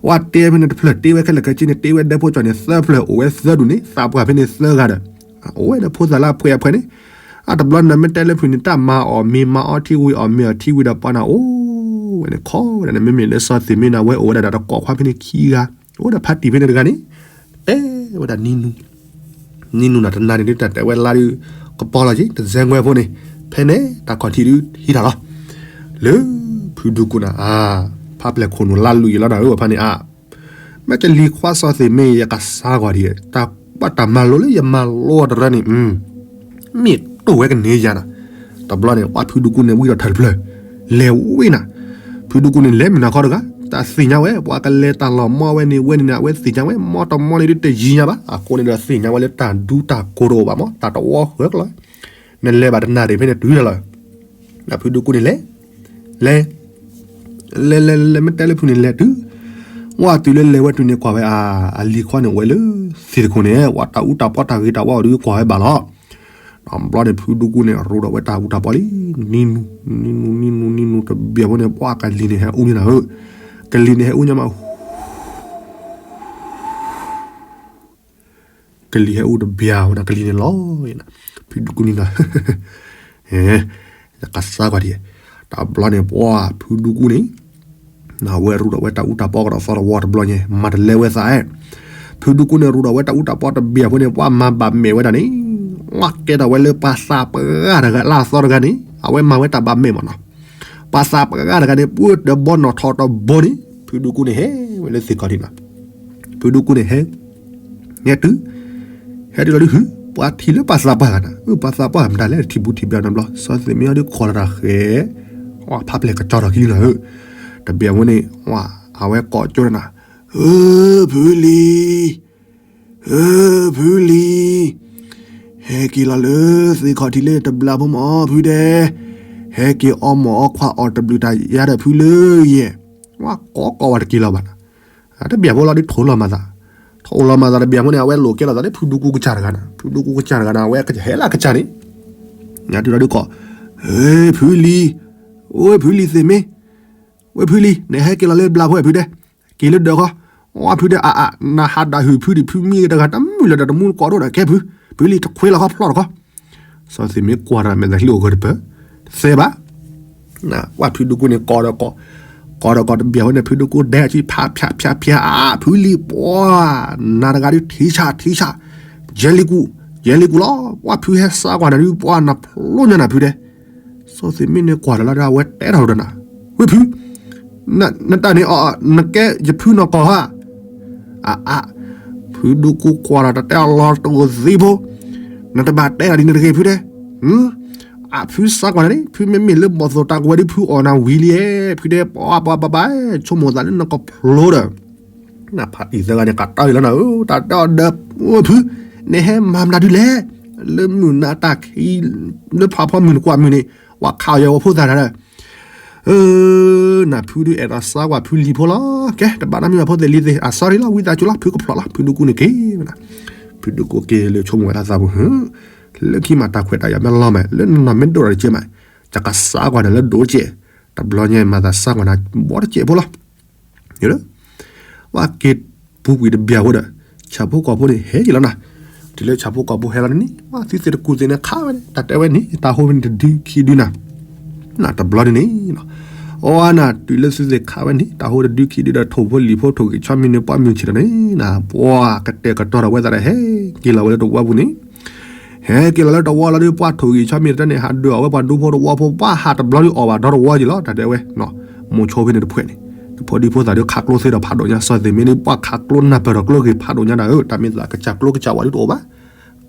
ဝဲတ့ဖဲန့ၣ်တဖျၢၣ် တ့ဝဲခဲလၢာ်ခဲဆ့န့ၣ် တ့ဝဲဒဲဖိကၠီၤန့ၣ်သၢဖျၢၣ် အိၣ်ဝဲသၢဒူၣ်န့ၣ် သးပှၢ်ဖဲန့ၣ်သၢဂၤဒီး အိၣ်ဝဲဒီးဖိသၣ်လၢအဖှဲးအဖှဲးန့ၣ်, အတဘျီနမ့ၢ်တဲလၢဖုန့ၣ် တၢ်မၤအီၤမ့ၤမၤအီထံဝံၤအီၣ်မ့ၤအီထံဝံၤဒီးပှၤနၤအိၣ်ဝဲန့ၣ်ခီဝဲဒၣ်န့ၣ် မ့မ့ၢ်လၢစီၤသ့ၣ်မ့ၢ်န့ၣ် အဝဲအိၣ်ဝဲဒၣ်ဒီးတကိးခွါဖဲန့ၣ်ခံဂၤ, အိၣ်ဒီးဖါတံၢ်ဖဲန့ၣ်တဂၤန့ၣ်, တဲဝဲဒၣ်နံၤနူ နံၤနူနၤတနၤန့ၣ်ဒုးတၢ်တဲဝဲလါဒုး ကပီၤလီၤက့ၤ တစဲးငွဲဖိန့ၣ်, ဖဲန့ၣ်တၢ်ခီၣ်ထံးဒုးဟံးတၢ်လီၤ, လၢ ဖုဒူကူနၤအါ, ဖးပျဲၢ်ခိၣ်နူာ်လါလူၤယံၤလီၤနၤဧၢ ဝဲဖါန့ၣ်အါ, မ့ၢ်ကလံၤခွါစီၤသ့ၣ်မ့ၢ် ယကစါကွၢ်ဒံး, တၢ်ဘၣ်တၢ်မၤလိလၢယမၤလိတရၢန့ၣ် မ့ၢ်တိၢ်ဝဲကန့ၢ်ယၤနၤ, တဘျီန့ၣ် ပှၤဖုဒူကူန့ၣ်ဝံထီၣ်ထၢၣ်တဖျၢၣ်, လဲၤဝံနၤ, ဖုဒူကူန့ၣ်လဲၤမုၢ်နၤခီတဂၤ, တၢ်သ့ၣ်ညါဝဲ ပှၤကလဲၤတၢ်လီၢ်မီဝဲန့ၣ်ဝဲန့ၣ်န့ၣ် အဝဲသ့ၣ်ညါဝဲ မီတမီန့ၣ်ဒုးတယံၤညါဘၣ်, အဃိန့ၣ်ဒီးသ့ၣ်ညါဝဲလၢတၢ်ဒူတၢ်ကိးတအိၣ်ဘၣ်မး တၢ်တဝီဃၢကလီၤ, နလဲၤဘၣ်တနၣ်ရံၣ်ဖဲန့ၣ်တုၤလီၤလီၤ, ဖုဒူကူန့ၣ်လဲၤ လဲၤ လဲၤလဲၤလဲၤလဲၤ မ့ၢ်တဲလၢဖုန့ၣ်လဲၤတုၤ, ဝဲတုၤလၢလဲၤဝဲတုၤန့ၣ်ကွၢ်ဝဲအ အလံၤခွါန့ၣ်အိၣ်ဝဲလၢ သ့ၣ်တခိၣ်န့ၣ် ဝဲတၢ်အူတၢ်ပီတၢ်ဂ့ၤတၢ်ဝါအိၣ်ဒုးကွၢ်ဝဲဘၣ်လီၤ, တဘျီန့ၣ် ဖုဒူကူန့ၣ် ရူးဒီးဝဲတၢ်အူတၢ်ပီလံ, နံၤနူ နံၤနူ နံၤနူ နံၤနူ တဘျီဖိန့ၣ် ပှၤကလံၤန့ၣ်ဟဲအူန့ၣ်နၤဧၢ, ကလံၤန့ၣ်ဟဲအူညါမး ကလံၤဟဲအူတဘျီဝဲဒၣ် ကလံၤန့ၣ်လီၤ, ဖုဒူကူန့ၣ်နၤ, ကစါကွၢ်ဒံး, တဘျီန့ၣ် ပှၤဖုဒူကူန့ၣ် အဝဲရူးဒီးဝဲတၢ်အူတၢ်ပီကဒီးသီတဝီတဘျီညါ မၤတလဲဝဲသးဧါ, ဖုဒူကူန့ၣ်ရူးဒီးဝဲတၢ်အူတၢ်ပီတဘျီဖိန့ၣ် ပှၤမၤဘၣ်မဲာ်ဝဲဒၣ်န့ၣ်, ဝဲကဲထီၣ်ဝဲလၢပှၤသးပှၢ်တဂၤလၢအသီတဂၤန့ၣ် အဝဲမၤဝဲတၢ်ဘၣ်မဲာ်မးနီၤ, ပှၤသးပှၢ်တဂၤန့ၣ် ပှၤတဘီနီၣ်ထီၣ်တဘီန့ၣ် ဖုဒူကူန့ၣ်ဟဲဝဲလၢသ့ၣ်ခီၣ်ထံးနီၤ, ဖုဒူကူန့ၣ်ဟဲ ဟဲတုၤ, ဟဲတုၤလီၤဒုးဟု ပှၤထံၣ်လၢပှၤသးပှၢ်ဂၤနၤ, အၢ ပှၤသးပှၢ်မတၤလဲၣ် ထံၣ်ဘူးထံၣ်ဘျါနီတဘျီ, စီၤသ့ၣ်မ့ၢ်အီၤဒုးခိးလီၤတၢ်ဃဲၤ, ဖးပျဲၢ်ကကၠီထီၣ်ခံလီၤဧၢ, တဘျီဖိန့ၣ် အဝဲကိးကၠိနၤ, ဧၢ ဖုလံၤ, ဧၢ ဖုလံၤ, ဟဲက့ၤလီၤလၢသ့ၣ်ခီၣ်ထံးလၢတဘျါဖိမး ဖုဒဲး, ဟဲက့ၤအီမိၢ်အီခွါအီၣ်တဘျုးတၢ်ယါဒီးဖုလၢယဲၢ်, ဝဲကိးကိးဝဲတက့ၤလီၤဘၣ်နၤ တဘျီဖိလီၤဒုးထိၣ်လီၤမၤသး, ထိၣ်လီၤမၤသးတဘျီဖိန့ၣ် အဝဲလိာ်ကဲထီၣ်သးလၢဖုဒူကူကစၢ်တဂၤနၤ, ဖုဒူကူကစၢ်တဂၤနၤ အဝဲကဟဲလၢကစၢ်န့ၣ်, ညါတုၤလီၤဒုးကိး, ဧၢ ဖုလံၤ, အိၣ်ဖုလံၤသ့ၣ်မ့ၢ်, ဝဲဖုလံၤ နဟဲက့ၤလီၤလၢဘျါဖိဖုဒဲး, က့ၤလၢဒၢးဃီ, ဝဲဖုဒဲးအါအါ နဟးဒၣ်ဟုၣ်ဖုဒံး ဖုမံတဂၤတမုာ်လၢၤဒီးတမူတကိးဒိၣ်ဒီးကဲဖု, ဖုလံၤတခွဲလီၤဃီဖျီၣ်တခီ စီၤသ့ၣ်မ့ၢ်ကွၢ်တၢ်မဲာ်သးဟံးအိၣ်ဂၢၢ်တပၢၢ်, တသဲဘၣ်, ဝဲဖုဒူကူန့ၣ်ကိးဒီးကိး, ကိးဒီးကိးတဘျီဖိန့ၣ် ဖုဒူကူဒဲအစုဖးဖျါဖျါဖျါအါ ဖုလံၤပှၤ, နၤတဂၤဒုးထံဆးထံဆး, ယဲလံၤကူၣ်, ယဲလံၤကူၣ်လီၤ, ဝဲဖုဟဲစးကွၢ်နၤဒုးပှၤနဖျိညါနၤဖုဒဲး, စီၤသ့ၣ်မ့ၢ်န့ၣ်ကွၢ်တၢ်လီၤဒီး အဝဲတဲထီၣ်ဒီးနၤ, ဝဲဖု နတၢ်န့ၣ်အီၤ နကဲယဖုနီၢ်ကီၢ်ဧါ, အါအါ, ဖုဒူကူကွၢ်ဒီးတတဲအီၤလီၤတအိၣ်သံဖိ, နတဘၣ်တဲအီၤဒ်န့ၣ်တဂ့ၤဖုဒဲး, အဖုစးကွၢ်န့ၣ် ဖုမ့မ့ၢ်လၢဘီၣ်သိၣ်တၢ်ကွဲၤဒုးဖုအီၣ်နၤဝံၤလံ, ဖုဒဲးပှၤပှၤပှၤပှၤ, ဆိကမိၣ်သးလၢနကဖျိဒီး နဖးတံၢ်သၢဂၤန့ၣ် ကးတၢ်အံၤလီၤနၤဧၢ, တၢ်တဲအီၤဒီး ဝဲဖု, နဟဲမၤမတၤဒုလဲၣ်, လၢမုၢ်နၤတၢ်ခံ, လၢဖးဖီမုၢ်နကွၢ်မုၢ်န့ၣ် ပှၤခးအီၤယဲဝဲဖိသၣ်တၢ်ဒီး အၢ နဖုဒုးအဲၣ်ဒိးစးကွၢ်ဖုလံၤဖိလီၤ, ကဲတဘၣ်နီတမံၤဘၣ်ဖိသ့ၣ်လံၤသ့ၣ်, အ sorry လီၤ ဝံသးစူၤလီၤ ဖုကဖျိၣ်လီၤ, ဖုဒူကူန့ၣ်က့ၤဝဲဒၣ်, ဖုဒူကူက့ၤလၢဆိကမိၣ်ဝဲဒၣ်သးပူၤ, လၢခံမးတၢ်ခွဲးတၢ်ယာ်မ့ၢ်လီၤမး လၢနနီၢ်မ့ၢ်ဒိၣ်ဒီးတကဲမး, ယကစးကွၢ်နၤလၢဒိၣ်တကဲ, တဘျီညါမၤသးစးကွၢ်နၤဘီတကဲဖိလီၤ ဝဲက့ၤပူၤကွံာ်တဘျီဖိဒီး ဆၣ်ဖိကီၢ်ဖိန့ၣ်ဟဲက့ၤလီၤနၤ, တုၤလၢဆၣ်ဖိကီၢ်ဖိဟဲလီၤန့ၣ် ဝဲသုသ့ၣ်တကူၣ်သ့ၣ်န့ၣ်ခးဝဲန့ၣ် တၢ်တဲဝဲန့ၣ် တၢ်ဟိဝဲန့ၣ်တဒုခံဒုနၤ, နတဘျီန့ၣ်န့ၣ်, အဝဲနၤ တုၤလၢသုသ့ၣ်ခးဝဲန့ၣ် တၢ်ဟိတဒုခံဒုဒီး ထိၣ်ဖိလံၤဖိထိၣ်ဂံၢ်ဆီမံၤန့ၣ် ပှၢ်မုၢ်ဆ့ၣ်ထီၣ်န့ၣ်နၤ ပှၤကတဲာ်ကတီၤဒီးဝဲသးဒီး ဟဲက့ၤလီၤဝဲလၢတဝီပူၤန့ၣ် ဟဲက့ၤလီၤလၢတဝီလီၤဒီး ပှၢ်ထိၣ်ဂံၢ်ဆီမံၤတဖၣ်န့ၣ် ဟးဒွဲၣ်အီၣ်ဝဲပှၤဒူဖိတဝီဖိ ပှၢ်ဟးတဘျီဒီးအီၣ်ဘၣ်ဒီတဝီက့ၤလီၤ တၢ်တဲဝဲ, မိၤဆိဖဲန့ၣ်တဖှဲးန့ၣ်, တဖိဒံဖိသၣ်ဒီးခးကျိသ့ဒီးဖးဒိၣ်ညါ စီၤသ့ၣ်မ့ၢ်ဒီး ပှၢ်ခးကျိနၢ်ပၢၢ်ဒီးကျိဂ့ၤဖးဒိၣ်ညါနၤဧၢ, တၢ်မ့ၢ်သးကစၢ်ကျိကစၢ်ဝးဒုတအိၣ်ဘၣ်,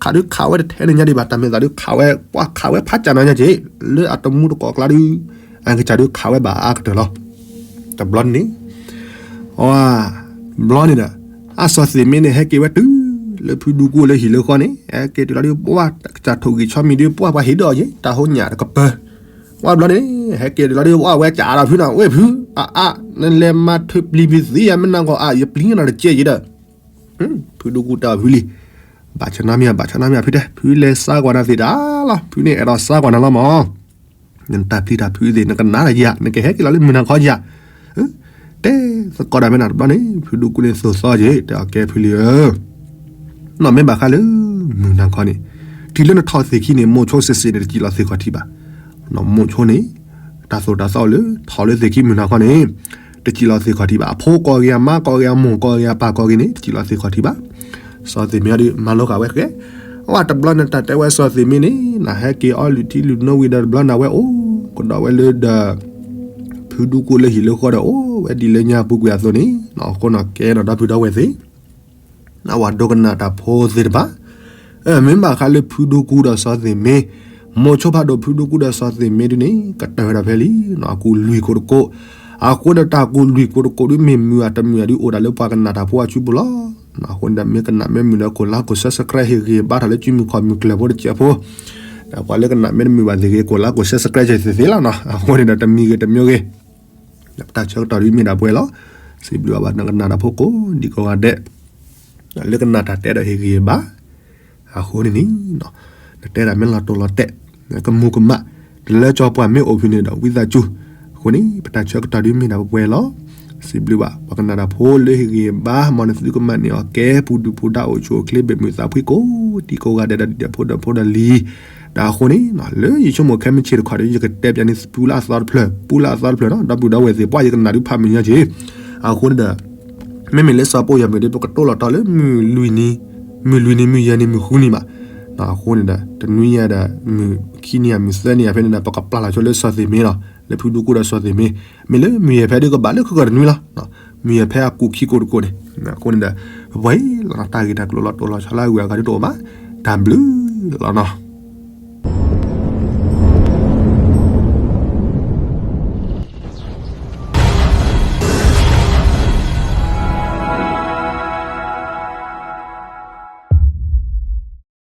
ခးဒုခးဝဲတထဲန့ၣ်ညါဒံးဘၣ်, တၢ်မ့ၢ်သးဒုခးဝဲ ပှၢ်ခးဝဲဖးကၢ်နီၤညါက့ၤ, လၢအတမူတကိးကျါဒု အကစၢ်ဒုခးဝဲဘၣ်အါကတၢၢ်လီၤ. တဘျီန့ၣ် အ ဘျီန့ၣ်ဒီး အစီၤသ့ၣ်မ့ၢ်န့ၣ် ဟဲက့ၤဝဲတုၤလၢဖုဒူကူလၢဟံၣ်လၢဃီန့ၣ် ဟဲက့ၤတုၤလီၤဒုး ပှၢ်ကစၢ်ထိၣ်ဂံၢ်ဆီမံၤဒုး ပှၢ်ပှၤဟ့ၣ်ဒီးအီၤက့ၤ တၢ်ဟိညၣ်တကပၢၤ, ဝဲဘျီန့ၣ် ဟဲက့ၤတုၤလီၤဒုး ပှၢ်ဝဲကးဒီးဖုနီၤ ဝဲဖု အါအါ နလဲၤမၤထွဲပျံၤပသံယၤ မ့ၢ်နၢ်ကီၢ်အါ ယပျံၤနၤတကဲယံၤဒီး ဖုဒူကူတၢ်ဖုလံၤ ဘၣ်ဆၣ်နၤမ့ၢ် ဘၣ်ဆၣ်နၤမ့ၢ် ဖုတဲ ဖုလဲၤစါကွၢ်နၤသ့ၣ်တၢ်လီၤ, ဖုန့ၣ်အဲၣ်ဒိးစါကွၢ်နၤလီၤမး, နတၢ်ပျံၤတၢ်ဖုးသ့ၣ် နကနၣ်တၢ်ယၤ နကဟဲက့ၤလီၤလၢမုၢ်နၤခီယၤ, တဲသကိးတၢ်မ့ၢ်နၤတဘျီန့ၣ် ဖုဒူကူန့ၣ်သိၣ်သီက့ၤ တဲအီၤ ကဲဖုလံၤဧၢ, နီၢ်မ့ၢ်ဘၣ်ဃးလၢ မုၢ်နၤခီန့ၣ် တုၤလၢနထီၣ်သ့ၣ်ခံန့ၣ် မိၤဆိစ့ၢ်စ့ၢ်န့ၣ် တစံၣ်လီၤသ့ၣ်ခီၣ်ထံးဘၣ်, မိၤဆိန့ၣ် တၢ်သိၣ်တၢ်သီအိၣ်လၢ ထီၣ်လၢသ့ၣ်ခံမုၢ်နၤခီန့ၣ် တစံၣ်လီၤသ့ၣ်ခီၣ်ထံးဘၣ်, အဖိကိးက့ၤ အမါကိးက့ၤ အမိၢ်ကိးက့ၤ အပၢ်ကိးက့ၤန့ၣ် တစံၣ်လီၤသ့ၣ်ခီၣ်ထံးဘၣ်, စီၤသ့ၣ်မ့ၢ်အီၤဒီး မၤလိဃာ်ဝဲဃဲ, အဝဲတဘျီန့ၣ် တၢ်တဲဝဲစီၤသ့ၣ်မ့ၢ်န့ၣ် နဟဲက့ၤအီလုၢ်ထံလုၢ်နိဝံၤဒီးတဘျီန့ၣ် အဝဲအိၣ်ကဒီးဝဲလၢဒီး ဖုဒူကူလၢဟံၣ်လၢဃီဒီး အိၣ်ဝဲဒ်လၢညါပူၤကွံာ်အသိးန့ၣ် အဃိန့ၣ်ကဲနီၤ ဒီပုၢ်ဒီဝဲၢ်သ့ၣ် အဝဲဒိကနၣ်တၢ်ဖိသ့ၣ်တဖၣ်, မ့ၢ်ဘၣ်ဃးလၢဖုဒူကူဒီးစီၤသ့ၣ်မ့ၢ်, မိၤဆိဖးဒိၣ်ဖုဒူကူဒီးစီၤသ့ၣ်မ့ၢ်ဒုန့ၣ် ကတၢၢ်ဝဲဒၣ်ဖဲလံ, အကူၢ်လွံၢ်ကိးတကိး, အဃိဒီးတၢ်ကူၢ်လွံၢ်ကိးတကိးဒုမ့ၢ်မုာ်အတမုာ်ဒုအိၣ်ဒၣ်လၢပှၤကနၣ်တၢ်ဖိအစုပူၤလီၤ. အဃိန့ၣ်ဒီး မ့ၢ်ကနၣ်မ့ၢ်မုာ်ဒီး ကိၢ်လါ ကိၢ် subscribe ဟ့ၣ်ဂံၢ်ဘါထီၣ်လၢစုမုၢ်ခီၣ်မုၢ်ကျၢၢ်ဖိတစဲးဖိ, ဒီးပှၤလၢကနၣ်မ့ၢ်တမုာ်ဘၣ်သ့ၣ်ဂ့ၤ ကိၢ်လါ ကိၢ် subscribe သ့ၣ်သ့ၣ်လီၤနီၤ. အဃိန့ၣ်ဒီး တမံၤဂ့ၤတမံၤဂ့ၤ ပတၢ်ဆၢကတီၢ်ဒုမ့ၢ်ဒၣ်ပှဲၤလီၤ. စံးဘျုးဘၣ်ပှၤကနၣ်တၢ်ဖိကိးဒံကိးဂၤဒဲး လၢကနၣ်တၢ်တဲဒီးဟ့ၣ်ဂံၢ်ဟ့ၣ်ဘါ, အဃိန့ၣ်န့ၣ် နတဲဒၣ်မ့ၢ်လီၤတိၢ်လီၤတဲာ် ကမူၤကမၣ် တလၢကၠီပှၤမ့ၢ်အိၣ်ဖဲန့ၣ်ဒီး ဝံသးစူၤ, အဃိန့ၣ် ပတၢ်ဆၢကတီၢ်ဒုမ့ၢ်ဒၣ်ပှဲၤပှဲၤလီၤ. စံးဘျုးဘၣ် ပှၤကနၣ်တၢ်ဖိလၢဟ့ၣ်ဂံၢ်ဟ့ၣ်ဘါ မ်နသုကမၤန့ၢ်အီၤကဲ ပူၤဒုၣ်ပူၤဒါအိၣ်ဆူၣ်အိၣ်ချ့ ဘၣ်မုာ်သးဖှံကိးဒံကိးဂၤဒဲးဒီး ဒ်ဒီးဖိဒီးဖိဒီးလံၤ, ဒီးအဃိန့ၣ် လၢယဆိကမိၣ်ခဲမုၢ်ဆ့ၣ်တခီဒီး ယကတဲပၠးန့ၢ်ပူလၢအသီတဖျၢၣ် ပူလၢအသီတဖျၢၣ်နီၤ ဒီပုၢ်ဒီဝဲၢ်သ့ၣ် ပှၤယကနၣ်ဒုးဖးမုာ်ညါက့ၤ, အဃိန့ၣ်ဒီး မ့မ့ၢ်လၢစီၤပီယီၤမုၢ်ဒီး ပကတိၢ်လီၤတီၤလၢ မုၢ်လွံၢ်နံၤ မုၢ်လွံၢ်နံၤ မုၢ်ယဲၢ်နံၤ မုၢ်ဃုနံၤဘၣ်, အဃိန့ၣ်ဒီး တနွံညါဒီး မုၢ်ခံနံၤဧါ မုၢ်သၢနံၤဧါ ဖဲန့ၣ်ဒီး ပကပျၢ်လီၤဆိလၢစီၤသ့ၣ်မ့ၢ်လီၤ လၢဖုဒူကူဒီးစီၤသ့ၣ်မ့ၢ်, မ့ၢ်လၢမုၢ်ယဲၢ်ဖဲဒုကဘၣ်လၢခုကီၢ်တနွံလီၤ, မုၢ်ယဲၢ်ဖဲအကူၣ်ခံကိးတကိးန့ၣ်, အဃိန့ၣ်ဒီး ပပှဲၤလီၤနီၤ တၢ်ဂ့ၢ်တၢ်ကျိၤလီၤတိၢ်လီၤဆီလၢအဂုၤအဂၤဒုတအိၣ်ဘၣ်, တၢ်ဘျုးလီၤနီၤ.